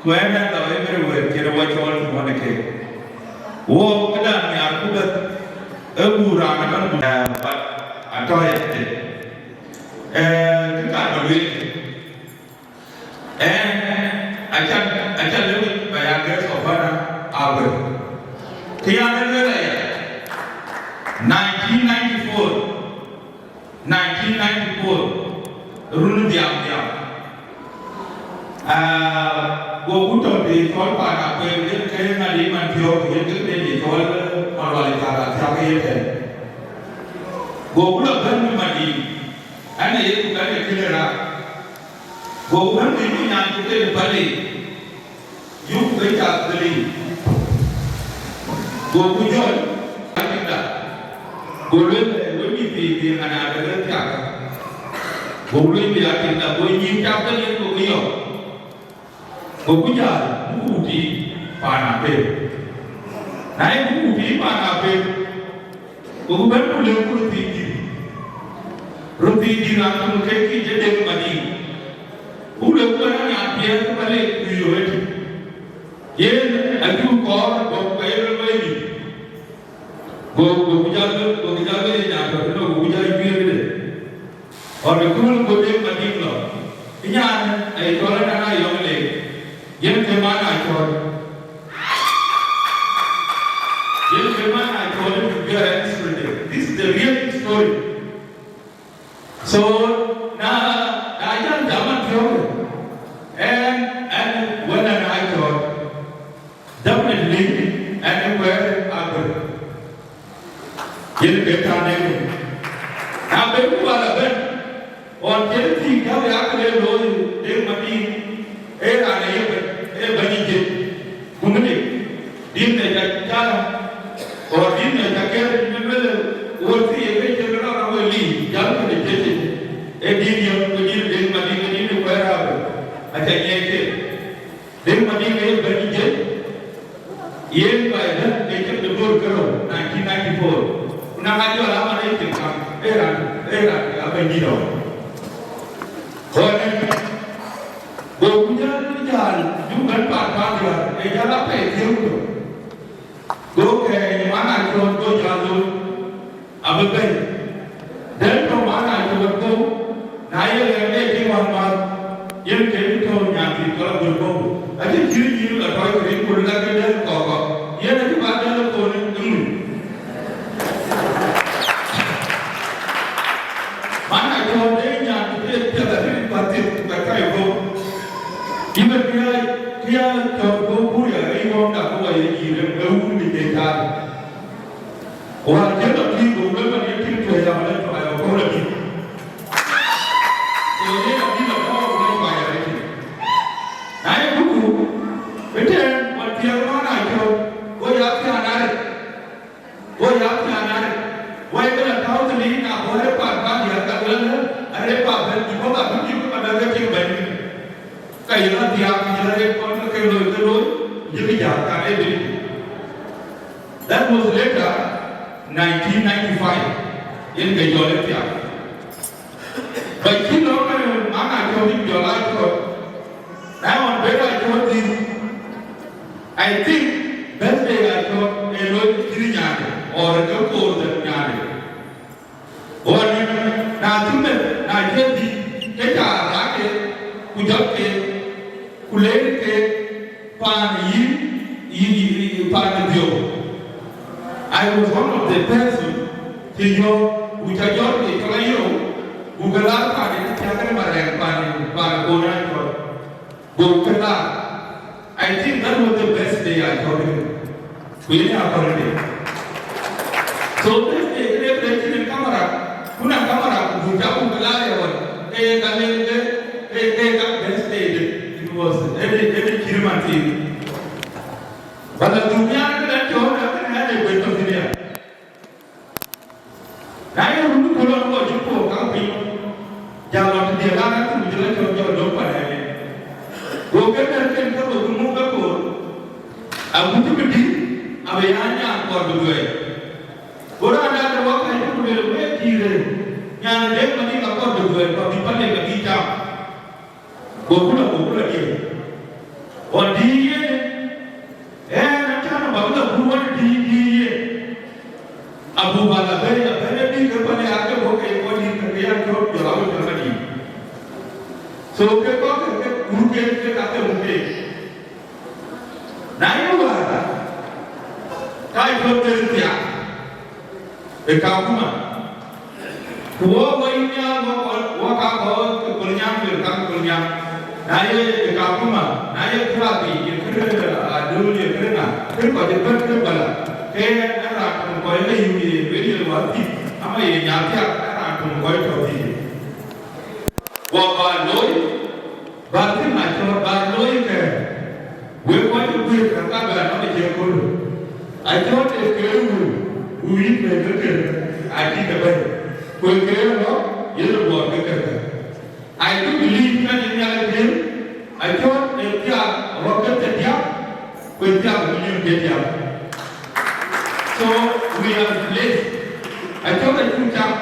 Ku ɛn ë lɔ everywhere, cïn wɔ cɔɔl tïŋ ɣɔn ë keek. Wo këdan nhiaar ku bɛ̈th, ë buk raan ëbɛ̈n, eh, but atɔ̈ ë tëde. Eh, kë ka tɔ̈ lueel, ɛn, acan, acan lëu ba ya guest of honor awër. Kë ya lëu lueel aya, nineteen ninety-four, nineteen ninety-four, run dhiam dhiam. Ah, goku tɔ̈ të cɔl Pan Aper, yen ke ŋadï man thiɔ̈k, yen ke të cɔl Malual Cak Athiak yen tɛ̈n. Goku lɔ bɛ̈n në Madïŋ, an, ee Yecu kan ee kënë raak. Goku bɛ̈n në nyan cï ke Palek. Yuk ke cath ke liu. Goku jɔl atikda. Go lueel, "We mïth thii, thii ŋa na bɛ ke thiak?" Go lueel bï atikda, go nyïïn cath ke liu, go ke yɔ̈ɔ̈k. Goku jäl, buku tiit Pan Aper. Na ye buku tiit Pan Aper, Goku bɛ̈n ku lëkku röt thiin dït. Röt thiin dït raan töŋ ke kï jɔ Deŋ Madïŋ. Ku lëkku ënɔɔnë nyan piɛth ke Palek ku yöök ëtï. Yen acuk kɔɔr bɔ̈ ku ye röt lɔ yï. Go, goku jäl bɛ̈n, goku jäl bɛ̈n ye nyan tɔ̈ tënou, goku jäl juëër këde. Ɣɔn ë kööl go Deŋ Madïŋ lɔ. Ë nyan aye cɔl Anana Yɔŋ Leek. Yen ke man acɔl. Yen ke man acɔl ë bï biɛɛr history de. This is the real story. So, na, na jam jam an piɔ̈u, ɛn, ɛn wën an acɔl. Definitely, ɛn ë kuɛɛr abï. Yen ke tande. Na ben ku bala ben, ɣɔn cïn thiëëk jäu ya ke le looi Deŋ Madïŋ, ee raan ë ye bɛ̈ny, ee bɛ̈ny ë jiëc. Ku ŋic, dïn ë ca cä, ɣɔn dïn ë ca kɛ̈r në luel, ɣɔn thiëëk ye ke cïn rɔt awël yiic, jäl ke le jiëc. Ee dïn yök, ku dïn Deŋ Madïŋ, ee dïn ë kuɛɛr abï. Aca nyiɛc ke. Deŋ Madïŋ ë ye bɛ̈ny ë jiëc, yen ba ë bɛ̈n ë cïn de bor ke rou, nineteen ninety-four. Ku na ka jɔl aman ë cïn kam, ee raan, ee raan abɛ̈ny dït ɣɔn. Ɣɔn ë, goku jäl jäl, juk bɛ̈n pan Pandiar, ë jäl apɛi thiëëu tök. Go kɛɛny man acɔl go jäl looi. Abï bɛ̈n. Dɛ̈t tɔ̈ man acï wek guöp, na ye ɣɛn ë tïŋ wän mäth, yen ke bï tɔ̈u nyan thïn cɔl Aguer Bɔ̈u. Acïn cï nyïïn la tɔc ku rin ku lak ë dɛ̈t kɔ̈k kɔ̈k, yen acï bä dɛ̈t ë thon ë ŋuny. Man acɔl de nyan ku de piɛth arït ku athith ku ka tɔc guöp. Yïn bï piäi, piäi cɔl guöp bur ya ë yɔ̈ɔ̈m dak ku wa ye nyïïn ë wun bï de taar. Wäär cï lɔ tïŋ, go lueel man ye tïŋ tuɛɛc, jam ëlë tuɛɛc ë kööl adït. Go ye adït lɔ tɔ̈u, ku lɔ tuɛɛc arëët. Na ye duku, ëtɛ̈ɛ̈n, wan thiëëk man acɔl, go ya thiaan arëët. Go ya thiaan arëët. Wai ke lɔ tääu thïn, na bɔ̈ arëët path bä diäär, ka lueel, arëët path bɛ̈n, bï bɔ̈ ka bï bï bï madäk ke tïŋ bɛ̈ny. Ka ye lɔ thiaak, ye lɔ rëët kɔn ke ke looi, ke looi, ye kë jäl, ka rëët bï. That was later, nineteen ninety-five, yen ke jɔl ë thiaak. Ba cï lɔ ke man acɔl ë jɔl acɔl. Na ɣɔn ber acɔl dhil, I think birthday acɔl ë looi cïn nyaande, or ke koor dhil nyaande. Cï yɔ̈ɔ̈k, ku ca jɔt ke cɔl ayï rou, ku ke laar paan ë cï thiäk ë Marɛɛŋ paan, paan ë Bor Acol. Go ke laar. I think that was the best day I got him. Ku yen ya kɔn de. So this day, këde bɛ̈n cïn en camera, ku na camera, ku ca ku ke laar ya ɣɔn. Ke ye ka lel ke, ke, ke ka best day de. It was every, every Kiriman thing. But the dunia ke la cɔɔr na ke na de bɛ̈n tɔ̈ thïn ya. Na ye run ku lɔ lɔ cï puɔ̈u kaŋ piny, jal lɔ tëde la ka tum jël acɔl jɔl döŋ pan ënë. Go ke bɛ̈n ken ke lɔ ku muk ke koor, agut cï bï dït, abï ya nyan kɔɔr bï dhuɛɛc. Go raan dak de wak ka cï ku lueel, wek dïït rëër, nyan ë dek madï ka kɔɔr bï dhuɛɛc, ku abï pan ë ka bï cam. Go ku lɔ, go ku lɔ diëër. Ɣɔn dïït yen, ɣɛn acän bä bï lɔ ku ɣɔn dïït, dïït yen. Abuk bä lɔ bɛ̈ɛ̈i, abɛ̈n ë bï ke pan ë ake bɔ̈ ke kɔc dït ke ke ya cɔ̈ɔ̈k jɔl awën ke madït. So ke kɔc ke, ke kur ke, ke ka ke muk keek. Na ye wäär, ka cɔl ke thiaak ë Kakuma. Ku wɔ, wɔ yïn nhiaar, wɔ, wɔ, wɔ ka kɔɔr ke Kolnyaŋ, luel ka ke Kolnyaŋ. Na ye ë Kakuma, na ye Kurabi, ye kërë Adöl, ye kërë ŋa, kërë kɔc ëbɛ̈n kërë bala. Ke ɣɛn ë raan töŋ kɔc ë yï ye lueel ye wäthii, ama ye nyan thiak, ë raan töŋ kɔc tɔ̈ thïn. Wɔ bä looi, bä thïn acɔɔr bä looi kë, wek kɔc ë guëër ka ka bɛ nɔm ë cï kööl. Acɔɔr ee kër wëu, wëu yïn bɛ ke kër, acï ke bɛ̈n. Ku ee kër lɔ, yen ë guɔɔr ke kër. I do believe that in reality, acɔɔr ee thiaak rɔt ke thiärdiäk, ku ee thiaak ë million ke thiaak. So we are blessed. Acɔɔr acuk cam.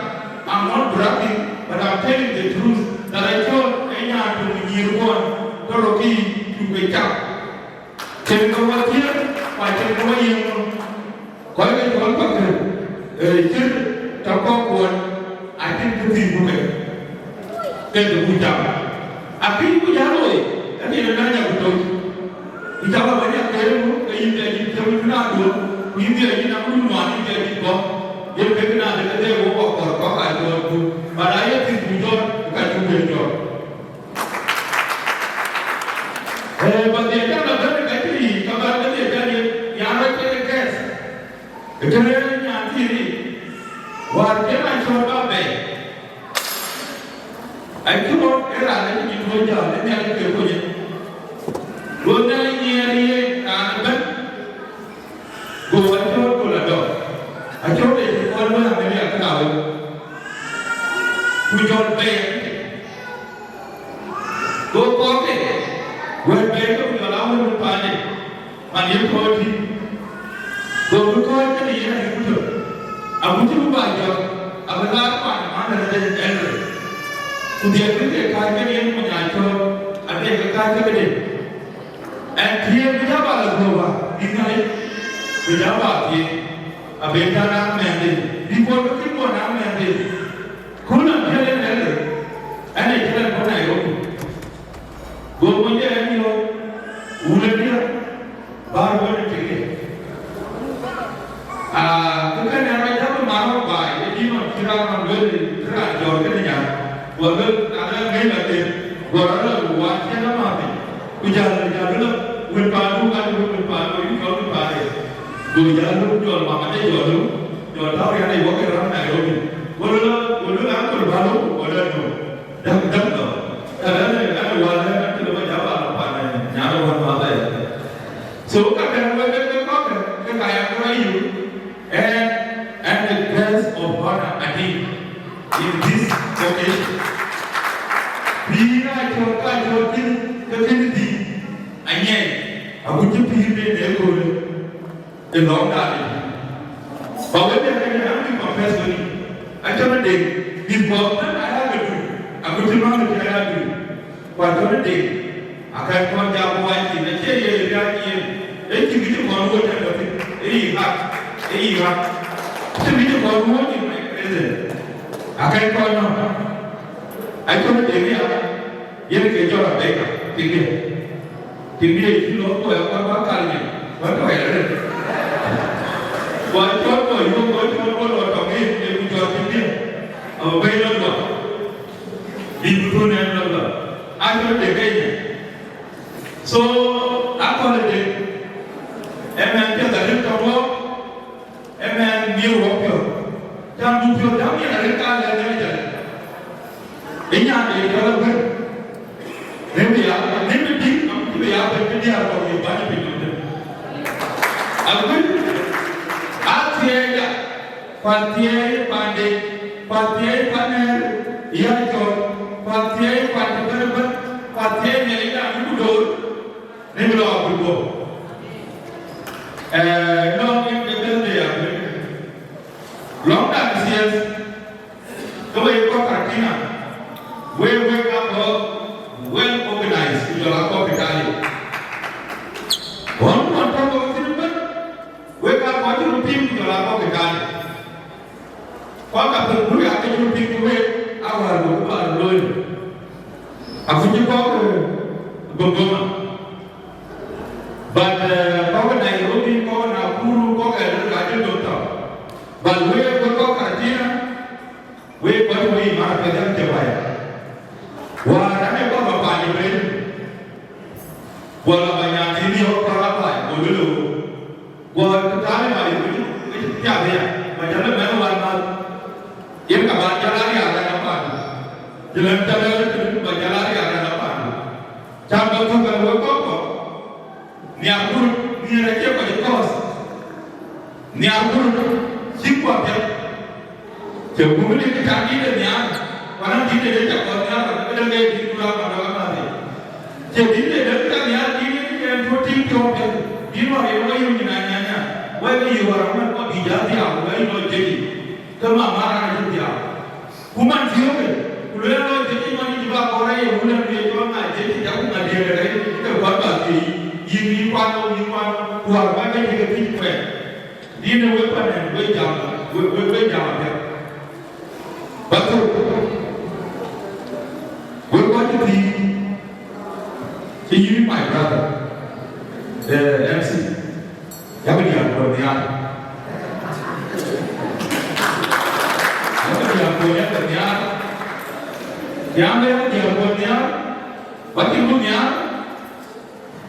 I'm not bragging, but I'm telling the truth that acɔɔr ee nyan töŋ nyïïr kuɔn, tɔ̈ rɔt kï cuk ke cam. Cïn ke wɔ thiëëk, ku acïn ke wɔ yiëk. Kɔc ke cɔl Pakëër, ee, cït tɔ̈ kɔ̈k kuɔn, acïn kë thïn ku ke, ke ke ku jam. Akëc ku jam looi, ee, ke yen ë na nya ku toc. Ku jam abä nya kɛɛr ë muk, ke yïn bï yïn cam ë na duɔ̈n, ku yïn bï yïn na ku nuan, yïn bï yïn bɔ̈. Yen kek na de ke dee wok wakɔɔr kɔ̈k aa jɔt ku, but aye thïn ku jɔt, ka cuk ke jɔt. Ee, bä dhiëc jam abɛ̈n ka cï yic, ka bä bä dhiëc jam yen, ya rɔt ke guest. Kënë nyan thïn yic, wäär cïn acɔɔr bä bɛ̈ɛ̈i. Acï rɔt ë raan acï cï tuɔ̈c jäl, ë Nhialic ke kuc ë. Go Nhialic nyiɛɛr yen raan ëbɛ̈n, go acɔɔr ku la dɔ̈k. Acɔɔr ë cï kɔn wën Amerika këda wën. Ku jɔl bɛ̈ɛ̈i. Go kɔɔrke wɛ̈t bɛ̈ɛ̈i ke ku jɔl a wën paande, man ye kɔɔr tïŋ. Go bï kɔɔr kënë yen ayï ku tök, agut cï bï bä jɔt, abï laar paan ë man ënë de Eldoret. Ku dhiɛl bï ke kääc kënë yen mony acɔɔr, adek ke kääc ke këde. Ɛn thiëëk bï jɔ bä lɔ guöp bä, bï Nhialic bï jɔ bä thiëëk, abï jɔ naŋ mɛnhde, bï Bor bï kï Bor naŋ mɛnhde. Kun a piɛl en ɛn röt, ɛn ee cï rɛn bɔ̈ Nairobi. Go mony de ɛn yɔ̈ɔ̈k, wun ë diäk, bä ruɔ̈n ë tik de. Aa, ku kën ë rɔt jam ë man ɣɔn baai, ë dï nɔn cï raan nɔn lueel, cï raan jɔɔr kënë nyan, guɔ lueel, na na ŋëc la thïn, guɔ rɔt la ku waan cïn amääth. Ku jäl, jäl bï lɔ, wën paandu, ka wën, wën paandu, yï cɔl wën paandu. Go jäl lɔ, jɔl mama de jɔl lɔ, jɔl tääu rian ë wok ë rɔt Nairobi. Go lɔ, go lɔ, an kɔl balo, go lɔ no. Däŋ, däŋ lɔ. Ka lɔ, an wal, an kɔl ba jaba lɔ pan, nyan wal ma ba ya. So ka kan wek, wek, wek, wek, wek, ka ya kura yu. And, and the guest of honor, I think, in this occasion. Pïïr acɔl ka cɔl kën, ke kën dhïc, anyɛɛi, agut cï pïïr ben ë köölë, ë lɔ̈ŋda yic. Ba wek de kën an bï confess wëni, acɔl ë dek, bï bɔ̈ mɛn aya ke duk, agut cï man cï aya duk. Ku acɔl ë dek, akɛn kɔn jam wɔ acïn, acie ye riääk yen, ee cïn kë cï kɔn wuɔ̈c ɛn dɔ̈k thïn, ee yï ɣak, ee yï ɣak. Cïn kë cï kɔn wuɔ̈c in my presence. Akɛn kɔn nɔm, acɔl ë dek ya, yen ke jɔl Rebecca, tik diɛ̈. Tik diɛ̈ cï lɔ ku ë kɔn bä kal nyin, bä tɔ̈ ë rɛ̈t. Ku acɔl kɔc yök, ku acɔl kɔc lɔ tɔŋ yen, ee ku de ke ye. So, akɔ̈l ë de, ë mɛn piɛth arëët tɔ̈ wɔ, ë mɛn miëë wɔ piɔ̈th. Cam du piɔ̈th, jam yɛn arëët ka lɛ̈k Nhialic arëët. Ë nyan de cɔl Aguër. Rin bï ya, rin bï tïŋ, nɔm cï bï ya bɛ̈n bï diäär kɔ̈k ye bäny piny nɔm de. Aguër, athiɛɛi da, ku athiɛɛi pande, ku athiɛɛi panɛɛr ya cɔl, ku athiɛɛi pande bɛ̈n ëbɛ̈n, ku athiɛɛi Nhialic da bï ku door, rin bï lɔ Aguër guɔ̈p. Eh, lɔ̈ŋ yen ke birthday Aguër. Lɔ̈ŋ da thiëëth, ke wek kɔc Karatina, wek, wek aa kɔc well organized, ku jɔl aa kɔc ke tali. Ɣɔn, ɣɔn tɔ̈ kɔc thïn ëbɛ̈n, wek aa kɔc cï röt piŋ, ku jɔl aa kɔc ke tali. Kɔc ka piŋ, ku ya ke cï röt piŋ ke wek, aa wäär bï ku bä looi. Akuc cï kɔc, eh, Bungoma. But, eh, kɔc Nairobi, kɔc Nakuru, kɔc Eldoret, acï döŋ tɔ̈. But wek, wek kɔc Karatina, wek kɔc wek Imara piɛth jam cï waya. Wäär ane kɔc ba paan ëbɛ̈n. Guɔ la ba nyan thiin yɔ̈ɔ̈k kɔc ba paan, go lëlë wo. Guɔ tëthaani ma yï wïc, wïc piath ya, ba jal ëmɛn wan ma. Yen ka ba jal a riaak rɛ̈n apandu. Jëlɛn jal a rɛ̈n ba jal a riaak rɛ̈n apandu. Cam ba thök bɛ̈n wek kɔc kɔ̈k. Nhiar kurut, nhiar acie kɔc ë kɔ̈ɔ̈th. Nhiar kurut, cï kuɔ piɛth. Cï kumëdï cak dït ë nhiar, ku anɔŋ dït ë dë cak kɔn nhiar, ku dëŋ ke dït ku raan kɔn dɔ̈k amath yic. Cï dït ë dë cak nhiar, dït ë dë cak tuɔ̈ tïŋ piɔ̈u piɛth, dït wär yen wä yöŋ nyin anyianya, wä ke yöŋ wär amɛn kɔc dït jal dhiau, wä yï lɔ jëc yic, ke mama raan acï dhiau. Ku man thiöökë, ku lueel lɔ jëc yic man yï bä kɔɔr aye wun ë lueel cɔl ŋa jëc yic, aku ŋa diëëk ë rɛ̈c, ke kuat bä thiëëc, yïn yï kuan, yï kuan, ku wär bä ke cï ke thiëc kuɛɛn. Dïn ë wek panen, wek jam, wek, wek, wek jam apiɛth. Ba thök. Wek kɔc cï thiëëc, cï yïn my brother, eh, M C. Yak diäär kuɔn nhiaar. Yak diäär kuɔn, yak nhiaar. Yak diäär kuɔn nhiaar. Ba cï run nhiaar.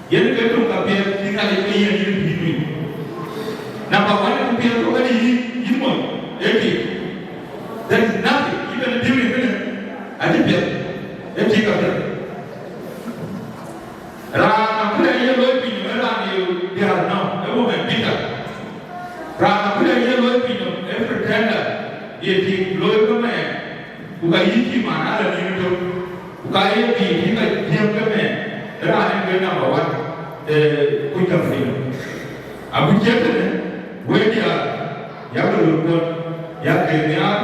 Yen ke töŋ ka piɛth cï Nhialic ke yiën yïn pïïr piny. Number one, ku piɛth ku kënë yïn, yïn mony, ee tik. There is nothing, even a building kënë, acï piɛth, ee tik ka piɛth. Raan akënë ye looi piny, ee raan ye diäär nɔm, ee women beater. Raan akënë ye looi piny, ee pretender, ye tik looi ke mɛɛn, ku ka yïn cï man ala nïn tök. Ku ka ye pïïr cï ka jiëëm ke mɛɛn, raan en ke number one, eh, kuc käŋ piny. Agut cï tënë, wek diäär, yak röt kuɔn, yak keek nhiaar,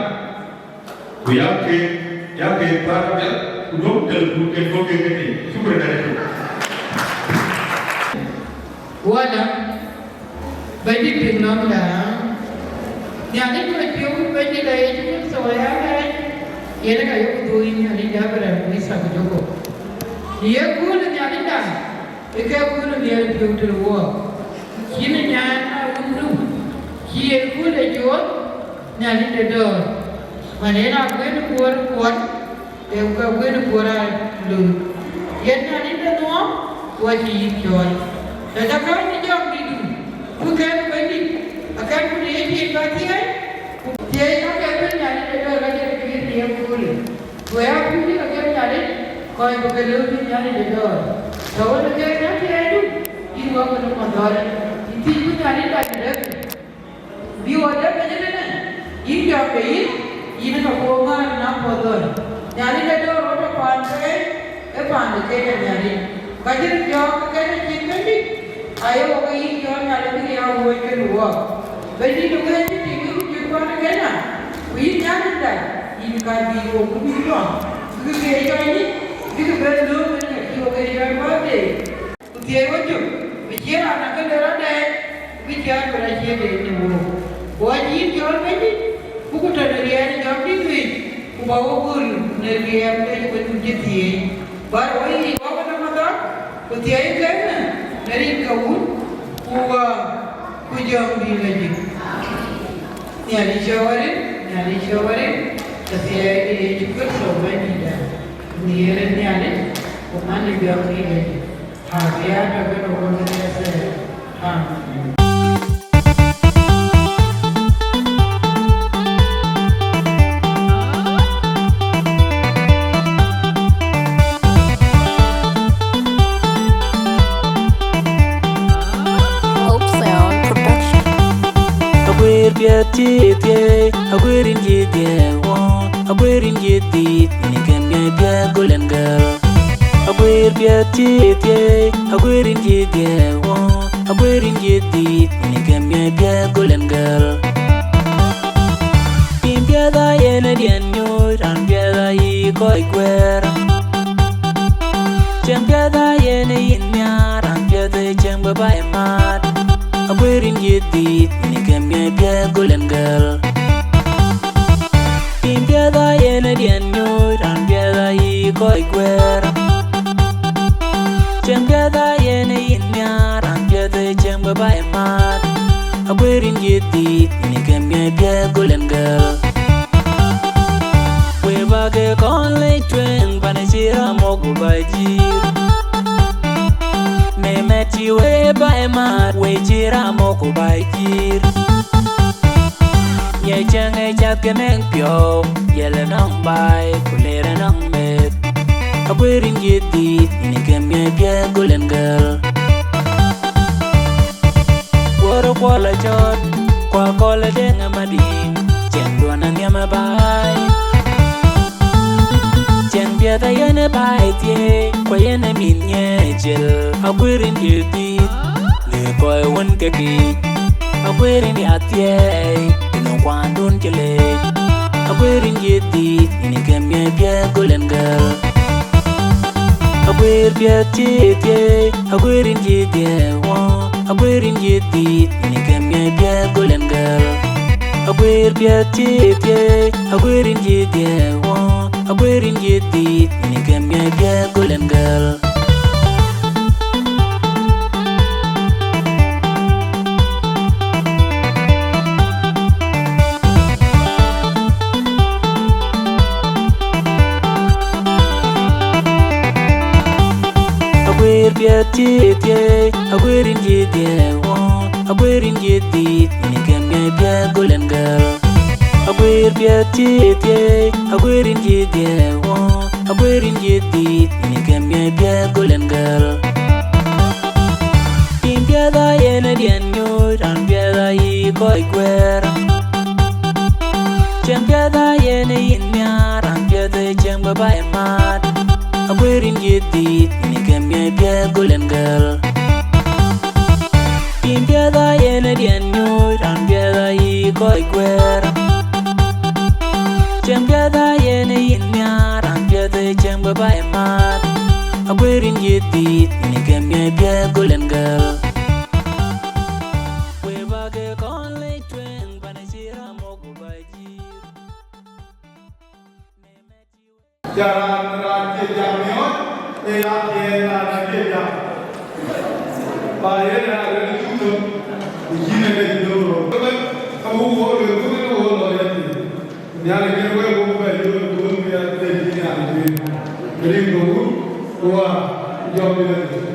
ku yak keek, yak keek päl apiɛth, ku duɔ̈k telephone ken duɔ̈k keek kedhie. Shukran alaikum. Wala. Bɛ̈nydït piŋ nɔm la, Nhialic kɔc piɔ̈u, Bɛ̈nydït la Yecu Kërtho aya lɛɛc, yen ë ka yok dhuööny Nhialic de Abraham, Yithak ku Jakop. Në ye kööl ë Nhialicda, ë ke kööl ë nhiɛɛr piɔ̈u tëde wook. Cïn ë nyan awundu, cï yen kööl ë joth Nhialic de dɔ̈ɔ̈r. Man en akuën ë kuɔɔr kuɔt, ee, ke wën ë kuɔɔr aa loi. Yen Nhialic de nuɔɔm, ku acï yïn cɔɔl. Tëde käŋ ë jɔŋdïtdu, ku kɛ̈n Bɛ̈nydït, akɛ̈n ku në ye cin ka thiëëc, ku thiëëc ka ke bï Nhialic de dɔ̈ɔ̈r ka jël pïïr në ye köölë. Ku ya pïïr ka ke Nhialic, kɔc bï ke lëu bï Nhialic de dɔ̈ɔ̈r. Tɔ̈ wën ë ke na thiëëcdu, yïn wä wën ë mɔ̈thɔ̈ɔ̈r, yïn thiëc bï Nhialic dac rɛ̈k. Bï ɣöt ë mec ëtënë, yïn jɔŋ ke yïn, yïn ë ke puɔ̈u ŋäär në apuɔth ɣön. Nhialic ë döör ɣöt ë paan ke, ë paan de Kenya Nhialic. Ka cï rin jɔŋ ke Kenya cït Bɛ̈nydït, aye ɣok ke yïn jɔŋ Nhialic bï riääk wööc kënë wɔɔk. Bɛ̈nydït ë wëëc cï tïŋ yïn cït paan de Kenya, ku yïn Nhialicda, yïn ka bï ɣok bï bï jɔŋ. Bïk ke jɔŋ yïn, bïk bɛ̈n lööm ënë ka cï ɣok ke jɔŋ birthday. Ku thiëëc wecök, bï cïï raan akënë rɔt dɛɛc, bï cïï abï rɔt cie deet në wook. Ku acï yïn cɔɔl Bɛ̈nydït, ku ku tɔ̈ në riɛɛn ë jɔŋdït wïc, ku bä wo gɔl në riɛɛm de wëndu cï thiëëc. Bä rɔt wec yiic wä wën ë mɔ̈thɔ̈ɔ̈r, ku thiëëc kënë në rin ke Wun, ku Wä, ku Jɔŋdït Lajik. Nhialic cɔk arëët, Nhialic cɔk arëët, ke thiëëc ë Yecu Kërtho Bɛ̈nydïtda. Nhiëër ë Nhialic. Ku man ë biɔk ŋic ë, abiäk tɔ̈ kënë wun ë thɛɛr. Thank you. Hope Sound Production. Aguer piɛth cï thiëëc, aguer rin cï dhiëëth wɔ, aguer rin cï dhiëëth, nin kën miɔ̈c piɛth Golden Girl. Aguer piɛth cï thiëëc, aguer rin cï dhiëëth wɔ, aguer rin cï dhiëëth, nin kën miɔ̈c piɛth Golden Girl. Tim piɛth ayen ë diɛn nyuc, raan piɛth ayï kɔc guɛ̈ɛ̈r. Cieŋ piɛth ayen ë yïn nhiaar, raan piɛth ë cieŋ bï baai mat. Aguer rin cï dhiëëth, nin kën miɔ̈c piɛth Golden Girl. Tim piɛth ayen ë diɛn nyuc, raan piɛth ayï kɔc guɛ̈ɛ̈r. Cieŋ piɛth ayen ë yïn nhiaar, raan piɛth ë cieŋ bï baai mat. Aguer rin cï dhiëëth, nin kën miɔ̈c piɛth Golden Girl. We bä ke kɔn lec tueŋ, pan cï ram mɔ̈k ku bä jïïr. Në mɛt cï we baai mat, we cï ram mɔ̈k ku bä jïïr. Ye cieŋ ë cath ke mɛŋ piɔ̈u, yɛl ë nɔŋ baai, ku leer ë nɔŋ meth. Aguer rin cï dhiëëth, nin kën miɔ̈c piɛth Golden Girl. Wuɔ̈r kuɔl acɔt, ku akɔl ë deŋ ë madïn, cieŋ duɔ̈n anhiɛm ë baai. Cieŋ piɛth ayen ë baai thiëëc, ku ayen ë min nyiëëc cil, aguer rin cï dhiëëth. Në kɔc wën ke kic, aguer rin ya thiëëc, ënɔŋ kuandun cï leec. Aguer rin cï dhiëëth, nin kën miɔ̈c piɛth Golden Girl. Aguer piɛth cï thiëëc, aguer rin cï dhiëëth wɔ, aguer rin cï dhiëëth, nin kën miɔ̈c piɛth Golden Girl. Aguer piɛth cï thiëëc, aguer rin cï dhiëëth wɔ, aguer rin cï dhiëëth, nin kën miɔ̈c piɛth Golden Girl. Aguer piɛth cï thiëëc, aguer rin cï dhiëëth wɔ, aguer rin cï dhiëëth, nin kën miɔ̈c piɛth Golden Girl. Aguer piɛth cï thiëëc, aguer rin cï dhiëëth wɔ, aguer rin cï dhiëëth, nin kën miɔ̈c piɛth Golden Girl. Tim piɛth ayen ë diɛn nyuc, raan piɛth ayï kɔc guɛ̈ɛ̈r. Cieŋ piɛth ayen ë yïn nhiaar, raan piɛth ë cieŋ bï baai mat. Aguer rin cï dhiëëth, nin kën miɔ̈c piɛth Golden Girl. Tim piɛth ayen ë diɛn nyuc, raan piɛth ayï kɔc guɛ̈ɛ̈r. Cieŋ piɛth ayen ë yïn nhiaar, raan piɛth ë cieŋ bï baai mat. Aguer rin cï dhiëëth, nin kën miɔ̈c piɛth Golden Girl. We bä ke kɔn lec tueŋ, pan cï ram mɔ̈k ku bä jïïr. Jam raan, raan cie jam miɔɔc, ee ya thiëëc raan cie jam. Ba yen raan ë cuk thök, ku cïn ë lec döŋ röt. Ëbɛ̈n, ka buk wo luel, ku yen wo lɔ yen thïn. Nhialic yen wek wo bɛ yööt, ku wek ya thëëc cï Nhialic wek. Rin ke wun, ku wa, jɔk yen thïn.